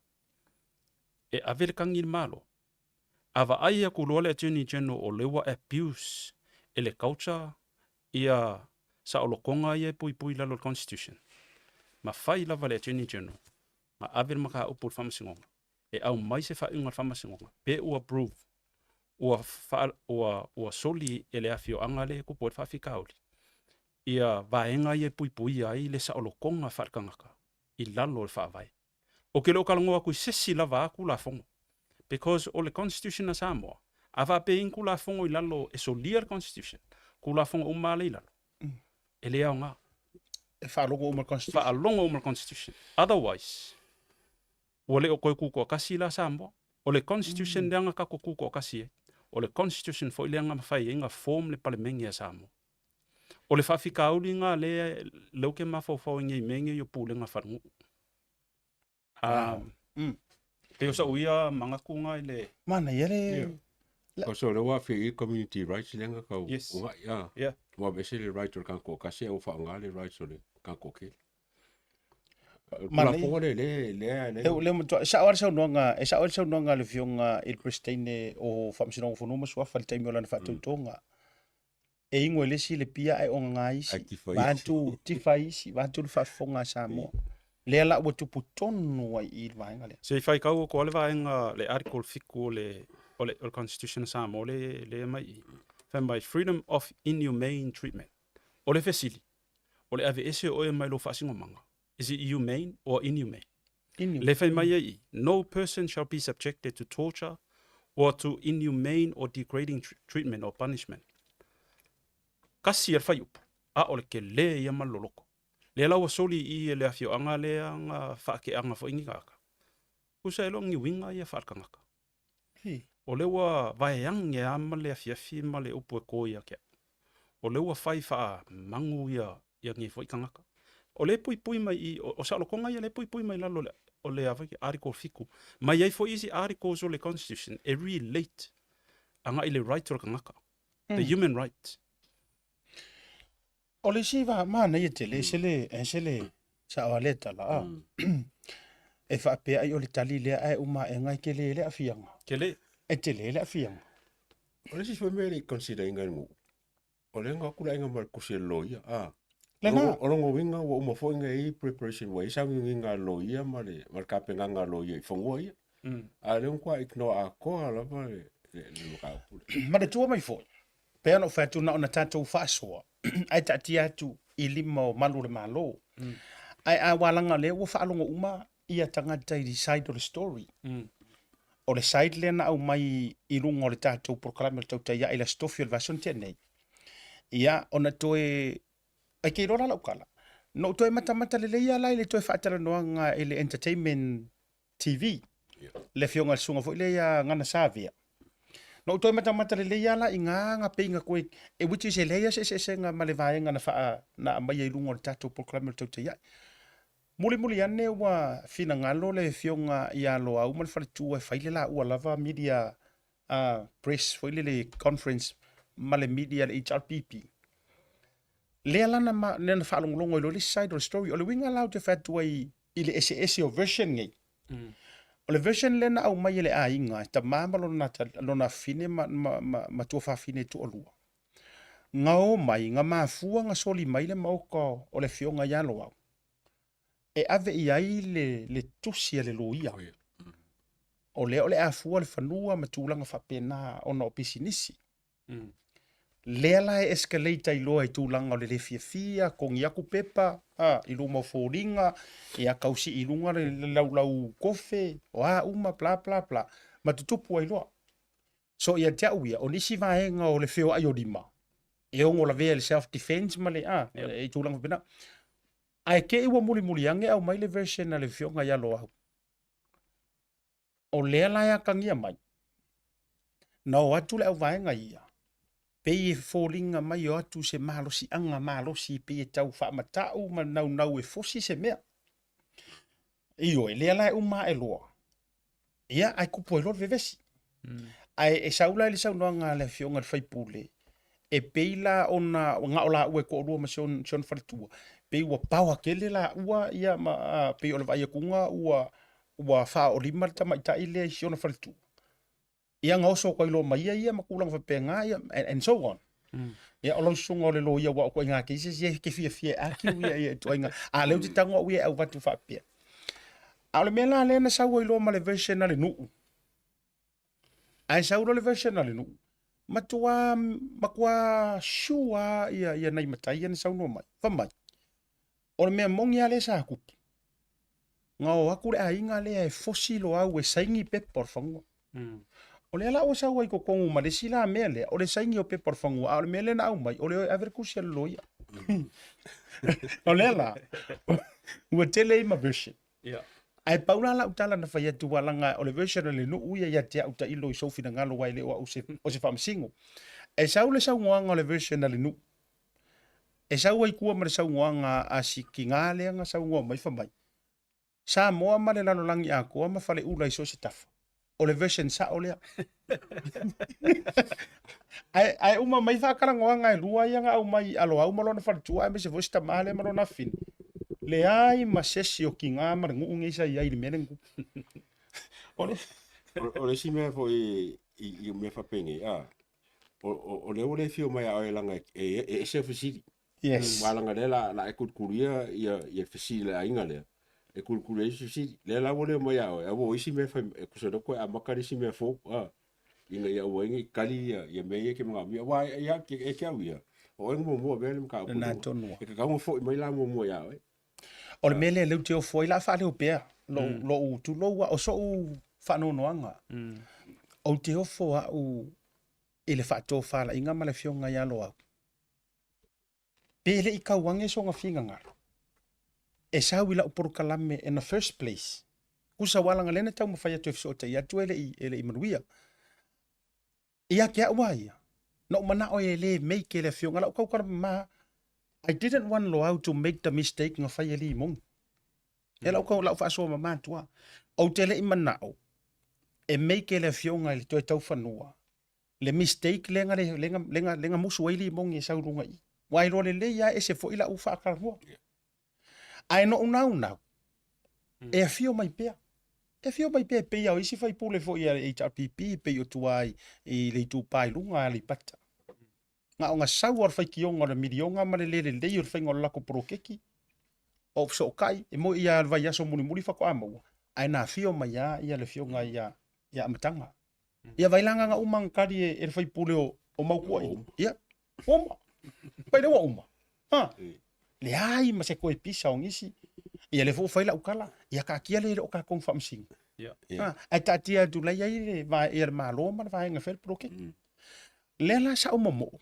e ave le tagi i le Malo, a vaai atu loa le Attorney General o lea ua abuse e le culture ia saolotoga ia e puipui i lalo o le Constitution, mafai lava le Attorney General ma ave le mataupu i le Faamasinoga e aumai se faaiuga a le Faamasinoga pe ua prove ua, fa, ua, ua soli e le afioaga lea e tupu ai le faafitauli ia vaega ia e puipuia ai le saolotoga faaletagata i lalo o le Faavae. Ou te le o talanoa atu i se isi lava a Tulafono because o le Constitution a Samoa, a faapea e i ai ni Tulafono i lalo e solia le Constitution, Tulafono uma lea i lalo, e le aoga. E faalogo uma le Constitution. Faalogo uma le Constitution. Otherwise, ua le o toe tutoatasi la Samoa. O le Constitution lea na tatou tutoatasi ai. O le Constitution foi lea na mafai ai ona form le Palemene a Samoa. O le faafitauli lena lea lea ou te mafaufau ai nei i mea nei o pulega falenuu. Pei o sa'u ia manatu na i le. Manaia le. Yeah. So lea ua aafia i community rights lea na tau ugai a. Yeah. Ua aveese le right o le tagata toatasi ae ua faaaoga le rights o le tagata toatele. Manaia. Tulafono lea lea lea lea. Lea matua e sao lava le saunoaga, e sao ai le saunoaga a le Afioga i le Peresetene o Faamasinoga o Fanua ma Suafa i le taimi o lana faatautoga. E igo e le isi le pia ae ogaga isi, vaeatu tifa isi, vaeatu le faafofoga a Samoa. Lea la ua tupu tonu ai i i le vaega lea. Se i faitau atu lava le vaega, le Article 7 o le, o le, o le Constitution a Samoa le, le aumai i i. Fai mai, freedom of inhumane treatment. O le fesili, o le aveese o oe mai lou faasinomaga, is it humane or inhumane? Inhumane. Le fai mai ai i, no person shall be subjected to torture or to inhumane or degrading treatment or punishment. Kasi a le faiupu, a o le telē ia ma le loloto. Lea la ua soli i i e le afioaga lea na faakeaga foi ni tagata. Tusa e le o ni uiga ia faale-tagata. O lea ua vaeage lava ma le afiafi ma le upu e to ia te au. O lea ua fai faamanu ia ia nei foi tagata. O lea e puipui mai i i, o saolotoga ia lea e puipui mai i lalo o le Article 7. Ma e i ai foi isi Articles o le Constitution e relate agai i le right o le tagata, the human right. O le isi va manaia tele, ese le, ese le sao a lea tala, a. E faapea ai o le tali lea ae uma aega e tele le aafiaga. Tele. E tele le aafiaga. O le isi foi mea e le i consider ina e le nuu, o lea na o atu le aiga ma le tusi a le loia, a. Lena. O lona uiga ua uma foi ona i ai preparation, ua i ai sauniuniga a le loia ma le, ma le tapenaga a le loia i fanua ia. A o lea ua matua ignore atoa lava le, le, le mataupu lea. Ma le tua mai foi, pei ona ou fai atu na ona tatou faasoa ae taatia atu i lima o malu o le Malo. Ae a ua laga o lea ua faalogo uma ia tagata i le side o le story. O le side lea na aumai i luga o le tatou polokalame o le Tautai Ae i le Aso Tofi o le vaiaso na tea nei. Ia, ona toe, e te iloa la lau tala, na ou toe matamata lelei lava la i le toe faatalanoaga i le entertainment TV, le afioga i le susuga foi lea ia Gana Savea. Na ou toe matamata lelei lava la i ngā ngā peinga koe, e which is e leai lava se eseesega ma le vaega na whaa, na aumaia i luga o le tatou polokalame o le Tautai Ae. Mulimuli ane ua finagalo le afioga ia Loau ma le faletua e fai le laua lava media uh, press foi lele conference ma le media le HRPP. Lea la na, ma, lea na faalogologo ai loa le isi side o le story. O le uiga la ou te fai atu ai i le eseese o version nei. O le version lea na aumai e le aiga, e tama ma lona, lona afine ma, ma, ma, ma tuafafine e toalua. Nga o mai, nga mafua nga soli mai le maoka o le afioga ia Loau, e ave i ai le, le tusi a le loia. O lea o le a fua le fanua ma tulaga faapena ona o pisinisi. Lea la e escalate ai loa i tulaga o le le fiafia, togi atu pepa a, i luma o foliga, ia tausii i luga le laulau kofe, o a uma bla bla bla, ma tutupu ai loa. So ia te au ia, o nisi vaega o le feoai o lima, e ono lavea i le self defense ma le a, i tulaga faapena. Ae te i ua mulimuli ane aumai le version a le afioga ia Loau. O lea la e atagia mai, na o atu le auvaega ia, pei e foliga mai o atu se malosiaga malosi pei e tau faamatau ma naunau e fosi se mea. Ioe, lea la e uma ae loa, ia, ae tupu ai loa le vevesi. Ae e sau la i le saunoaga a le afioga i le sui usufono, e pei la ona na o laua e toalua ma si ona faletua, pei ua power tele laua ia ma pei o le vaai atuga ua ua faaoolima le tamaitai lea i si ona faletua. Ia na oso atu ai loa ma ia ia ma tulaga faapena ia and so on. Ia o lau susuga o le loia aua o ituaiga cases ia e te fiafia e argue ia ia ituaiga a lea ou te tago au ia e avatu faapea. A o le mea la lea na sau ai loa ma le version a le nuu, Ae sau loa le version a le nuu, matua, matua sure lava ia, ia nai matai ia na saunoa mai. Fai mai, o le mea moni lava lea sa tupu, na o atu le aiga lea e fosi Loau e saini pepa o le fanua. O lea la ua sau ai i totonu ma le isi la mea lea, o le saini o pepa o le fanua, a o le mea lea na aumai, o le o e ave le tusi a le loia. O lea la, ua tele ai ma version. Yeah. Ae pau la lau tala na fai atu aua leaga o le version a le nuu ia ia te au tailo i sou finagalo aua e le o au se, o se faamasino. E sau le saunoaga o le version a le nuu, e sau ai tua ma le saunoaga a si tiga lea na saunoa mai fai mai, Samoa ma le lalolagi atoa ma faleula i so o se tafa. O le version sao lea. Ae, ae uma mai faatalanoaga e lua ia na aumai i Aloau ma lona faletua aemaise foi si tama lea ma lona afafine. Leai ma sesi o tiga ma le nuu nei sa i ai i le mea lea na tupu. O le... O le isi mea foi i, i mea faapenei, a, o, o, o lea ua le fio mai a oe leaga e, e ese au fesili. Yes. Aua leaga lea la, la e kulikulia ia, ia fesili le aiga lea. E kulikuli ai fesili. Lea la ua le omai ia oe, a ua o isi mea fai, e tusa lea toe amata le isi mea fou, a, ina ia aua ai ne i kali ia, ia mea ia e te manaomia. Aua ia, e te au ia, o oe na muamua avea le mataupu Lena tonu lava. E tatau ona foi mai la muamua ia oe. O le mea lea lea ou te ofo ai, o le a faaleo pea lou, lou tulou lava, o sou faanoanoaga, ou te ofo au i le faatofalaiga ma le afioga ia Loau. Pe le i kau age sona finagalo e sau i lau polokalame in the first place. Tusa aua leaga lea na taumafai atu e fesootai atu e le i, e le i manuia. Ia te au a ia, na ou manao e le make e le afioga, lau tautala mama, I didn't want Loau to make the mistake na fai e Limoni. E lau tau, lau faasoa mama atu lava. Ou te le i manao e make e le afioga i le toe taufanua le mistake lea na, lea na, lea na, lea na musu ai Limoni e sau i luga i i. Ua iloa lelei lava e ese foi lau faatalanoa. Ae na ou naunau, e afio mai pea. E afio mai pea e pei lava o isi faipule foi a le HRPP e pei o tua i, i le Itupa i Luga a Aleipata. Na ona sau lava o le faitioga o le miliona ma le le lelei o le faiga o le latou poloketi, ou fesootai, e moi ia le vaiaso mulimuli faatoa maua, ae na afio mai lava ia le afioga ia, ia Amataga. Ia vaai la na uma ona tali e, e le faipule o, o Mautua i. Ia, ua uma. Pai lea ua uma. Ha. Leai ma se toe pisa o nisi. Ia lea foi ua fai lau tala, ia taatia lea e le o tatou faamasino. Ia. Ha, ae taatia atu la i ai le, ia le Malo ma le vaega e fai le poloketi. Lea la sa ou momoo.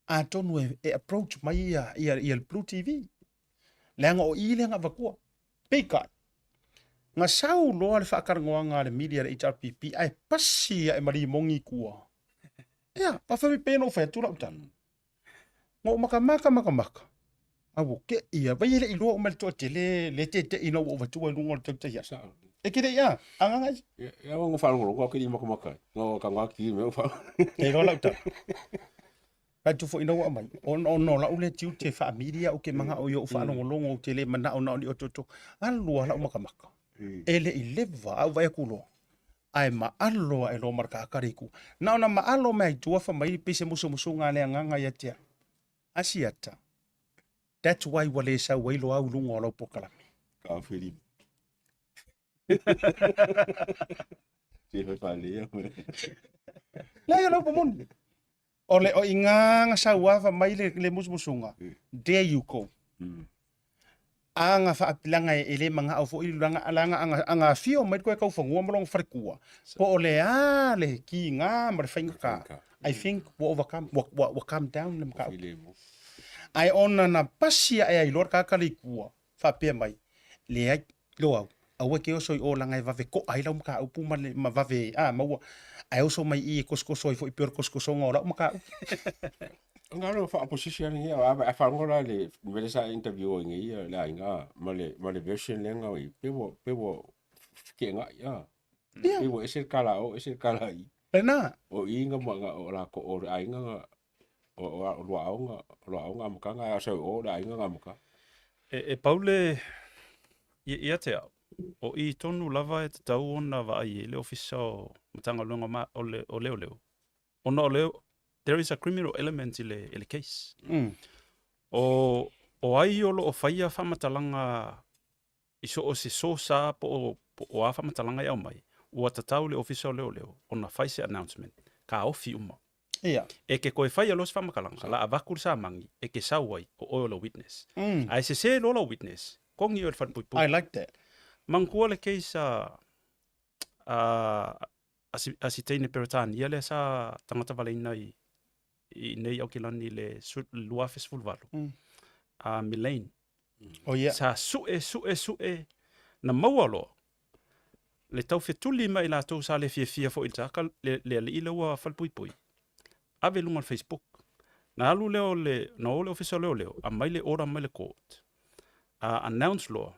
Atonu e, e approach mai ia, ia, ia le Blue TV. Leaga o i lea na avatua. Peitai, na sau loa le faatalanoaga a le media a le HRPP ae pasi ae ma Limoni i tua. Ia, a fai mai pei ona ou fai atu lau tala. Na ou matamata matamata, a ua tei lava, vai e le i iloa uma e le toatele le tete'i ina ua ou avatua i luga o le tautai atu. E te le i a, agaga ia. Ia, ua faalogologo au ke i makamaka ai. No ka ngā ki me fa. Te iloa lau tala. Fai atu foi ina ua aumai, ona ona o lau lea tiute e faa-media ou te manao i ou faalogologo ou te le manao na o ni otooto. Alu lava lau makamaka, e le i leva ae ou vaai atu loa, ae maalo ae loa ma le tagata lea i tua. Na ona maalo mai lava i tua fai mai pei se musumusuga a le agaga ia te au. Asiata, that's why ua le sau ai Loau i luga o lau polokalame. Ka whiri. Te whai whalea. Leai o le upu moni. O le o inga nga sauava mai le, le musumusuga, there you go. Aga faapilaga e, e le magao foi langa langa aga aga afio mai koe kaufanua ma lona falekua. Po o le a le kiga ma le faigata. I think ua overcome ua, ua, ua calm down le mataupu. Ae ona na pasi ae ai loa le tagata le i tua, faapea mai, leai, Loau, aua e te oso i o leaga e vave to'a ai lau mataupu ma le, ma vave, a, maua, ae oso mai i i e kosokoso ai foi pei o le kosokosoga o lau mataupu. Na o le faa-opposition lenei, a a faalogo la i le mea lea sa e interview ai nei le aiga ma le ma le version lea na i pei ua pei ua feteenai a. Ia. Pei ua ese le tala a o ese le tala a i. Lena. O i na ma o lakou o le aiga na o o Luaau na Luaau na amataga ae o sau i o le aiga na amataga. E, e pau le, ia te au, o i tonu lava e tatau ona vaai ai le Ofisa o Matagaluega ma, o, le, o Leoleo. Ona o le, there is a criminal element i le, i le case. O, o ai o lo o faia faamatalaga i so o se source po o, po o a faamatalaga e aumai, ua tatau le Ofisa o Leoleo ona fai se announcement, taofi uma. Ia. E ke koe faia loa se faamatalaga, la avatu le samagi e ke sau ai, o oe o lau witness. Ae sese loa lau witness, kogi oe i le falepuipui. I like that. Manatua le case a, a. a si, a si teine Peretania lea sa tagata valeina i, i nei Aukilani i le 2018. A Melaine. Oh, yeah. Sa su'e, su'e, su'e, na maua loa le taufetuli ma i latou sa le fiafia foi i le taka le, le alii lea ua falepuipui. Ave i luga o le Facebook. Na alu lea o le, na o le ofisa o leoleo, aumai le order mai le court. Announce loa,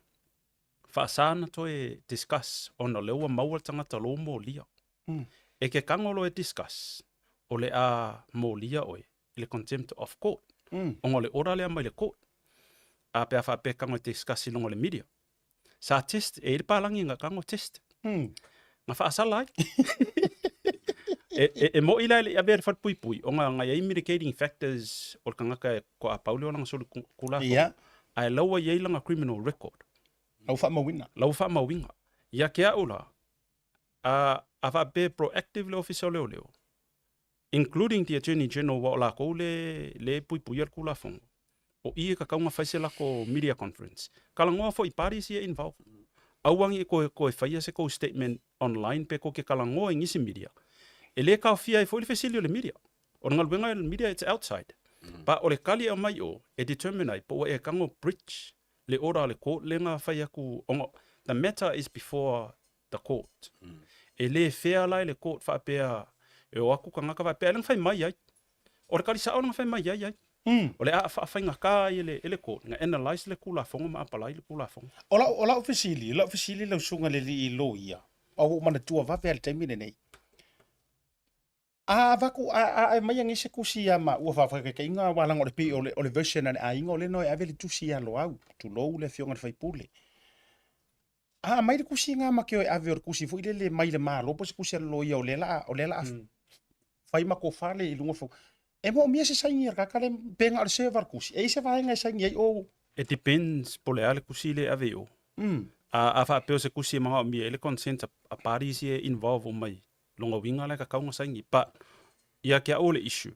faasa na toe discuss ona o lea ua maua le tagata o lea ua molia. E ke kago loa e discuss, o le a molia oe i le contempt of court. Ona o le order lea mai le court. A pe a faapea e kago e discuss i luga o le media. Sa test, e i ai le palagi na kago test. Na faasala ai. E, e, e mo'i la e le i avea le falepuipui, ona na i ai mitigating factors o le tagata e ko a pau le olaga solitulafono. Ae la ua i ai lana criminal record. Lau faamauina. Lau faamauina. Ia te a'u la, a, a faapea e proactive le Ofisa o Leoleo, including the Attorney General aua o lakou le, le puipuia le Tulafono, o i e tatau ona fai se latou media conference. Talanoa foi i parties ia involved. Aua ne i toe, toe faia se tou statement online pe tou te talanoa i nisi media. E le taofia ai foi le fesili o le media. O le galuega o le media it's outside. But o le tali e aumai i o, e determine ai po ua e tago breach le order a le court lea na fai atu ona the matter is before the court. E le fair la i le court faapea e o atu tagata faapea ai la na fai mai ai. O le tali sa'o la na fai mai ai ai. O le a faafaigata ai e le, e le court na analyse le Tulafono ma apalai le Tulafono. O lau, o lau fesili, lau fesili lau susuga i le alii loia, a ua ou manatua vave lava i le taimi lenei. A avatu, a, a aumai anei se tusi ia maua faafataitaiga aua leaga o le pei o le, o le version a le aiga o lea na o e ave le tusi ia Loau, tulou le afioga i le sui usufono. A aumai le tusi lena ma te o e ave o le tusi foi lele mai le Malo po o se tusi a le loia o lea la, o lea la a fai matou fale i luga o E moomia se saini a le tagata lea pe na o le serve a le tusi. E i ai se vaega e saini ai o It depends po o le a le tusi lea e ave i o. A, a faapea o se tusi e manaomia ai le consent a parties ia e involve uma i lona uiga la e tatau ona saini. But ia te au o le issue,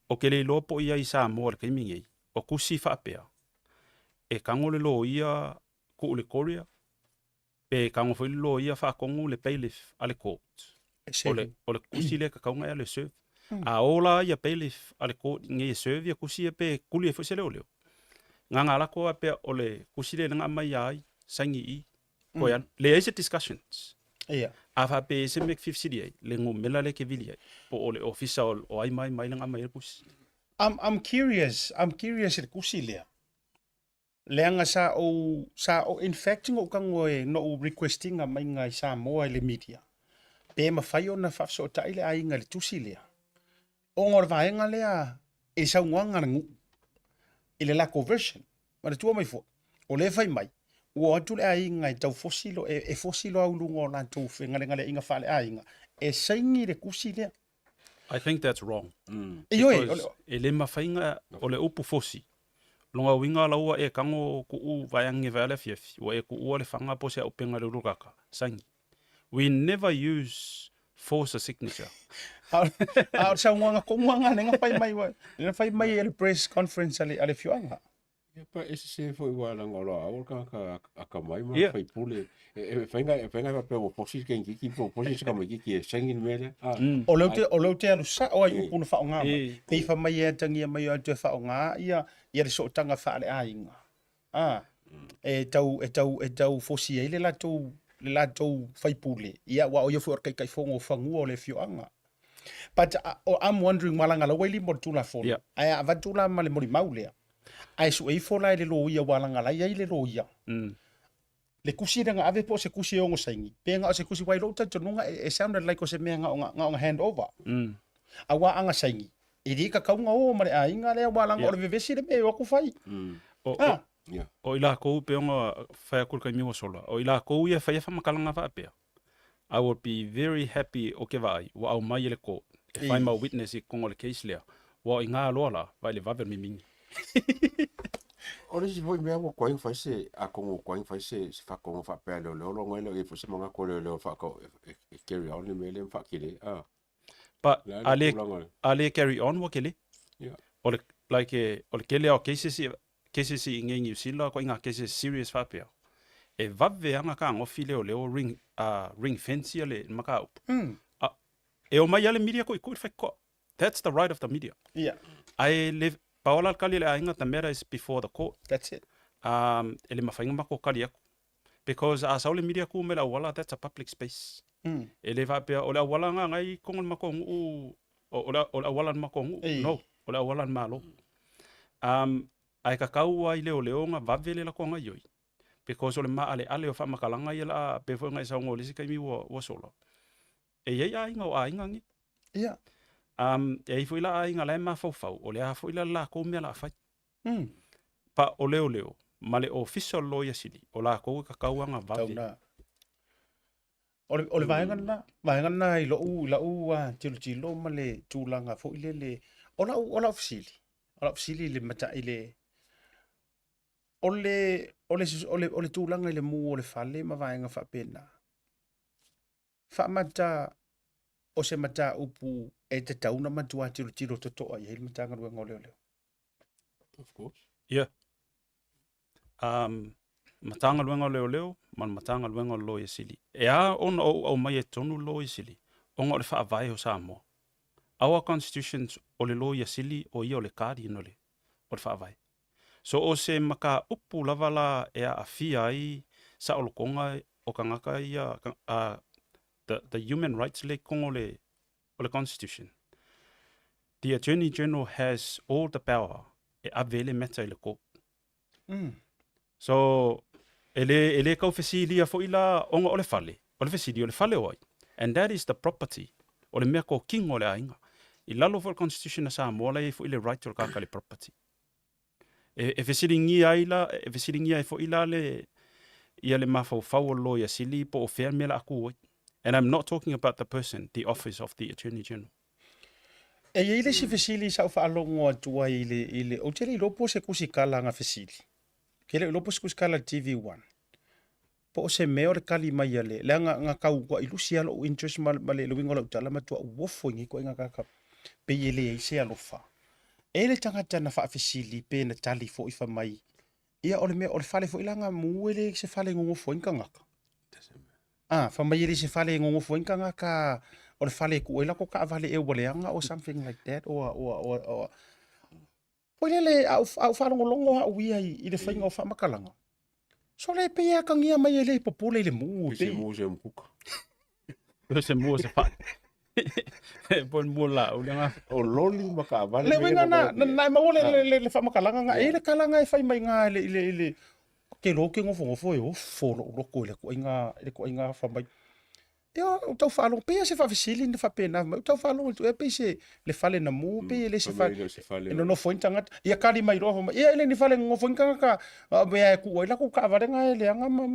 ou te le iloa po o i ai i Samoa i le taimi nei, o tusi faapea, e tago le loia tuu i le courier, pe tago foi le loia faatonu le bailiff a le court. O le, o le tusi lea e tatau ona e alu e serve. A o la ia bailiff a le court nei e serve ia tusi ia pe kuli ai foi se leoleo. Nganga lako faapea o le tusi lea na aumai ia ai, saini i i, koe alu. Leai se discussions. Ia. A faapea e i ai se mea e te fesili ai, le gomela lea e te vili ai, po o le ofisa o, o ai mai mai le aumai ai le tusi. I'm, I'm curious, I'm curious i le tusi lea. Leaga sa ou, sa ou, in fact na ou tago e, na ou request ina maiga i Samoa i le media, pe mafai ona faafesootai le aiga i le tusi lea, ona o le vaega lea i le saunoaga a le nuu i le latou version. Manatua mai foi, o lea e fai mai, ua o atu le aiga e tau fosi lo, e, e fosi loa au luga o latou fegalegaleaiga faale-aiga, e saini le tusi lea. I think that's wrong. Ioe, Because e le mafai na, o le upu fosi, Lona uiga la ua e tago kuu vaeage vaea le afiafi, ua e kuua le faga po o se auupega i le ulu kaka, saini. We never use force a signature. A o le saunoaga tonu lava lena lea na fai mai, lea na fai mai e le press conference a le afioaga. Ia pa e sese foi aua leaga o Loau o le tagata akamai ma faipule. E fai e fai faapea ua fosi le tamaititi po ua fosi se tamaititi e saini le mea lea. O lea ou te, o lea ou te alu sao lava i upu na faaaoga mai. Pei fai mai e atagia mai o atu e faaaoga ia ia le sootaga faale-aiga. A, e tau, e tau, e tau fosi ai le latou, le latou faipule, ia aua o ia foi o le Taitaifono o fanua o le afioaga. But I'm wondering, aua leaga o la ua i lima o le Tulafono, ae a avatu la ma le molimau lea, ae sue ifo la e le loia, aua leaga o la e i ai le loia, le tusi lea na ave po o se tusi e ono saini, pe na o se tusi, aua i lou talitonuga e sounded like o se mea na ona hand over. Aua a na saini, e le tatau ona o ma le aiga lea, aua leaga o le vevesi le mea e o atu fai. O i lakou pei ona fai atu i le taimi ua sola, o i lakou ia e faia faamatalaga faapea, I would be very happy o ke vaai ua aumai e le court e fai ma witness i totonu o le case lea, ua o i gā loa la, vaai le vave o le mimigi. O le isi foi mea ua tuai ona fai se, atonu ua tuai ona fai se faatonuga faapea a leoleo logo e le o i ai foi se manatu o leoleo e e carry on le mea lea ma faatele. Ah. But a le, a le carry on ua kele. Yeah. O le, like, o le kele o cases, cases i ngei New Zealand, ko i ngā cases serious faapea. E vave lava ona fetagofi leoleo ring, ring fence ia le mataupu. E omai lava le media tuitui le faitotoa. That's the right of the media. Ia. Ae le pau lava la le tali a le aiga, the matter is before the court. That's it. E le mafai ona matou tali atu. Because a sau le media tu mai le auala, that's a public space. E le faapea, o le auala lena na e i totonu o le matou nuu, o le auala o le matou nuu. No, o le auala a le Malo. Ae tatau lava i leoleo ona vave le latou gaoioi. Because o le maaleale o faamatalaga ia o le a pei foi ona e saunoa i le isi taimi ua sola. E i ai aiga o aiga nei. Ia. E i ai foi la aiga la e mafaufau, o le a foi la le latou mea o le a fai. Pa o leoleo ma le Ofisa o le Loia Sili, o latou e tatau lava ona vave. Tau na. O le vaega lena, vaega lena i lou, i lau tilotilo ma le tulaga foi lele, o lau, o lau fesili, o lau fesili i le mata, i le, o le, o le, o le, o le tulaga i le mu o le fale ma vaega faapena. Faamata o se mataupu e tatau ona matua tilotilo totoa i ai le Matagaluega o Leoleo. Of course. Ia. Matagaluega o Leoleo ma le Matagaluega o le Loia Sili. E a ona ou aumaia i totonu le Loia Sili, ona o le Faavae o Samoa. Our Constitutions o le Loia Sili o ia o le guardian o le o le Faavae. So o se mataupu lava la e aafia ai saolotoga o tagata ia, the human rights lea i totonu o le o le Constitution. The Attorney General has all the power e ave ai le matter i le court. So, e le, e le tau fesilia foi la ona o le fale, o le fesili o le fale o ai? And that is the property, o le mea tokino a le aiga. I lalo foi o le Constitution a Samoa la e i ai foi le right o le tagata i le property. E, e fesiligia ai la, e fesiligia ai foi la le, ia le mafaufau o le Loia Sili po o fea le mea o le a tu ai. And I'm not talking about the person, the office of the Attorney General. E i ai le isi fesili sa ou faalogo atu ai i le, i le, ou te le iloa po o se tusitala na fesili. Ke le iloa po o se tusitala a le TV1. Po o se mea o le kali mai a le, leaga na tau ua ilusi lava lou interest ma, ma le uiga o lau tala, matua uofo i nei ituaiga tagata pei e leai se alofa. E le tagata na faafesili pe na tali foi fai mai, ia o le mea, o le fale foi la na mu e le se fale e nonofo ai ni tagata. Ah, fai mai e le se fale e nonofo ai ni tagata, o le fale e tuu ai latou taavale ea ua leaga or something like that or, or, or, or. Foi lele, a ou faalogologo au ia i le faiga o faamatalaga, sole e pei e atagia mai e le popole i le mu. E se mu se mukuka. E se mu se fa. E po mu la u le O loli ma ka vale. Le uiga na na e maua le le le faamatalaga nga e le kala nga e fai mai nga le le le ke lo ke ngofo ngofo e ofo lou loko i le ituaiga le ituaiga fai mai. Ia, ou tau faalogo, pei lava se faafesili na faapena mai, ou tau faalogo atu ea pei se le fale na mu, pei e le se fale e nonofo ai ni tagata. Ia kali mai loa fai mai, ia e le ni fale e nonofo ai ni tagata, a o mea e tuu ai latou taavale na e leaga ma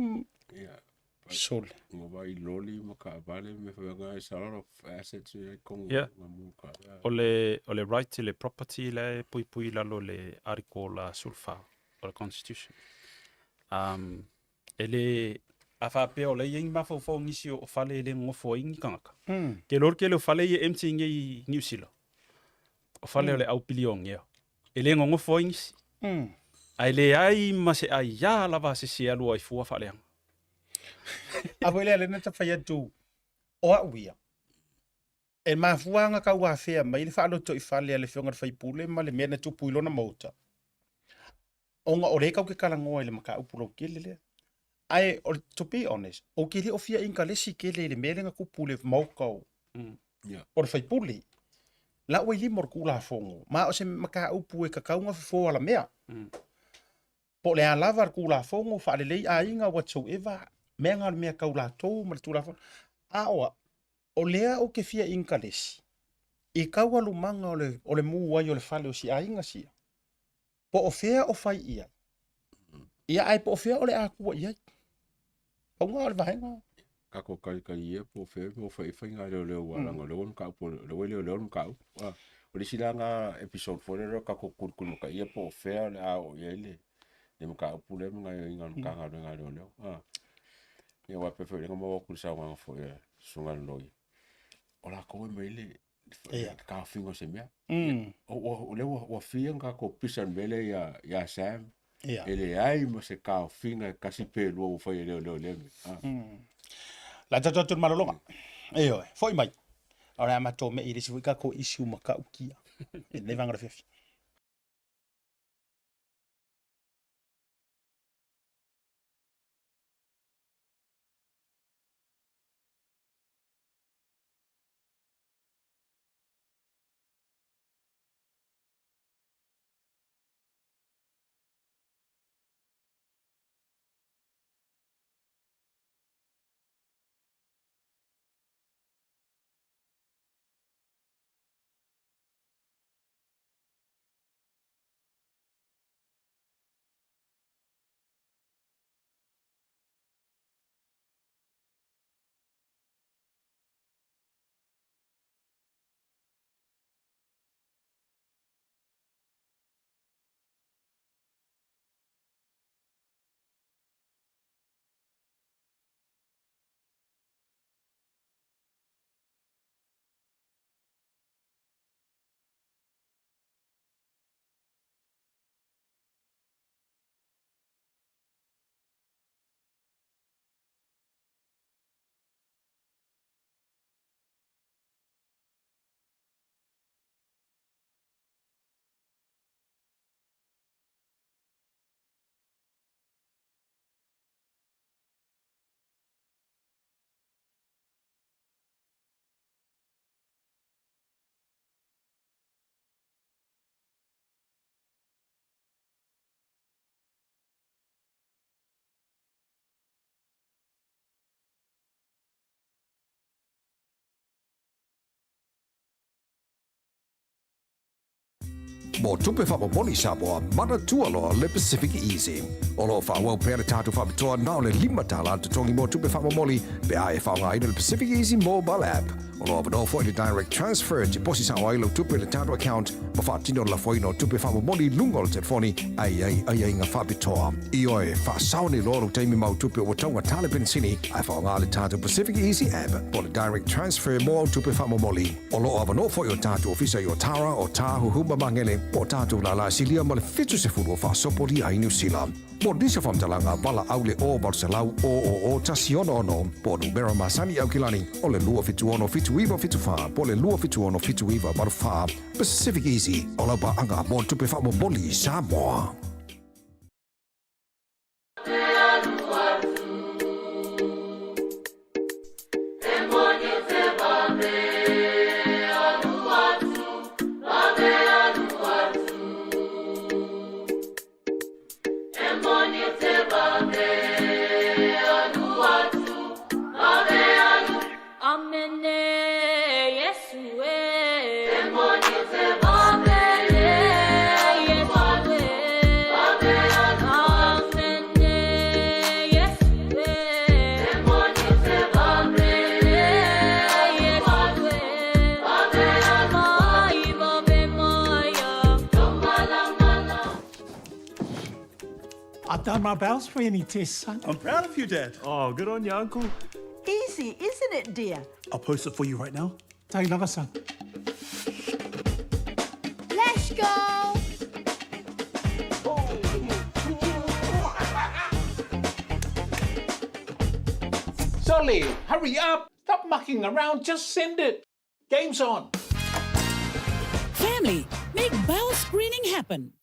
sole. Nga vai loli ma taavale me fai nga it's a lot of assets i totonu nga mu ka. O le o le right i le property la e puipui i lalo o le article 14 o le constitution. E le, a faapea o la e i ai ni mafaufau o nisi o fale e le nonofo ai ni tagata. Ke iloa le tele o fale ia e empty nei i Niu Sila, o fale o le au pilionea, e le nonofo ai nisi. Ae leai ma se aiā lava a se isi e alu ai fua faaleaga. A foi lea lena ta fai atu, o au ia, e mafua ona tau afea mai le faalotoifale a le Afioga i le Faipule ma le mea na tupu i lona maota, ona o lea tatou te talanoa i le mataupu lautele lea. Ae o le, to be honest, ou te le o fia inkalesi tele i le mea lea na tupu i le maota o, o le faipule. La ua i lima o le Tulafono, ma o se mataupu e tatau ona fofo alamea. Po o le a lava le Tulafono, faalelei aiga, whatsoever, mea na o le mea tau latou ma le Tulafono. A o au, O lea ou te fia inikalesi i taualumaga o le, o le mū ai o le fale o si aiga sia, po o fea o fai i ai, ia ae po o fea o le akua i ai. Pauga o le vaega. Kako kai kai ia po fea mo fai fai nga leo leo wa langa leo ka po leo leo leo ka ah o le sila nga episode fo leo kako kul kul ka ia po fea le a o ia le le ka pu le nga nga ka nga nga leo leo ah Ia aua e pei foi o lea na maua atu i le saunoaga foi a le Susuga i le Loia, o latou e aumai le taofiga o se mea. O lea ua fia ona tatou pisa i le mea lea ia Sam. E leai ma se taofiga e tasi pe lua ua fai e leoleo i lea mea. A. La tatou atu i le malologa. Ioe, foi mai. O le a matou mei i le isi foi tatou issue matautia i lenei vaega o le afiafi. Mo tupe faamomoli Samoa, manatua loa le Pacific Easy. O lo o faaauau pea le tatou faapitoa na o le $5 le totogi mo tupe faamomoli pe a e faaaogaina le Pacific Easy mobile app. O lo o avanoa foi le direct transfer e tiposi sao ai lau tupe i le tatou account ma faatino le lafoina o tupe faamomoli i luga o le telefoni ae i ai aiaiga faapitoa. Ioe, faasao nei loa lou taimi ma au tupe ua taugata le penisini ae faaaoga le tatou Pacific Easy app po o le direct transfer mo au tupe faamomoli. O lo o avanoa foi o tatou ofisa i Otara, Otāhuhu ma Magele, po o tatou lālā silia ma le 70 o faasopolia ai Niu Sila. Mo nisi o faamatalaga, valaau le 0 800 000 166 po o numera masani i Aukilani o le 276 7974 po o le 276 7984. Pacific Easy, o lau paaga mo tupe faamomoli i Samoa. I've done my bowel screening test, son. I'm proud of you, Dad. Oh, good on you, Uncle. Easy, isn't it, dear? I'll post it for you right now. Take another, son. Let's go! Solly, hurry up! Stop mucking around, just send it! Game's on! Family, make bowel screening happen.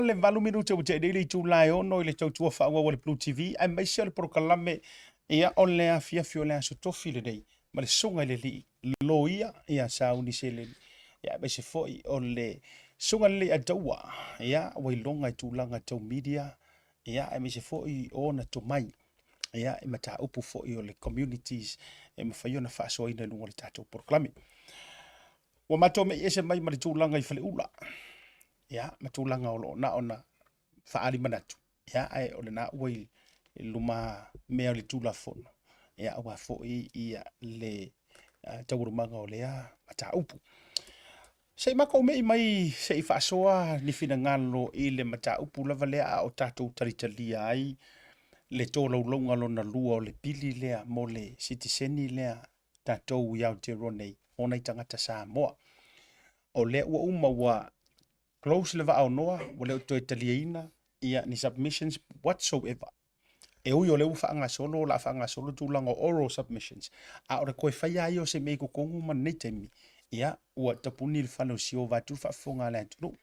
Le 8 minute ua tea nei le itula e 6 i le tautua faaauau a le Blue TV aemaise o le polokalame ia o le afiafi o le Aso Tofi lenei ma le Susuga i le Alii Loia ia Sauni Seleni ia aemaise foi o le Susuga i le Leiataua ia ua iloga i tulaga tau media ia aemaise foi o ona tomai ia i mataupu foi o le communities e mafai ona faasoaina i luga o le tatou polokalame. Ua matou mei ese mai ma le tulaga i Faleula ia ma tulaga o lo o na ona faaali manatu ia ae o lena ua i luma mea o le Tulafono ia aua foi ia le taualumaga o lea mataupu. Se i matou mei mai se i faasoa ni finagalo i le mataupu lava lea a o tatou talitalia ai le tolaulauga lona lua o le pili lea mo le sitiseni lea tatou i Aotearoa nei mo nai tagata Samoa. O lea ua uma ua close le vaaonoa, ua le o toe taliaina ia ni submissions whatsoever. E ui o lea ua faagasolo, o le a faagasolo tulaga o oral submissions, a o le toe faia ai o se mea i totonu ma lenei taimi, ia, ua tapuni le fale o sio vaeatu le faafofoga a le atunuu.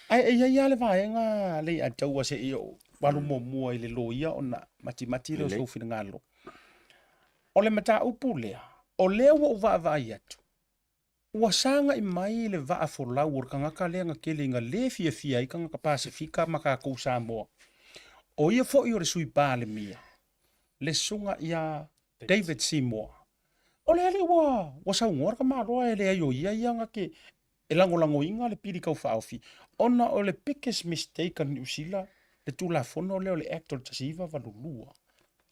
Ae e i ai lava le vaega le i taua se i ou alu muamua i le loia ona matimati lea o sou finagalo. O le mataupu lea, o lea ua ou vaavaai atu, ua sagai mai le vaa folau o le tagata lea na tele ina le fiafia ai tagata Pasefika ma tatou Samoa. O ia foi o le Sui Palemia, le Susuga ia David Seymour. O le alii ua, ua saunoa le tamaloa e leai o ia ia na te e lagolagoina le pili taufaaofi ona o le biggest mistake a Niu Sila le Tulafono lea o le Act o le 1982.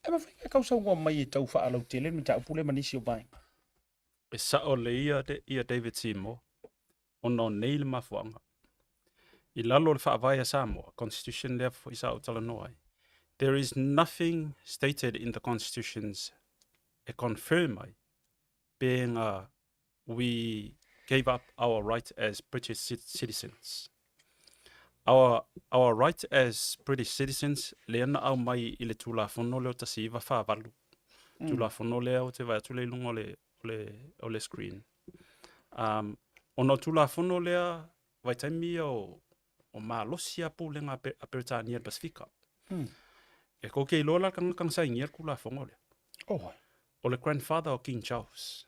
E mafai ona e tau saunoa mai e tau faalautele le mataupu lea ma nisi o vaega. E sao lelei ia David Seymour ona o nei le mafuaaga. I lalo o le Faavae a Samoa, Constitution lea foi sa ou talanoa ai, there is nothing stated in the Constitutions e confirm ai pe na we gave up our right as British citizens. Our, our right as British citizens lea na aumai i le Tulafono lea o 1948. Tulafono lea ou te vaai atu lea i luga o le, o le, o le screen. Um, ona o Tulafono lea, vaitaimi ia o, o malosi a pulega a Peretania i le Pasefika. E kou te iloa la le tagata na sainia le Tulafono lea. Oh. O le grandfather o King Charles.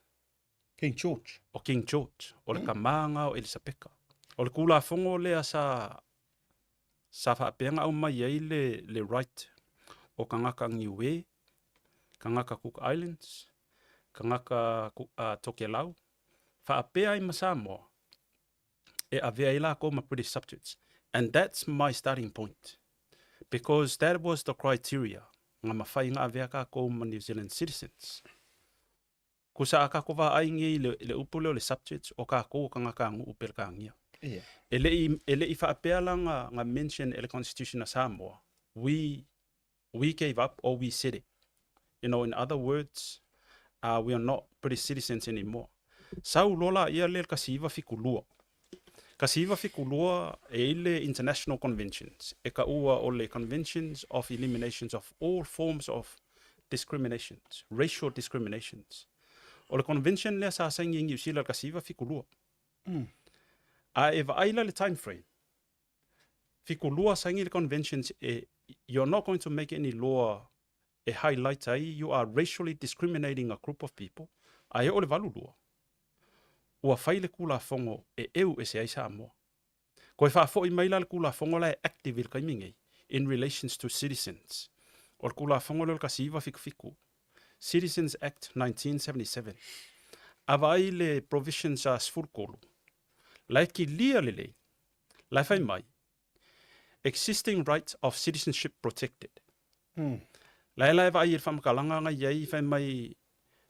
King George. O King George, o le tama lena o Elisapeka. O le Tulafono lea sa sa faapea ona aumai ai le, le right o tagata Niue, tagata Cook Islands, tagata uh, Tokelau, faapea ai ma Samoa, e avea ai lakou ma British subjects. And that's my starting point. Because that was the criteria nga mafai nga avea kakou ma New Zealand citizens. Kusa a kakou vaai nei i le, le upu lea o le subjects o kakou o kangaka nuu Pelekānia. Yeah. E le'i, e le'i faapea la nga, nga mention e le Constitution a Samoa, we, we gave up or we said it. You know, in other words, uh, we are not British citizens anymore. Sau loa laia lea i le 1972. 1972 e i ai le International Conventions e taua o le Conventions of Eliminations of All Forms of Discriminations, Racial Discriminations. O le convention lea sa saini e Niu Sila i le 1972. A e vaai la i le time frame, 72 saini le conventions e you're not going to make any law e highlight ai you are racially discriminating a group of people, a e oo i le 82, ua fai le Tulafono e eu ese ai Samoa. Koe faafoi mai la le Tulafono la e active i le taimi nei in relations to citizens. O le Tulafono lea o le 1977, Citizens Act 1977. A vaai i le provisions a 13, la e kilia lelei, la e fai mai, existing rights of citizenship protected. La e la e vaai i le faamatalaga na i ai fai mai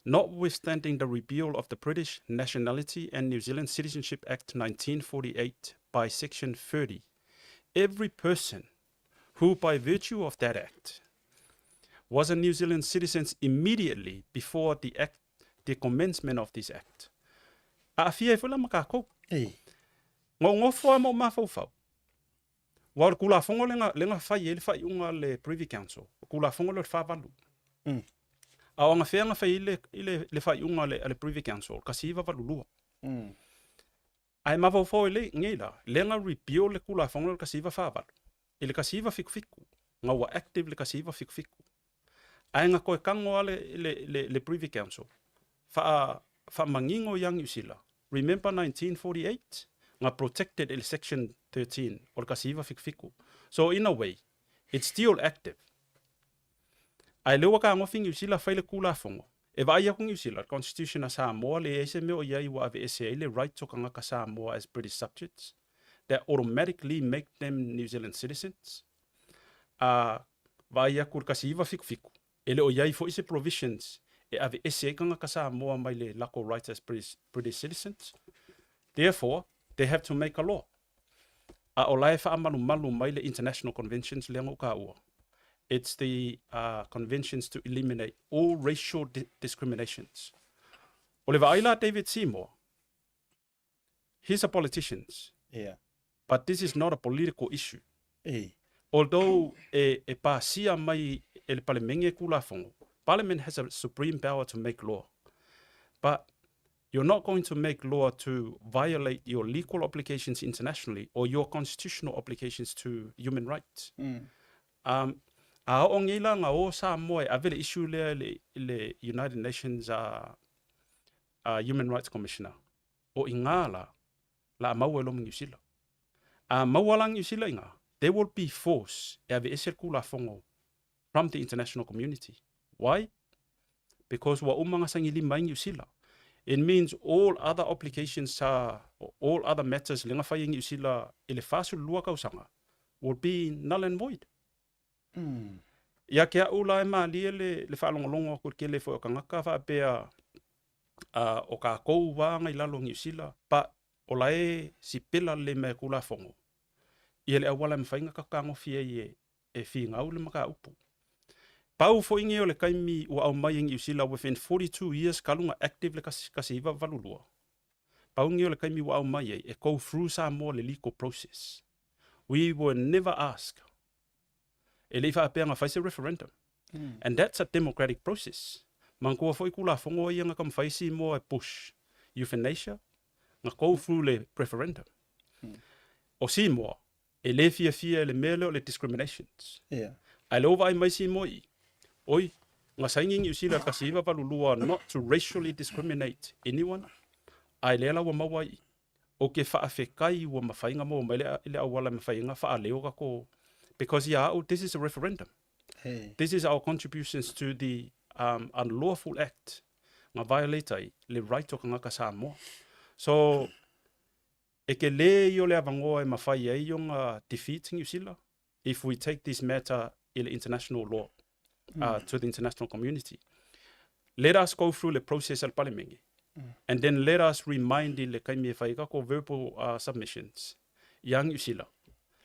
notwithstanding the repeal of the British Nationality and New Zealand Citizenship Act 1948 by section 30, every person who by virtue of that act was a New Zealand citizen immediately before the act the commencement of this act. Aafia ai foi la ma kakou. Gogofo lava ma ou mafaufau. Aua o le Tulafono lea na, lea na fai ai le faaiuga a le Privy Council, o le Tulafono lea o le 48. A o anafea na fai ai le, le, le faaiuga a le, a le Privy Council, 1982. Ae mafaufau ai le nei la, lea na repeal le Tulafono i le 1948 i le 1977, na ua active le 1977. Ae na toe tago lava le, le, le, le Privy Council, faa, faamanino ia Niu Sila, remember 1948, na protected i le section 13 o le 1977. So in a way, it's still active. Ae lea ua tagofi Niu Sila fai le Tulafono, e vaai atu Niu Sila, le Constitution a Samoa, leai se mea o i ai ua aveese ai le rights o tagata Samoa as British subjects that automatically make them New Zealand citizens. A vaai atu i le 1977, e le o i ai foi se provisions e aveese ai tagata Samoa mai le latou rights as British, British citizens. Therefore, they have to make a law. A o la e faamalumalu mai le international conventions lea na ou taua. It's the uh, conventions to eliminate all racial di discriminations. O le vaai la David Seymour, he's a politician. Yeah. But this is not a political issue. E. Although e, e pasia mai e le palemenge kulafongo, Parliament has a supreme power to make law. But you're not going to make law to violate your legal obligations internationally or your constitutional obligations to human rights. Mm. Um, a oo nei la nga o Samoa e ave le issue lea i le, United Nations uh, uh, Human Rights Commissioner. O i ngā la, la a maua e lomi New Zealand. A maua la New Zealand i ngā, there will be force e ave ese le kulafongo from the international community. Why? Because ua uma nga saigilima ai Niu Sila. It means all other obligations sa all other matters le nga fai e Niu Sila i le 42 kausaga will be null and void. Mm. Ia ke a'u la e malie le, le faalogologo atu i le kele foi o kagaka faapea uh, o kakou waga i lalo o Niu Sila, but o la e sipela lelei mai e Kulafono ia le auala e mafai ona tagofi ai e, e figau le mataupu. Pau foi nei o le taimi ua aumai e Niu Sila within 42 years talu ona active le 1982. Pau nei o le taimi ua aumai ai e go through Samoa le legal process. We were never asked. E le i faapea na fai se referendum. Mm. And that's a democratic process. Manatua foi Tulafono ia na taumafai Samoa e push euthanasia, na go through le referendum. Mm. O Samoa, e le fiafia i le mea lea o le discriminations. Yeah. Ae lea ua vaai mai Samoa i i, oi, na saini Niu Sila 1982 not to racially discriminate anyone, ae lea la ua maua ai i i. Ou te faafetai ua mafai ona maua mai le, le auala e mafai ai ona faaleo tatou, because ia au, this is a referendum. Hey. This is our contributions to the um, unlawful act na violate ai le right o kangaka Samoa. So, E telē ia o le avanoa e mafai ai ona defeat Niu Sila if we take this matter i le international law, uh, to the international community. Let us go through le process a le Palemenge and then let us remind i le taimi e fai ai tatou verbal uh, submissions ia Niu Sila.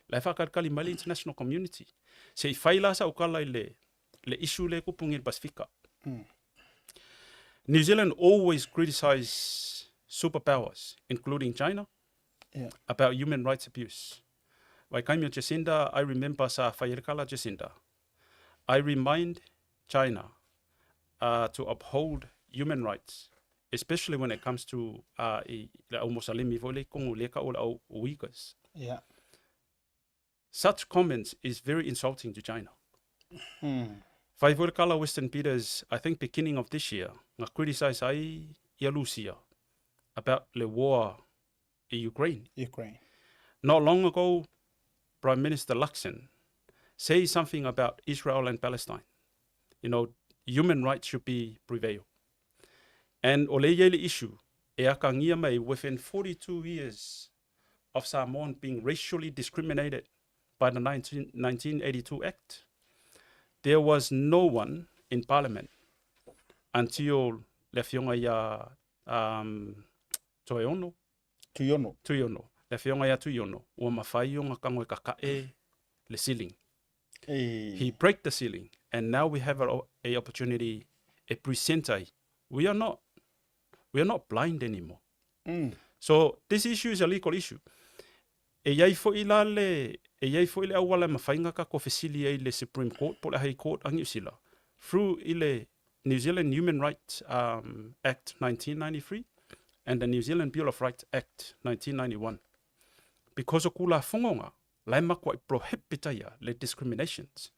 La e faakalikali mai le international community. Se i fai la sau tala i le, le issue lea e tupu nei i le Pasifika. New Zealand always criticize superpowers, including China, Yeah. about human rights abuse. Vaikaimi o Jacinda, I remember sa fai ai le kala Jacinda. I remind China uh, to uphold human rights, especially when it comes to uh, i le au Mosalimi foi le kongo le ka o le au Uyghurs. Yeah. Such comments is very insulting to China. Mm. Fai foi le kala Western Peters, I think beginning of this year, nga criticize ai ia Lucia about le war i Ukraine. Ukraine. Not long ago, Prime Minister Luxon say something about Israel and Palestine. You know, human rights should be prevail. And o le i ai le issue, e akangia mai within 42 years of Samoan being racially discriminated by the 19, 1982 Act, there was no one in Parliament until le afioga ia um, Toeono. Tuiono. Tuiono. Le afioga ia Tuiono, ua mafai ona tago e kakae le ceiling. E... He break the ceiling and now we have a, a opportunity e present ai. We are not we are not blind anymore. Mm. So this issue is a legal issue. E iai foi la le e iai foi le auala e mafai ona tatou fesili ai i le Supreme Court po o le High Court a Niu Sila through i le New Zealand Human Rights um, Act 1993 and the New Zealand Bill of Rights Act 1991. Because o Kulafogo nga, la e makua'i prohibit ai le discriminations.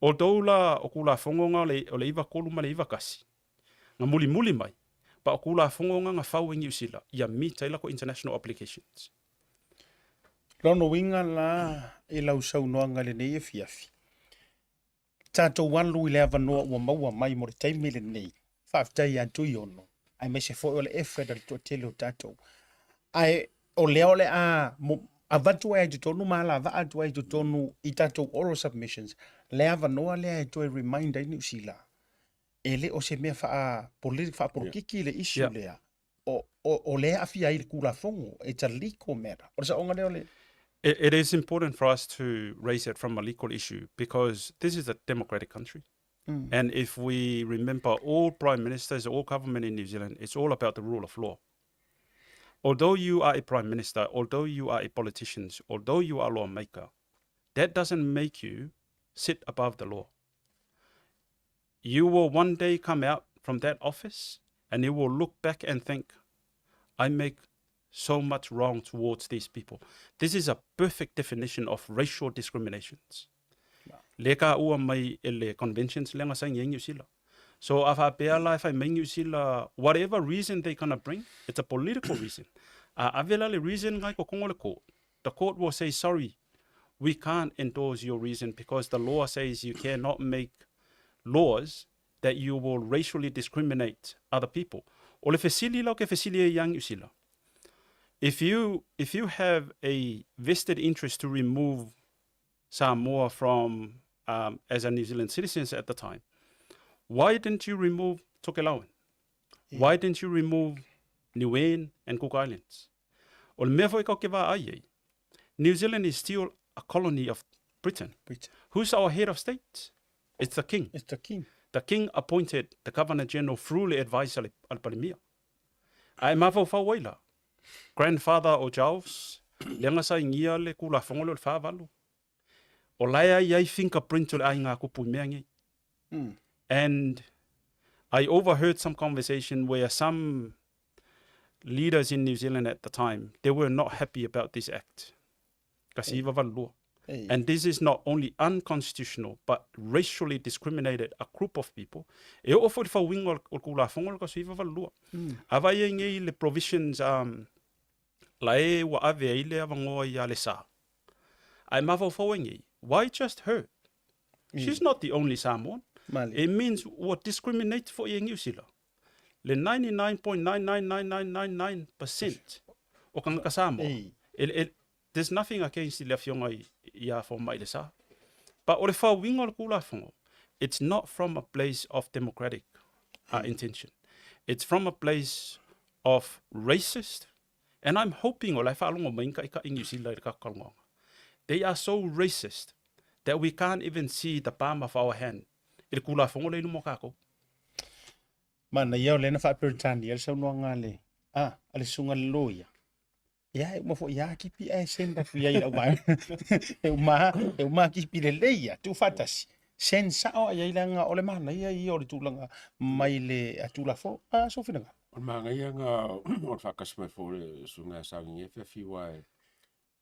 Although la o Kulafogo nga o le 93 ma le 91, nga mulimuli mai, but o Kulafogo nga nga fau e Niu Sila, ia meet ai lako international obligations. Lona uiga la i lau saunoaga i lenei afiafi, tatou alu i le avanoa ua maua mai mo le taimi lenei. Faafetai ia Tuiono, aemaise foi o le effort a le toatele o tatou. Ae o lea o le a avatu ai i totonu ma alavaa atu ai i totonu i tatou oral submissions le avanoa lea e toe remind ai Niu Sila e le o se mea faapolokiki le issue lea o lea e aafia ai le Tulafono. It's a legal matter. O le saoga lea o le... It is important for us to raise it from a legal issue because this is a democratic country. And if we remember all prime ministers, all government in New Zealand, it's all about the rule of law. Although you are a prime minister, although you are a politician, although you are a lawmaker, that doesn't make you sit above the law. You will one day come out from that office and you will look back and think, I make so much wrong towards these people. This is a perfect definition of racial discriminations. Le ka ua mai e le conventions le nga saini ai Niu Sila. So a faapea la e fai mai Niu Sila, whatever reason they gonna bring, it's a political reason. A ave la le reason ngai kokongo le court. The court will say, sorry, we can't endorse your reason because the law says you cannot make laws that you will racially discriminate other people. O le fesili la o ke fesili e ia Niu Sila. If you have a vested interest to remove Samoa from as a New Zealand citizens at the time, why didn't you remove Tokelauan? Why didn't you remove Niuean and Cook Islands? O le mea foi kau ke vā ai ai. New Zealand is still a colony of Britain. Britain. Who's our head of state? It's the king. It's the king. The king appointed the governor general through le advice a le Palemia. Ae mafaufau ai la. Grandfather o Giles, lea na sainia le Kulafono lea o le 48. O lae ai ai fingerprint o le aiga kupu i mea nei. And I overheard some conversation where some leaders in New Zealand at the time, they were not happy about this act. Kasi iva valu lua. And this is not only unconstitutional, but racially discriminated a group of people. E oo foi le fauiga o le Kulafono le kasi iva valu lua. A vai ai nei le provisions la e ua ave ai le avanoa ia le sa. Ae mafaufau ai nei, why just her? She's not the only Samoan. Male. It means ua discriminate foi e Niu Sila. Le 99.999999% o kangaka Samoa. There's nothing against le afioga i a mai le sa. But o le fauiga o le Kulafono, it's not from a place of democratic intention. It's from a place of racist. And I'm hoping o la e faalogo mai ka i New Zealand i le kakalongoga. They are so racist that we can't even see the palm of our hand. I le Kulafono le i luma o kākou. Mana ia o lena faa-Peretania le saunoaga a le susuga le loia. Ia e uma foi ia kipi ae send atu i ai lau vaega. E uma kipi lelei ia, tuufaatasi. Send sao ai ai leaga o le manaia ia o le tulaga mai le Tulafono. A sou finagalo. O le magaia o le faakasi mai foi o le susuga ia saugiga e fiafiu ae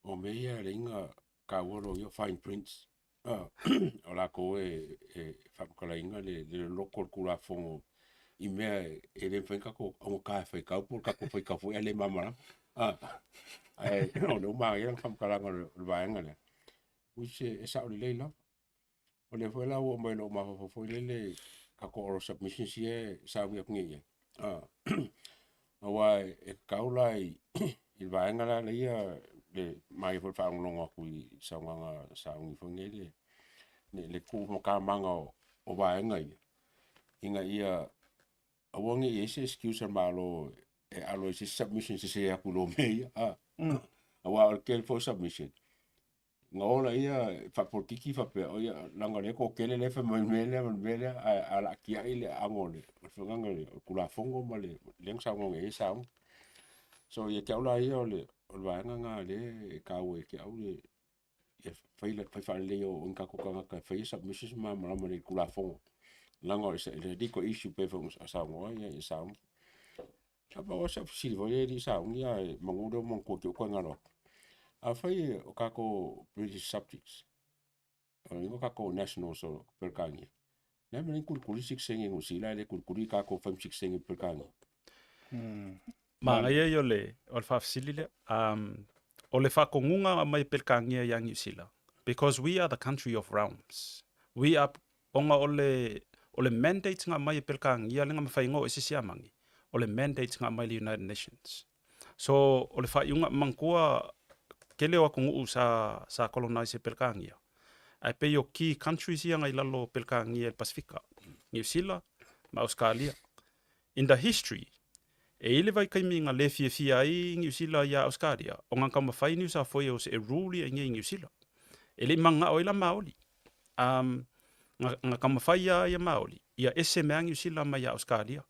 o mea ia le iga kaua lo ia fine prints o lakou e faamatalaina le loloto o le Tulafono i mea e le mafai ona tatou augata e faitau po o le tatou faitau foi ae le malamalama ae o lea ua manaia lana faamatalaga o le vaega lea which e sao lelei lava. O lea foi la ua oo mai lou mafaufau foi lele tatou oral submissions ia e sauni atu nei i ai aua e tatau la i le vaega la leia le manaia foi le faalogologo atu i saunoaga sauni foi nei le tuumatamaga o vaega ia ina ia aua ne i ai se excuse a le Malo e alo ai se submission sese atu i lo mea ia aua o le tele foi o submission na ola ia faapolitiki faapea o ia leaga o lea toatele lea e fai mai le mea lea ma le mea lea ae a laatia le aano o le faiga le Tulafono ma le lea na saunoa nei ai sauni. So ia te au la ia o le vaega lena lea e taua ia te au le ia fai fai faalelei o ni tatou tagata e faia submissions ma malamalama i le Tulafono leaga o le legal issue pei foi ona saunoa ia sauni. Sa pau lava sau fesili foi lea e le i sauni ae manu lea ua manatua te i ua toe galo atu. Afai o tatou British subjects, o lona uiga o tatou nationals o Peretania, o le a le mea e ala ai ona tulikuli le sitiseni a Niu Sila ae le tulikuli tatou e fai ma sitiseni o Peretania? Manaia ia o le faafesili lea. O le faatonuga na aumai e Peretania ia Niu Sila, because we are the country of realms. We are, ona o le, o le mandate na aumai e Peretania lea na mafai ai ona o ese Siamani, o le mandate na aumai e le United Nations. So, o le faaiuga, manatua tele o atunuu sa, sa colonize e Peretania, ae pei o key countries ia na i lalo o Peretania i le Pasefika, Niu Sila ma Ausekalia. In the history, e i ai le vaitaimi na le fiafia ai Niu Sila iā Ausekalia, ona na taumafai Niu South Wales e rule ia i inei i Niu Sila. E le i mananao ai la Maoli. Um, na, na taumafai ia ia Maoli, ia ese mai a Niu Sila mai ia Ausekalia.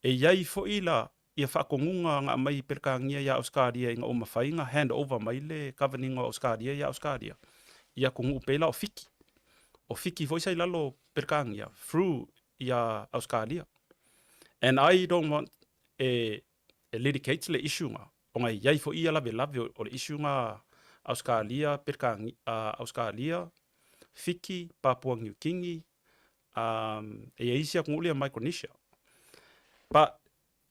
E i ai foi la ia faatonuga na aumai i Peretania iā Ausekalia ina ua mafai ona hand over mai le governing o Ausekalia iā Ausekalia i atunuu pei la o Fiti. O Fiti foi sa i lalo o Peretania through iā Ausekalia. And I don't want e e litigate le issue na, ona e i ai foi ia lavelave o le issue na Ausekalia, Peretania, Ausekalia, Fiti, Papua New Guinea, um, e i ai isi atunuu lea Micronesia. But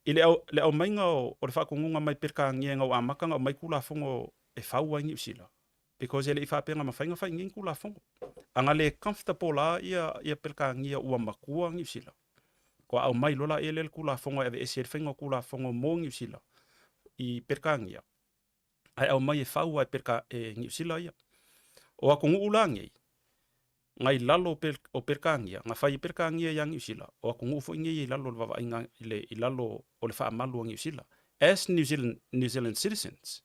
i le, au, le aumaiga o, o le faatonuga mai Peretania ina ua amata ona aumai Tulafono e fau ai Niu Sila, because e le i faapea na mafai ona fai i inei ni Tulafono. A na le comfortable la ia, ia Peretania ua matua Niu Sila, kua aumai loa la ia lea le Tulafono e aveese ai le faiga o Tulafono mo Niu Sila i Peretania, ae aumai e fau ai e, e Niu Sila ia. O atunuu la nei, ngai lalo o Peretania, na fai e Peretania ia Niu Sila, o atunuu foi nei i lalo o le vaavaaiga i, le, i lalo o le faamalu a Niu Sila. As New Zealand, New Zealand citizens,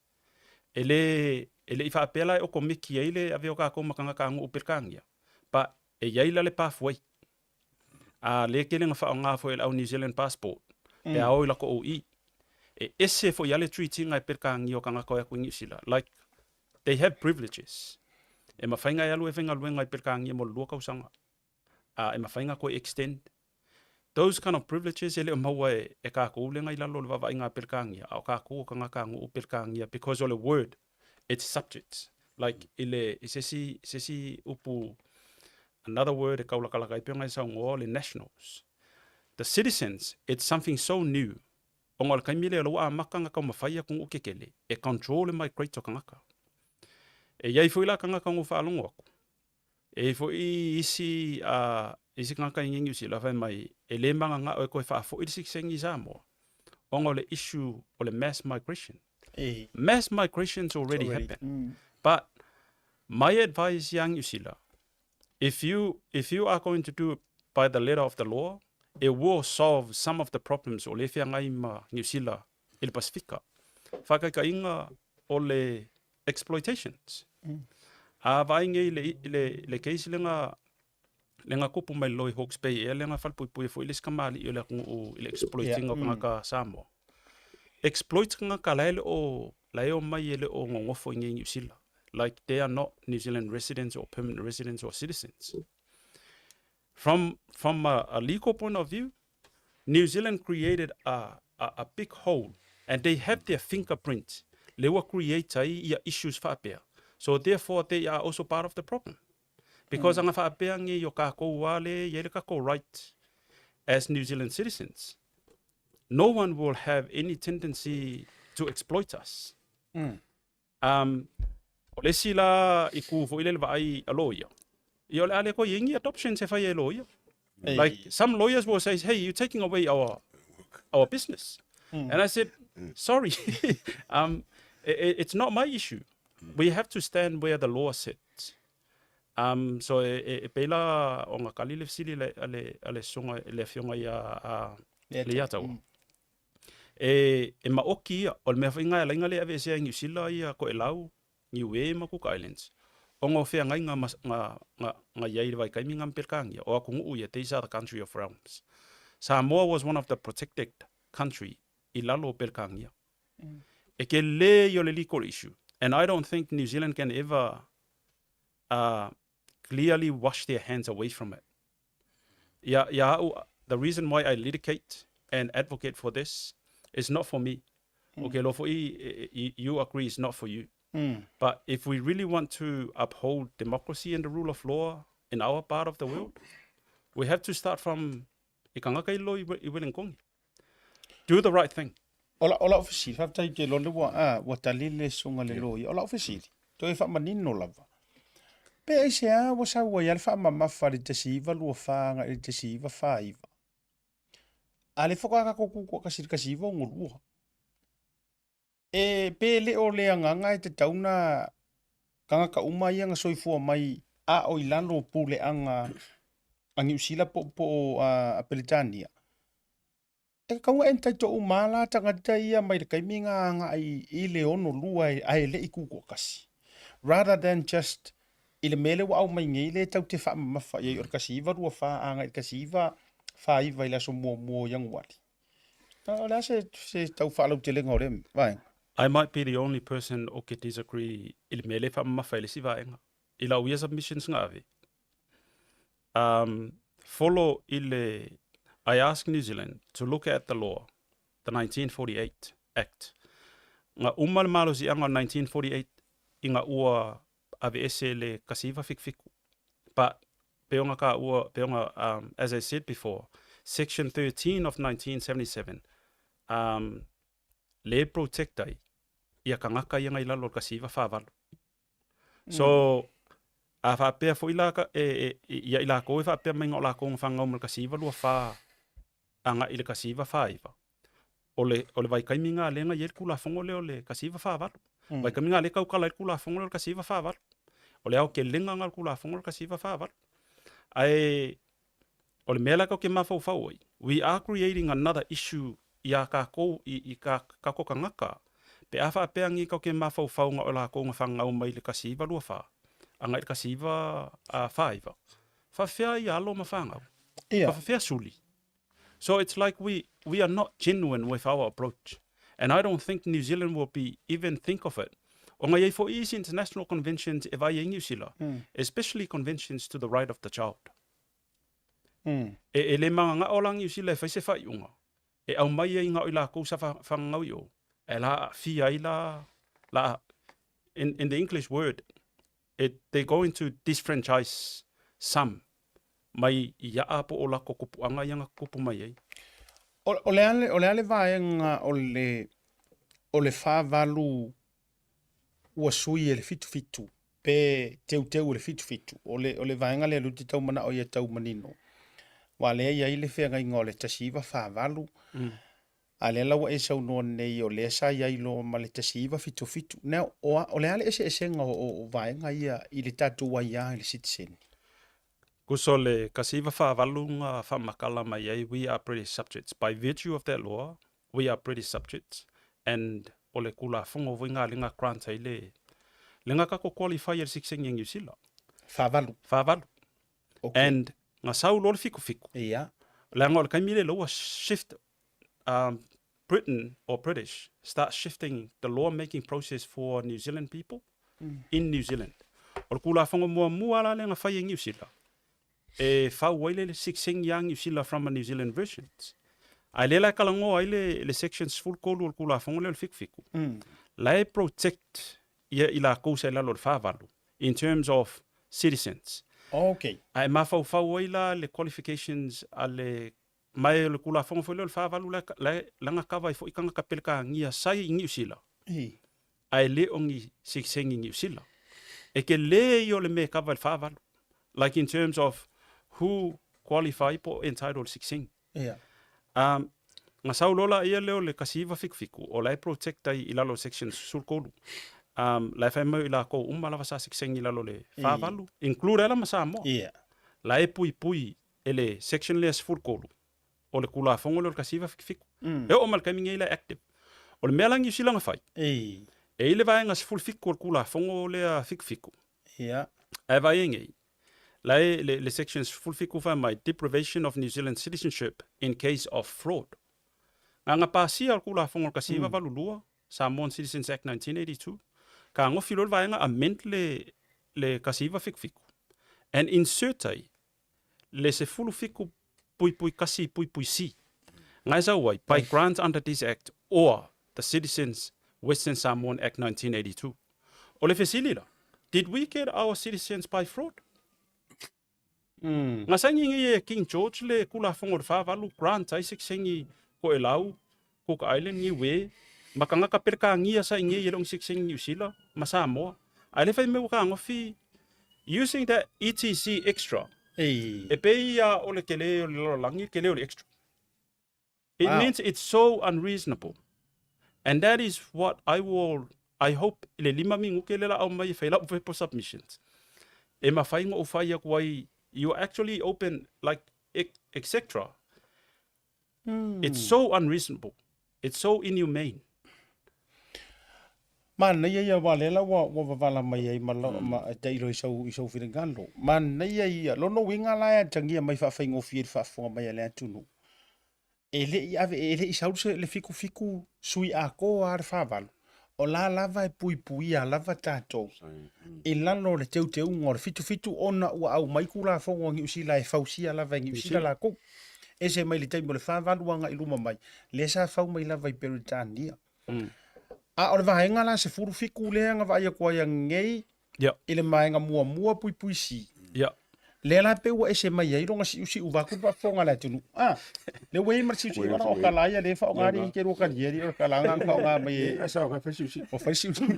e le, e le i faapea la e okomeki ai le avea o kākou ma tagata nuu Peretania, but e i ai la le pathway. A le tele na faaaoga foi e le au New Zealand passport, pe a o i lako OE. E ese foi a le treat-ina e Peretania o tagata o e atu i Niu Sila. Like, they have privileges. E mafai ona e alu e faigaluega i Peretania mo le 2 tausaga. A e mafai ona toe extend. Those kind of privileges e le o maua e, e kākou lea na i lalo o le vaavaaiga a Peretania, a o kākou o tagata nuu Peretania because o le word, it's subjects. Like i le, i se isi, se isi upu, another word e kaulakalaka ai pei ona e saunoa o le nationals. The citizens, it's something so new Ona o le taimi lea o la ua amata ona taumafai atunuu kekele e control le migrate o tagata. E i ai foi la tagata na ou faalogo atu, e i ai foi isi, uh, isi tagata i Niu Sila fai mai e le mananao e toe faafoi le sitiseni i Samoa ona o le issue o le mass migration. E. Mass migration's already, already. happened. But my advice ia Niu Sila, if you, if you are going to do it by the letter of the law, it will solve some of the problems o lea e feagai ma Niu Sila i le Pasefika. Faakaitaiga o le exploitations. A vaai nei i le, le, le case lea na, lea na tupu mai lalo i Hawke's Bay ea lea na falepuipuia foi le isi kamali'i o le atunuu i le exploit ina o tagata Samoa. Exploit tagata la e le o, la e omai e le o nonofo i inei i Niu Sila. Like they are not New Zealand residents or permanent residents or citizens. From, from a, a legal point of view, New Zealand created a, a, a big hole and they have their fingerprint le ua create ai ia issues faapea. So therefore they are also part of the problem. Because anga faapea nei o kākou a le i ai le kākou right as New Zealand citizens. No one will have any tendency to exploit us. Um, o le isi la i ku foi le vaai a lawyer. Ia o le a le koe i ni adoptions e fai e lawyer. Hey. Like some lawyers will say, hey, you're taking away our our business. And I said, sorry, um, i i- it's not my issue. We have to stand where the law sits. Um, so e, e, e pēlā o ngā kali le fesili le, a le, a le sunga, le afioga ia a, le Iataua. E, e maoki ia, o le mea foi nga e ala ai nga le aveesea i Niu Sila ia Koʻelau, Niue ma Cook Islands, ona o feagaiga ma, nga, nga, nga i ai i le vaitaimi nga ma Pelekānia, o atunuu ia, these are the country of realms. Samoa was one of the protected country i lalo o Pelekānia. E kele ia o le legal issue, and I don't think New Zealand can ever uh, clearly wash their hands away from it. Ia, ia au, the reason why I litigate and advocate for this It's not for me. Okay, lo foi you agree it's not for you. But if we really want to uphold democracy and the rule of law in our part of the world, we have to start from i kangaka i lo i Welenkoni. Do the right thing. O la, o lau fesili, faafetai ou te iloa lea ua, a, ua tali le susuga i le loia. O lau fesili, toe faamanino lava, pe aisea ua sau ai lava le faamamafa i le 1924 agai i le 1949, a o lea faatoa tatou tutoatasi i le 1962. E, pe le o le agaga e tatau ona tagata uma ia na soifua mai a o i lalo o puleaga a Niu Sila po, po o a Peretania, e tatau ona entitle uma lava la tagata ia mai le taimi na agai i le 62 ae le i tutoatasi. Rather than just i le mea lea ua aumai nei lea tatou te faamamafa i ai o le 1924 agai i le 1949 i le aso muamua o Ianuari. O le a se, se tau faalautelega o lea vaega? I might be the only person o ke disagree i le mea lea e faamamafa i le isi vaega. I lau ia submissions nga ave, um, follow i le, I ask New Zealand to look at the law, the 1948 Act. Nga uma le malosiaga o 1948 i nga ua aveese le 1977. But pe ona ka ua, pe ona, um, as I said before, Section 13 of 1977, um, le protect ai ia kangaka ia ngai lalo o le 1948. So, a faapea foi la ka, e, e, ia i lakou e faapea mai nga o lakou na fagau ma le 1924 agai i le 1949, o le, o le vaitaimi lena lea na i ai le Tulafono lea o le 1948. Vaitaimi lena lea e tautala ai le Tulafono lea o le 1948. O le aotelega lena o le Tulafono lea o le 1948. Ae o le mea la tatou te mafaufau ai, we are creating another issue iā tatou, i, i kā tatou tagata, pe a faapea nei tatou te mafaufau na o latou na fanau mai le 1924 agai i le 1949, faafefea ia alo ma fanau? Ia. Faafefea suli? So it's like we, we are not genuine with our approach. And I don't think New Zealand will be even think of it. Ona i ai foi isi international conventions e vaai ai Niu Sila, especially conventions to the right of the child. E, e le magagao la Niu Sila e fai se faaiuga e aumai ai na o i lakou sa fagagau i o, ae la aafia ai la, la, in, in the English word, it, they're going to disfranchise some mai i aa po o lako kopuʻaga ia na kupu mai ai. O, o le a le, o le a le vaega o le, o le 48 ua sui e le 77 pe teuteu e le 77. O le, o le vaega lea lea ou te tau manao ia tau manino. Aua lea e i ai le feagaiga o le 1948, a lea la ua e saunoa nei o lea sa i ai loa ma le 1977. Now, o, a, o le a le eseesega o, o, o vaega ia i le tatou aia i le sitiseni? Kuso le 1948 nga faamakala mai ai we are British subjects by virtue of that law we are British subjects and o le Tulafono foi nga le nga grant ai le le nga kako qualify e le sitiseni e Niu Sila. 48. 48. Okay. And nga sau loa le 77. Ia. Leaga o le taimi lea ua shift um, Britain or British start shifting the law making process for New Zealand people mm. in New Zealand. O le Tulafono muamua la lea na fai e Niu Sila, e fau ai le sikseng ia Niu Sila from a New Zealand versions. Ae lea la e talanoa ai le, le section 13 o le Tulafono lea o le 77. La e protect ia i lakou sa i lalo o le 48 in terms of citizens. Okay. Ae mafaufau ai la le qualifications a le Ma e o le Tulafono foi lea o le 48 la, la, la na kava ai foi tagata Pelekānia sa i Niu Sila, ae le o ni sitiseni Niu Sila. E telē ia o le mea e kava i le 48, like in terms of who qualify po o entitled sitiseni. Yeah. Um, na sau loa la ia lea o le 1977, o la e protect ai i lalo o section 13. Um, la e fai mai o i lakou uma lava sa sitiseni i lalo o le 48, include ai la ma Samoa. Yeah. La e puipui e le section lea 13 o le Tulafono lea o le 1977. E oo mai le taimi nei la e active. O le mea la Niu Sila na fai, e i le vaega 17 o le Tulafono lea 77. Ia. Ae vaai ai nei, la e le, le section 17 fai mai, deprivation of New Zealand citizenship in case of fraud. Na na pasia o le Tulafono o le 1982, Samoan Citizens Act 1982, ka gofi loa le vaega amend le, le 1977 and insert ai le 17.1.C. Ngai sau ai, by grant under this Act, or the Citizens Western Samoan Act 1982. O le fesili la, did we get our citizens by fraud? Mm. Nga saingi ngi e King George le kulafono o le 48 grant ai sikisengi Tokelau, Cook Island, Niue, ma kangaka Peretānia sa ingi e long sikisengi New Zealand, ma Samoa. Ai le whai me waka ngofi, using that ETC extra, Ei. e pei ia o le kele o le lalolagi, kele o le extra. It means it's so unreasonable. And that is what I will, I hope, i le lima minute le la au mai e whai lau for submissions. E mawhai ngo o whai aku ai, you actually open, like, etc. It's so unreasonable. It's so inhumane. Manaia ia aua o lea la ua ua vavala mai ai ma lau ma tailo i sau i sou finagalo. Manaia ia, lona uiga la e atagia mai faafaigofie i le faafofoga mai a le atunuu, e le i ave e le i sau se le 77 sui atoa lava le 48, o la lava e puipuia lava tatou i lalo o le teuteuga o le 77 ona ua aumai Tulafono a Niu Sila e fausia lava e Niu Sila latou. Ese mai le taimi o le 48 agai i luma mai, lea sa fau mai lava i Peretania. A o le vaega la 17 lea na vaai atu ai anei i le vaega muamua puipui C. Lea la pei ua ese mai ai lona siusiu vaeatu le faafofoga a le atunuu. A, lea ua i ai ma le siusiu ona o tala ia lea e faaaoga alii ke lua kalieri o le tala na faaaoga mai e ua fai siusiu.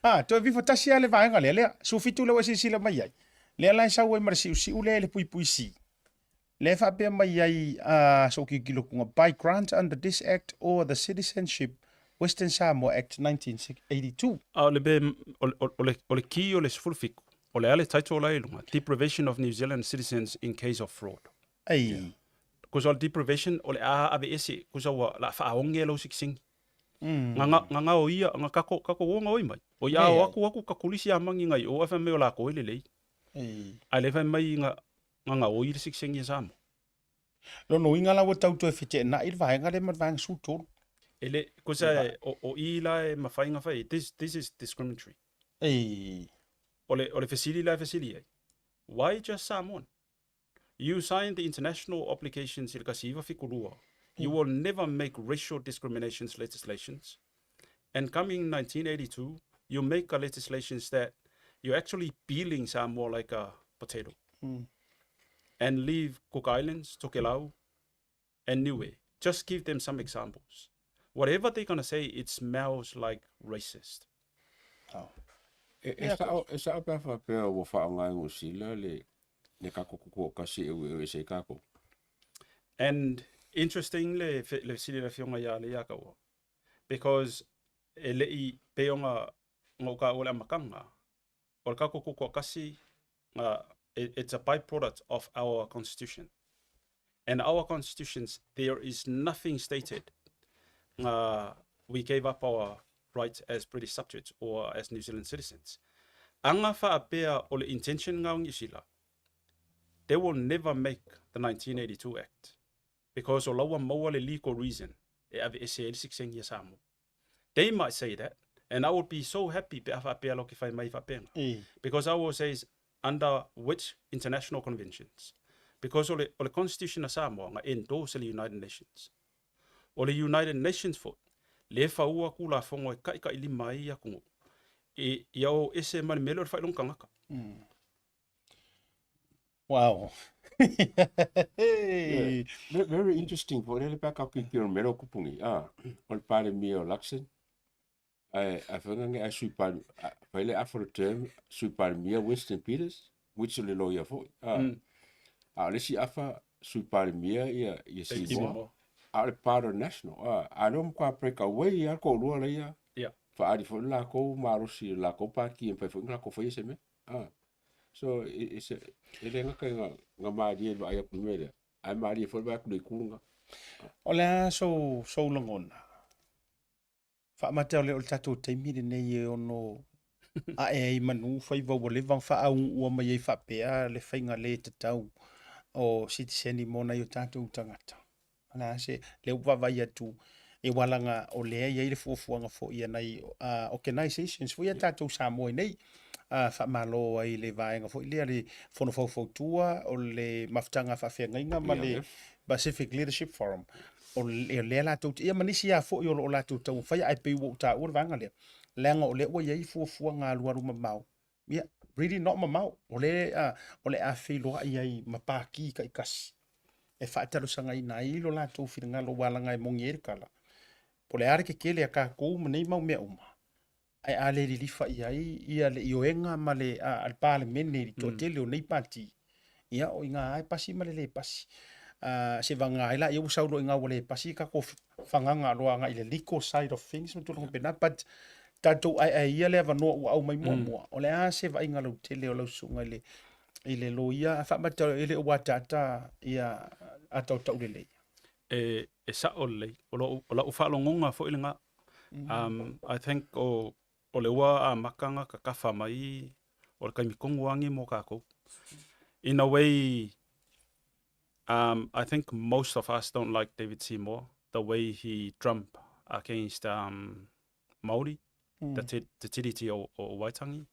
A, toe vifo tasi lava le vaega lea, lea, 17 lea ua e silasila mai ai. Lea la e sau ai ma le siusiu lea i le puipui C. Lea e faapea mai ai a sou tilotilo atuga, by grant under this Act or the Citizenship Western Samoa Act 1982. A o le be, o, o, o, le, o le ki o le 17, o le a le title la i luga, Deprivation of New Zealand Citizens in Case of Fraud. Ei. Kusa o le deprivation, o le a ave ese, kusa ua la whaaonge lau sikisingi. Nga, nga, nga ngao ia, nga kako, kako ua ngao i mai. O ia o aku aku ka kulisi a mangi ngai o awha me o la koe le lei. Ei. A le whai mai nga, nga ngao i le sikisingi a Samoa. Lona uiga la ua tau toe feteenai le vaega lea ma le vaega 13. E le, kusa e, o, o i la e mawhai nga whai, this, this is discriminatory. Ei. O le, o le fesili la e fesili ai, why just Samoan? You signed the international obligations i le 1972, you will never make racial discriminations legislations. And coming 1982, you make a legislations that you're actually peeling Samoa like a potato. And leave Cook Islands, Tokelau, and Niue. Just give them some examples. Whatever they're going to say, it smells like racist. E, e sao, e sao pe a faapea ua faaaoga e Niu Sila le, le kako kuku o kasi e ue ese i kākou. And interesting le, le fesili le afioga ia le ia kaua. Because e le i pei ona nga uka o le amataga, o le kako kuku kasi, nga, it's a byproduct of our constitution. And our constitutions, there is nothing stated nga we gave up our rights as British subjects or as New Zealand citizens. Anga faapea o le intention nga o Niu Sila, they will never make the 1982 Act because o laua maua le legal reason e ave ese ai le sikisengi a Samoa. They might say that, and I would be so happy pe a faapea lo ke whai mai faapenga. Because I will say is under which international conventions? Because o le, o le Constitution a Samoa nga endorse e le United Nations. O le United Nations foi, le faua kulafono e kaʻikaʻi lima ai ia atunuu, e, ia o ese ma le mea lea o le faailoga tagata. Wow. Yeah. Very interesting foi lele pe a kau kikiro mea o kupungi. Ah, o le Palemia o Luxon. Ae a whainga nge ai sui pal, whai le afa le term, sui Palemia Winston Peters, which o le lawyer foi. Ah, a o le isi afa sui Palemia ia, ia Seymour. A o le part of national. Ah, a leo mkwa break away ia ko lua le ia. Whaari foi la kou malosi la kou pāti e whai foi la kou whai se mea. Ah. So, e, se, e le ngaka i ngā, ngā mārie i ai aku mea lea. Ai mārie foi vai aku le kurunga. O le a sou, sou lagona? Faamata o le o le tatou taimi lenei e ono ae ai manu faiva ua leva ona faauuua mai ai faapea le faiga le tatau o sitiseni mo nai o tatou tagata. O le a se, lea ua vaavaai atu e ualaga o lea e i ai le fuafuaga foi a nai organizations foi a tatou Samoa i nei. Faamalo ai i le vaega foi lea le Fono Faufautua o le Mafutaga Faafeagaiga ma le Pacific Leadership Forum. O lea latou te, ia ma nisi lava foi o lo o latou taumafaia, ae pei ua ou taua le vaega lea, leaga o lea ua i ai fuafuaga alualu mamao, ia, really not mamao, o lea o le a feiloai ai ma pati taitasi e faatalosagaina ai lo latou finagalo, aua leaga e moni ai le tala, po o le a le tetele a tatou ma nei mau mea uma, ae a le lilifa i ai ia le ioega ma le a le Palemene i le toatele o nei pati, ia o i ina lava e pasi ma le le pasi. Se vagana ai laia ua sau loa i ina ua le pasi tatou fagaga loa agai i le legal side of things ma tulaga faapena, but tatou aeae ia le avanoa ua aumai muamua. O le a se vaaiga lautele o lau susuga i le i le loia, faamata e le o ataata ia ata o taulelei? E, e sa'o lelei. O lou, o la'u faalogoga foi lena. I think o, o le ua amata ona tatafa mai o le taimi tonu lava lenei mo tatou. In a way, I think most of us don't like David Seymour, the way he trump against Māori, the, te, te Tiriti o, o Waitangi.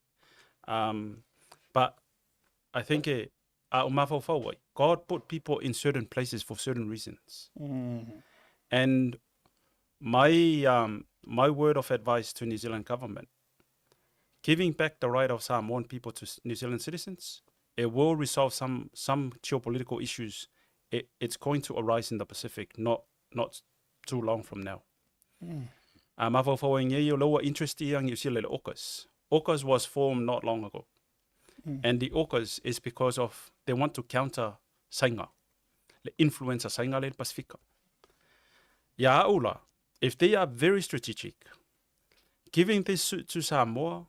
But I think e, a o mafaufau ai, God put people in certain places for certain reasons. And my, my word of advice to New Zealand government, giving back the right of Samoan people to New Zealand citizens, it will resolve some, some geopolitical issues. It, it's going to arise in the Pacific not, not too long from now. A mafaufau ai nei o lea ua interest ia Niu Sila i le AUKUS. AUKUS was formed not long ago. And the AUKUS is because of they want to counter Saina, le influence a Saina lea i le Pasifika. Ia a'u la, if they are very strategic, giving this to Samoa,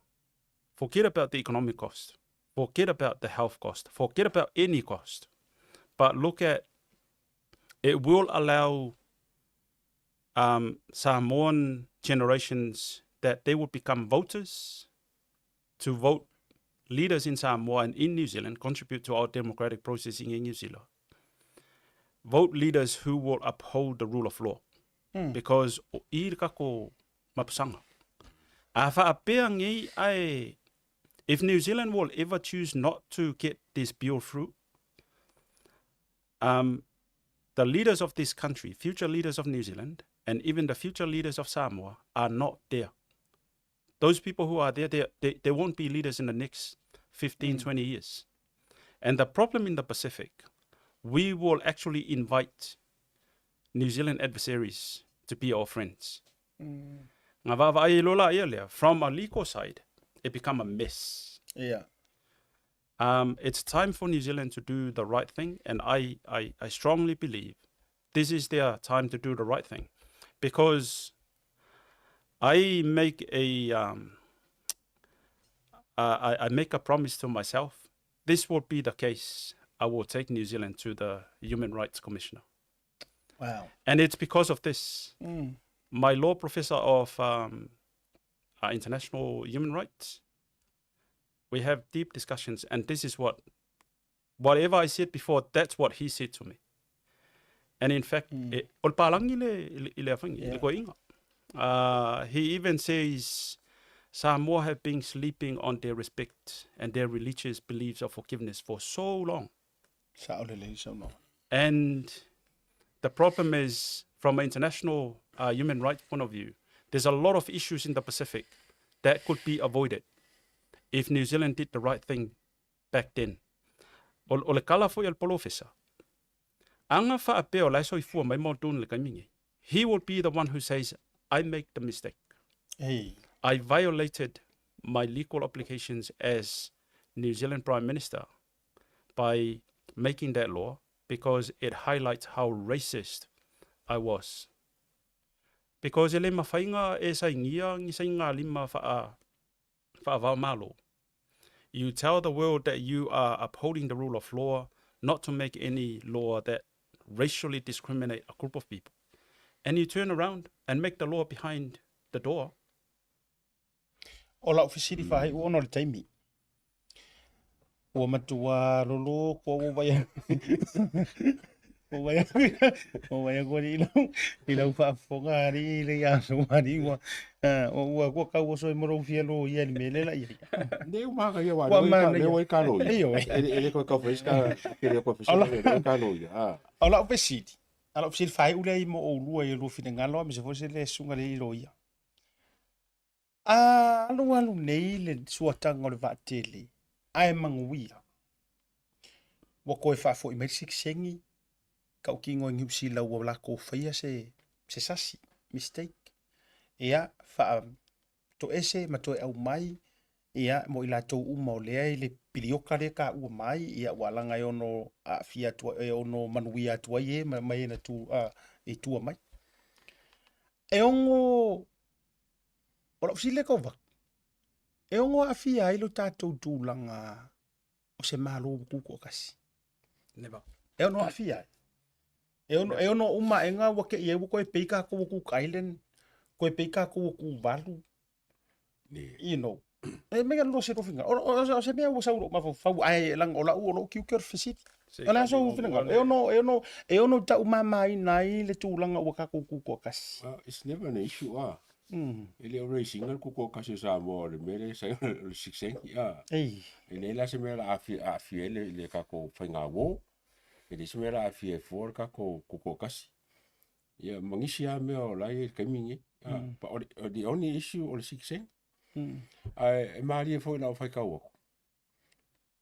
forget about the economic cost, forget about the health cost, forget about any cost, but look at it will allow Samoan generations that they will become voters to vote leaders in Samoa and in New Zealand, contribute to our democratic processing in New Zealand. Vote leaders who will uphold the rule of law. Because o i le kako mapusanga. A whaapea ngei ai, if New Zealand will ever choose not to get this bill through, the leaders of this country, future leaders of New Zealand, and even the future leaders of Samoa are not there. Those people who are there, they, they, they won't be leaders in the next 15, 20 years. And the problem in the Pacific, we will actually invite New Zealand adversaries to be our friends. Ngā vaavaai e lola ia lea, from a legal side, it become a mess. It's time for New Zealand to do the right thing, and I, I, I strongly believe this is their time to do the right thing. Because I make a, I, I make a promise to myself. This will be the case. I will take New Zealand to the Human Rights Commissioner. And it's because of this. My law professor of international human rights, we have deep discussions, and this is what, whatever I said before, that's what he said to me. And in fact, e, o le palangi le, i le awhangi, i le koinga. He even says Samoa have been sleeping on their respect and their religious beliefs of forgiveness for so long. Sa'o lelei saunoaga. And the problem is, from an international human rights point of view, there's a lot of issues in the Pacific that could be avoided if New Zealand did the right thing back then. O, o le kala foi al polofesa. Anga whaapea o lai soifua mai Muldoon le kaimingi. He will be the one who says, I make the mistake. Hey. I violated my legal obligations as New Zealand Prime Minister by making that law because it highlights how racist I was. Because e le mawhainga e saingia ngi sainga lima wha wha malo. You tell the world that you are upholding the rule of law, not to make any law that racially discriminate a group of people. And you turn around and make the law behind the door. O lau fesili faaiu ona o le taimi. Ua matua lolo kua ua vai. Ua vai aku alii i lau faafofoga alii le ia aso alii ua ua ua kau oso e mo lou fia loia i le mea lea la i ai. Ne u maka ia wa le wa ka loia. E le ko ka fai ka ke le ko fai le ka loia. Ah. O lau fesili, a lau fesili faaiu lea i mo oulua i lua finagalo aemaise foi se le susuga i le loia. A alualu nei le suataga o le vaatele ae manuia, ua toe faafoi mai le sikisengi tautino i Niu Sila ua latou faia se se sasi, mistake, ia faatoese ma toe aumai ia mo i latou uma o lea i le piliota lea e taua mai, ia ua alaga e ono aafia atu e ono manuia atu ai e ma e na tu i tua mai. E ono O lau fesili lea tau avatu, e ono aafia ai lo tatou tulaga o se Malo ua tutoatasi? Never. E ono aafia ai? E ono, e ono uma aega ua te i ai ua toe pei tatou o Cook Island, toe pei tatou o Tuvalu, you know. E mea lua se finagalo. O se mea ua sau i lou mafaufau, ae leaga o lau, o lou tiute o le fesili. O le a sou finagalo? E ono, e ono, e ono taumamaina ai le tulaga ua tatou tutoatasi. Well, it's never an issue, ah. E le o raise ina le tutoatasi o Samoa o le mea lea sa o le sikisengi, ah. Ei. E leai la se mea o le a aafia ai le tatou faigauo. E leai se mea o le a aafia ai fua le tatou tutoatasi. Ia, ma nisi lava mea o la e i ai i le taimi lenei. Ah, but o le only issue o le sikisengi. Ae e malie foi i lau faitau atu,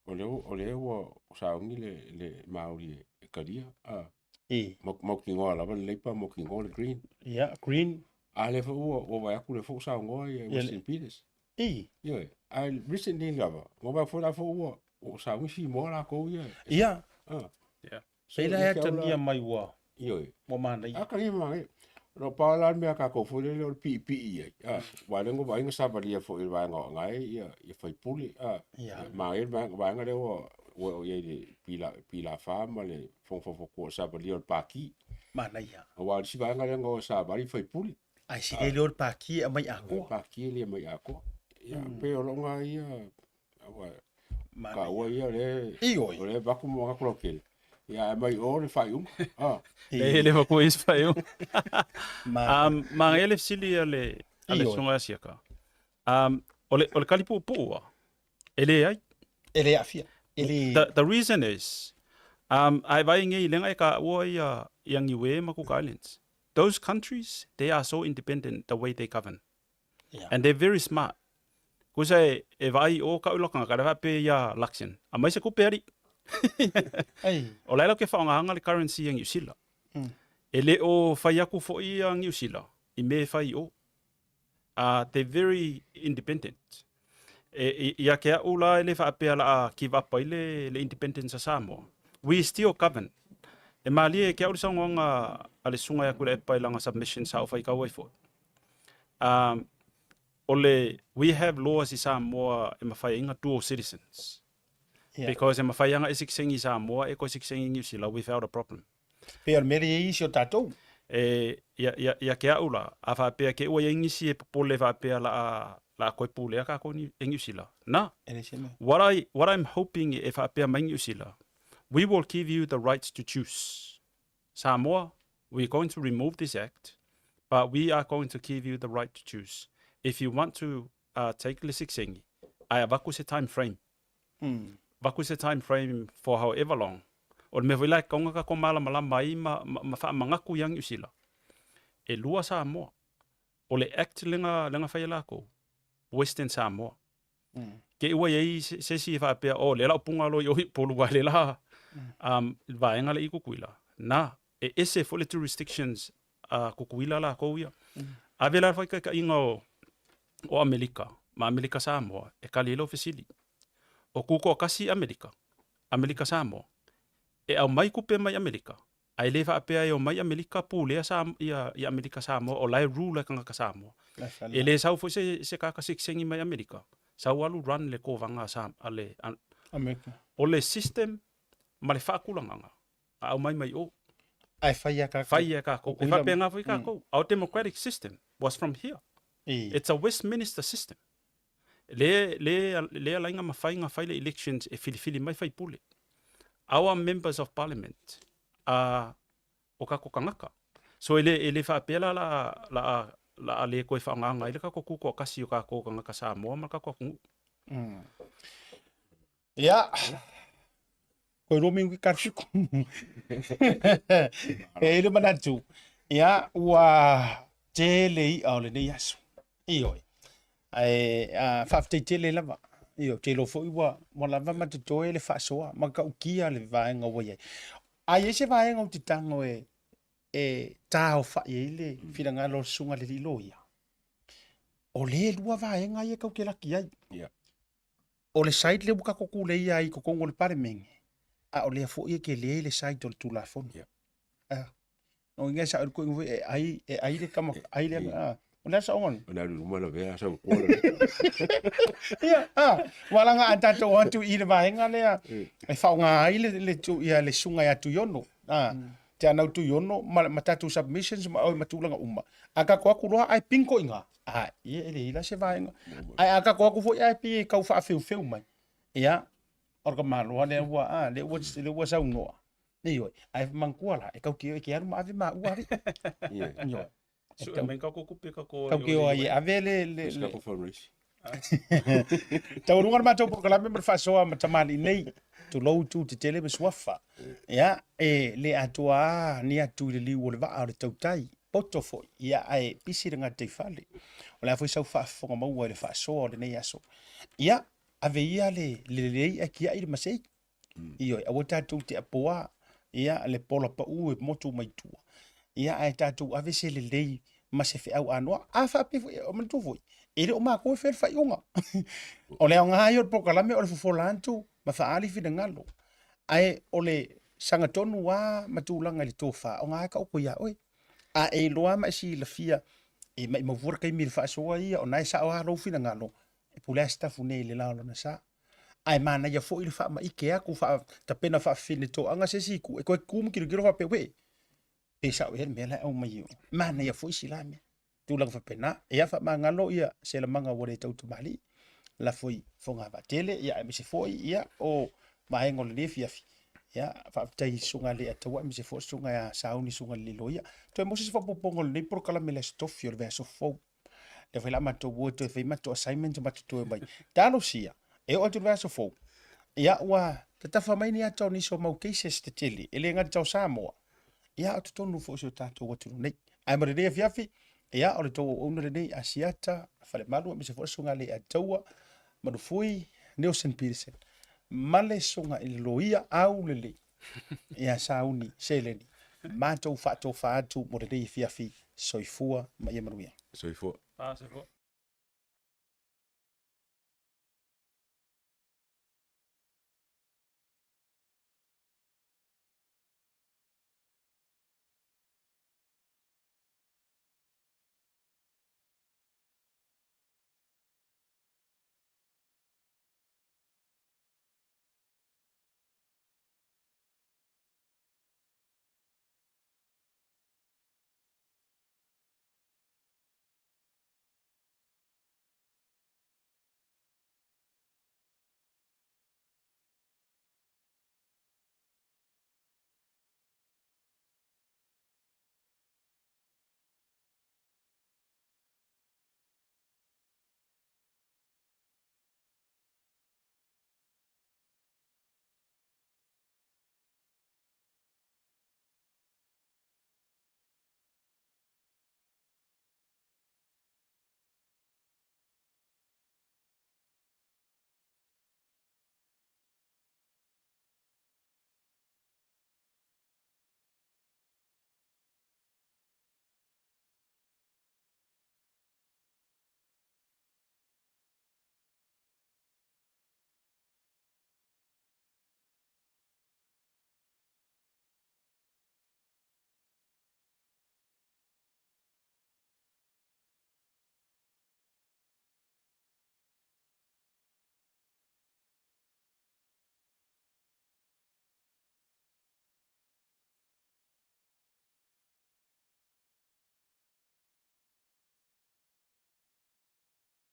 o lea, o lea ua sauni le, le Māori e talia, a. E. Mautinoa lava le Labour, mautinoa le Green. Ia, Green. A lea foi ua, ua vaai atu lea foi ua saunoa ia Winston Peters. E. Ioe, ae recently lava, ua vaai foi la foi ua, ua sauni Samoa latou ia. Ia. A. Yeah. So, Pei la e atagia mai ua, Ioe. ua manaia. A talia manaia. O pau la le mea a tatou foi lele o le piipii ai. A, aua o lea na vaai na savalia foi i le vaega o Anae ia, ia faipule. A, Ia. manaia le vaega, vaega lea ua, ua oo i ai le pila, pilafa ma le Fono Faufautua o le savalia o le Pati. Manaia. Aua o le isi vaega lea na o e savali faipule. Ae sili ai lea o le Pati e aumai atoa. Pati e le aumai atoa. Ia, pei o lou na ia, aua, taua ia o lea, o lea e avatu manatu lautele. Ia, ae mai o le faaiuga. Ah. E le matua i se faaiuga. Um, manaia le fesili a le, a le susuga ia Siaka. Um, o le, o le kali puupuu a, e leai. E le aafia. E le... The reason is, um, a e vaai nei lenga e kaua ia, ia Niue ma Cook Islands. Those countries, they are so independent the way they govern. Yeah. And they're very smart. Kusa e, e vaai o kau lokanga, ka le faapea ia Luxon. A mai se kupe ari. Ei. O laila ke whaongaanga le currency a Niu Sila. E le o whai aku foi a Niu Sila i me whai o. They're very independent. E, i, ia ke au la e le whaapea la a give up ai le, le independence a Samoa. We still govern. E malie e ke au le saongoanga a le sunga ia kura e pai langa submission sa o whai kau ai foi. Um, o le, we have laws i Samoa e mawhai inga dual citizens. Yeah. Because e mawhai anga e sikisengi i Samoa, e koe sikisengi i New Zealand without a problem. Pei o le mea lea e i ai si o tatou. E, ia, ia, ia ke au la, a whaapea ke ua ia ingisi e popole whaapea la a, la a koe pulea kākou ni, e New Zealand. Na, E le se mea. what, I, what I'm hoping e whaapea mai New Zealand, we will give you the rights to choose. Samoa, we're going to remove this act, but we are going to give you the right to choose. If you want to take le sikisengi, ae avaku se time frame. Vaku se time frame for however long. O le mea foi la e kaunga ka malamalama ai ma, ma, ma faamagaku ia Niu Sila. E lua Samoa. O le act lenga, lenga whai lākou, Western Samoa. Ke ua iai se, se si e faapea, oh, le lau punga lo i ohi polu wa le la, vaenga le i Kukuila. Nā, e ese foi le jurisdictions a Kukuila lākou ia. Ave la whaikaikaiga o, o Amerika, ma Amerika Samoa, e kali ai lau fesili. O Kukoakasi Amerika, Amerika Samoa, e aumai kupe mai Amerika, ae le faapea e omai Amerika pulea sa, ia, ia Amerika Samoa, o la e rule e kangaka Samoa. E le sau foi se, se kaka sikisengi mai Amerika, sau alu run le kovanga a, sa, a le, a, Amerika. O le system ma le faakulagaga, a aumai mai o. Ae fai a kākou. Fai a kākou. E faapena foi kākou. Our democratic system was from here. It's a Westminster system. Le, le, le alaiga ma faiga fai le elections e filifili mai faipule. Our members of parliament a o kako kangaka. So ele ele faapea la la la la a le koe whaanganga ai le kako kuko kasi o kako kangaka Samoa ma kako atunuu. Ia, koe romi uki karfiku. E ile manatu. Ia, ua tele i'a o lenei aso. Ioe. Ae a faafetai tele lava. Ioe, ou te iloa foi ua ua lava ma totoe le faasoa ma tautia le vaega ua i ai. A i ai se vaega ou te tago e e taofai ai le finagalo o le susuga i le alii loia, o lea e lua vaega ia e tau te laki ai. Yeah. O le side lea ua tatou tuleia ai i totonu o le Palemene, a o lea foi e tele le side o le Tulafono. Yeah. Ah. No inga sa ko inga e ai e ai le kama ai le ah. O le a saoga O le alu i luma lavea sau koa. Ia, ah, wala nga a tatou atu i le vaega lea e faaaoga ai le le tu ia le susuga ia Tuiono. Ah, te anau Tuiono ma ma tatou submissions ma ma tulaga uma. A tatou atu loa ae ping ko iga. Ah, ia e leai la se vaega. Ae a tatou atu foi ae pei e tau faafeufeu mai. Ia, o le tamaloa lea ua ah, lea ua lea ua saunoa. Ioe, ae manatua la, e tau ke e ke alu ma ave maua alii. Ioe. Sue mai kako kupe kako Tau ke o ai e ave le le le. Kako fundraising. Taualuga le matou polokalame ma le faasoa ma tamalii nei, tulou tu tetele ma suafa. Ia, e le atoa a ni atu i le liu o le vaa o le tautai, poto foi, ia ae pisi le gataifale. O le a foi sau faafofoga maua i le faasoa o lenei aso. Ia, ave ia le lelei ae tiai le masei. Ioe, aua tatou te apoa, ia, le pola pau e motu mai tua. Ia, ae tatou ave se lelei ma se feau anoa. A faapea foi, o manatua foi, e le o matou e faia le faaiuga. O le aoga ia o le polokalame o le fofola atu ma faaali finagalo. Ae o le sagatonu lava ma tulaga i le tofa, o na e taoto ia oe. A e iloa ma e silafia, e maimau fua le taimi i le faasoa ia, o na e sao lava lou finagalo, e pule lava Sitafu nei i le la o lona sa. Ae manaia foi le faamaite atu, faatapena faafefine toaga se isi itu, e toe tu ma tilotilo faapea, uee, pe sao ea le mea la e aumai e o. Manaia foi si la mea. Tulaga faapena, ia faamagalo ia se lamaga ua le tau tamalii, lafo i Fogavaatele, ia aemaise foi ia o vaega o lenei afiafi. Ia, faafetai i Susuga i le Ataua aemaise foi Susuga ia Sauni, Susuga i le Loia. Toe maua se isi faaopoopoga o lenei polokalame i le Aso Tofi o le vaiaso fou. Lea foi la matou o e toe fai matou assignment ma matou toe omai. Talosia, e oo atu i le vaiaso fou, ia ua tatafa mai ni ata o nisi o mau cases tetele, e le gata o Samoa, ia a o totonu foi o si o tatou atunuu nei. Ae mo lenei afiafi, ia o le tou auauna lenei, Asiata, Falemalu, aemaise foi le Susuga i le Ataua, Manufui, Nelson Peterson, ma le Susuga i le Loia Aulelei, ia Sauni Seleni. Matou faatofa atu mo lenei afiafi. Soifua ma ia manuia. Soifua. Ah, soifua.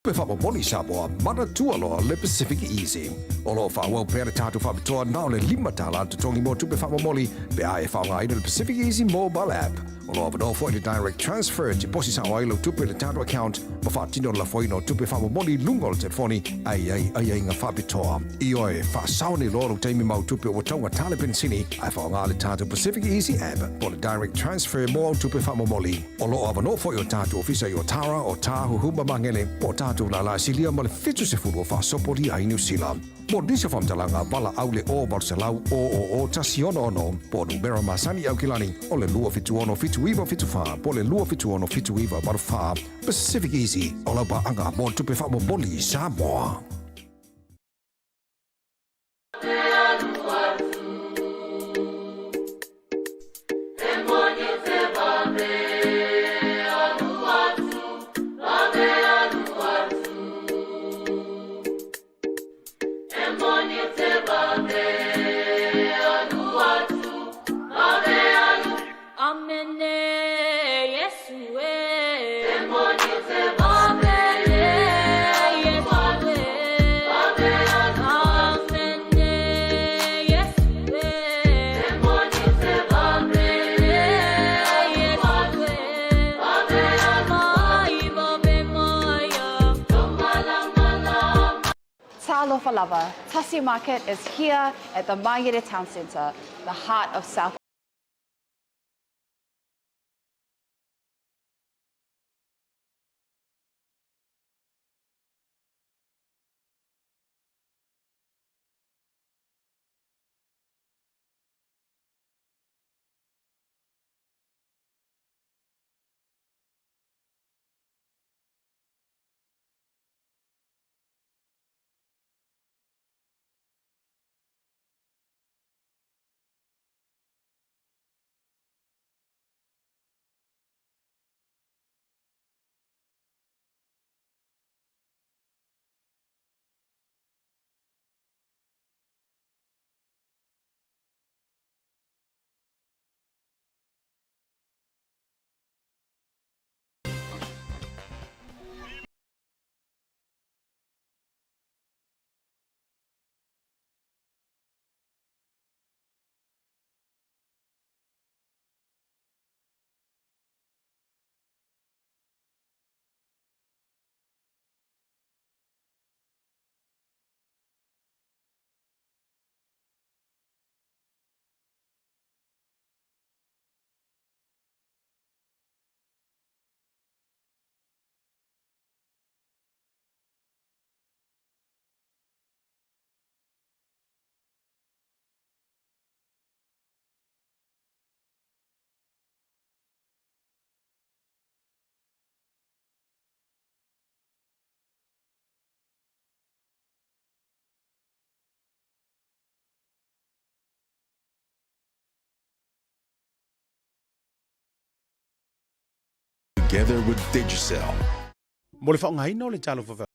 Tupe faamomoli Samoa, manatua loa le Pacific Easy. O lo o faaauau pea le tatou faapitoa na o le $5 le totogi mo tupe faamomoli pe a e faaaogaina le Pacific Easy mobile app. O lo o avanoa foi le direct transfer e tiposi sao ai lau tupe i le tatou account ma faatino le lafoina o tupe faamomoli i luga o le telefoni ae i ai aiaiga faapitoa. Ioe, faasao nei loa lou taimi ma au tupe ua taugata le penisini ae faaaoga le tatou Pacific Easy app po o le direct transfer mo au tupe faamomoli. O lo o avanoa foi o tatou ofisa i Otara, Otāhuhu ma Magele, po o tatou lala e silia ma le 70 o faasopolia ai Niu Sila. Mo nisi o faamatalaga, valaau le 0 800 000 166 po o numera masani i Aukilani o le 276 7974 po o le 276 7984. Pacific Easy, o lau paaga mo tupe faamomoli i Samoa. Talofa lava, Tasi Market is here at the Mangere Town Centre, the heart of South Together with Digicel. Mo le faaaogaina o le Talofa Voucher.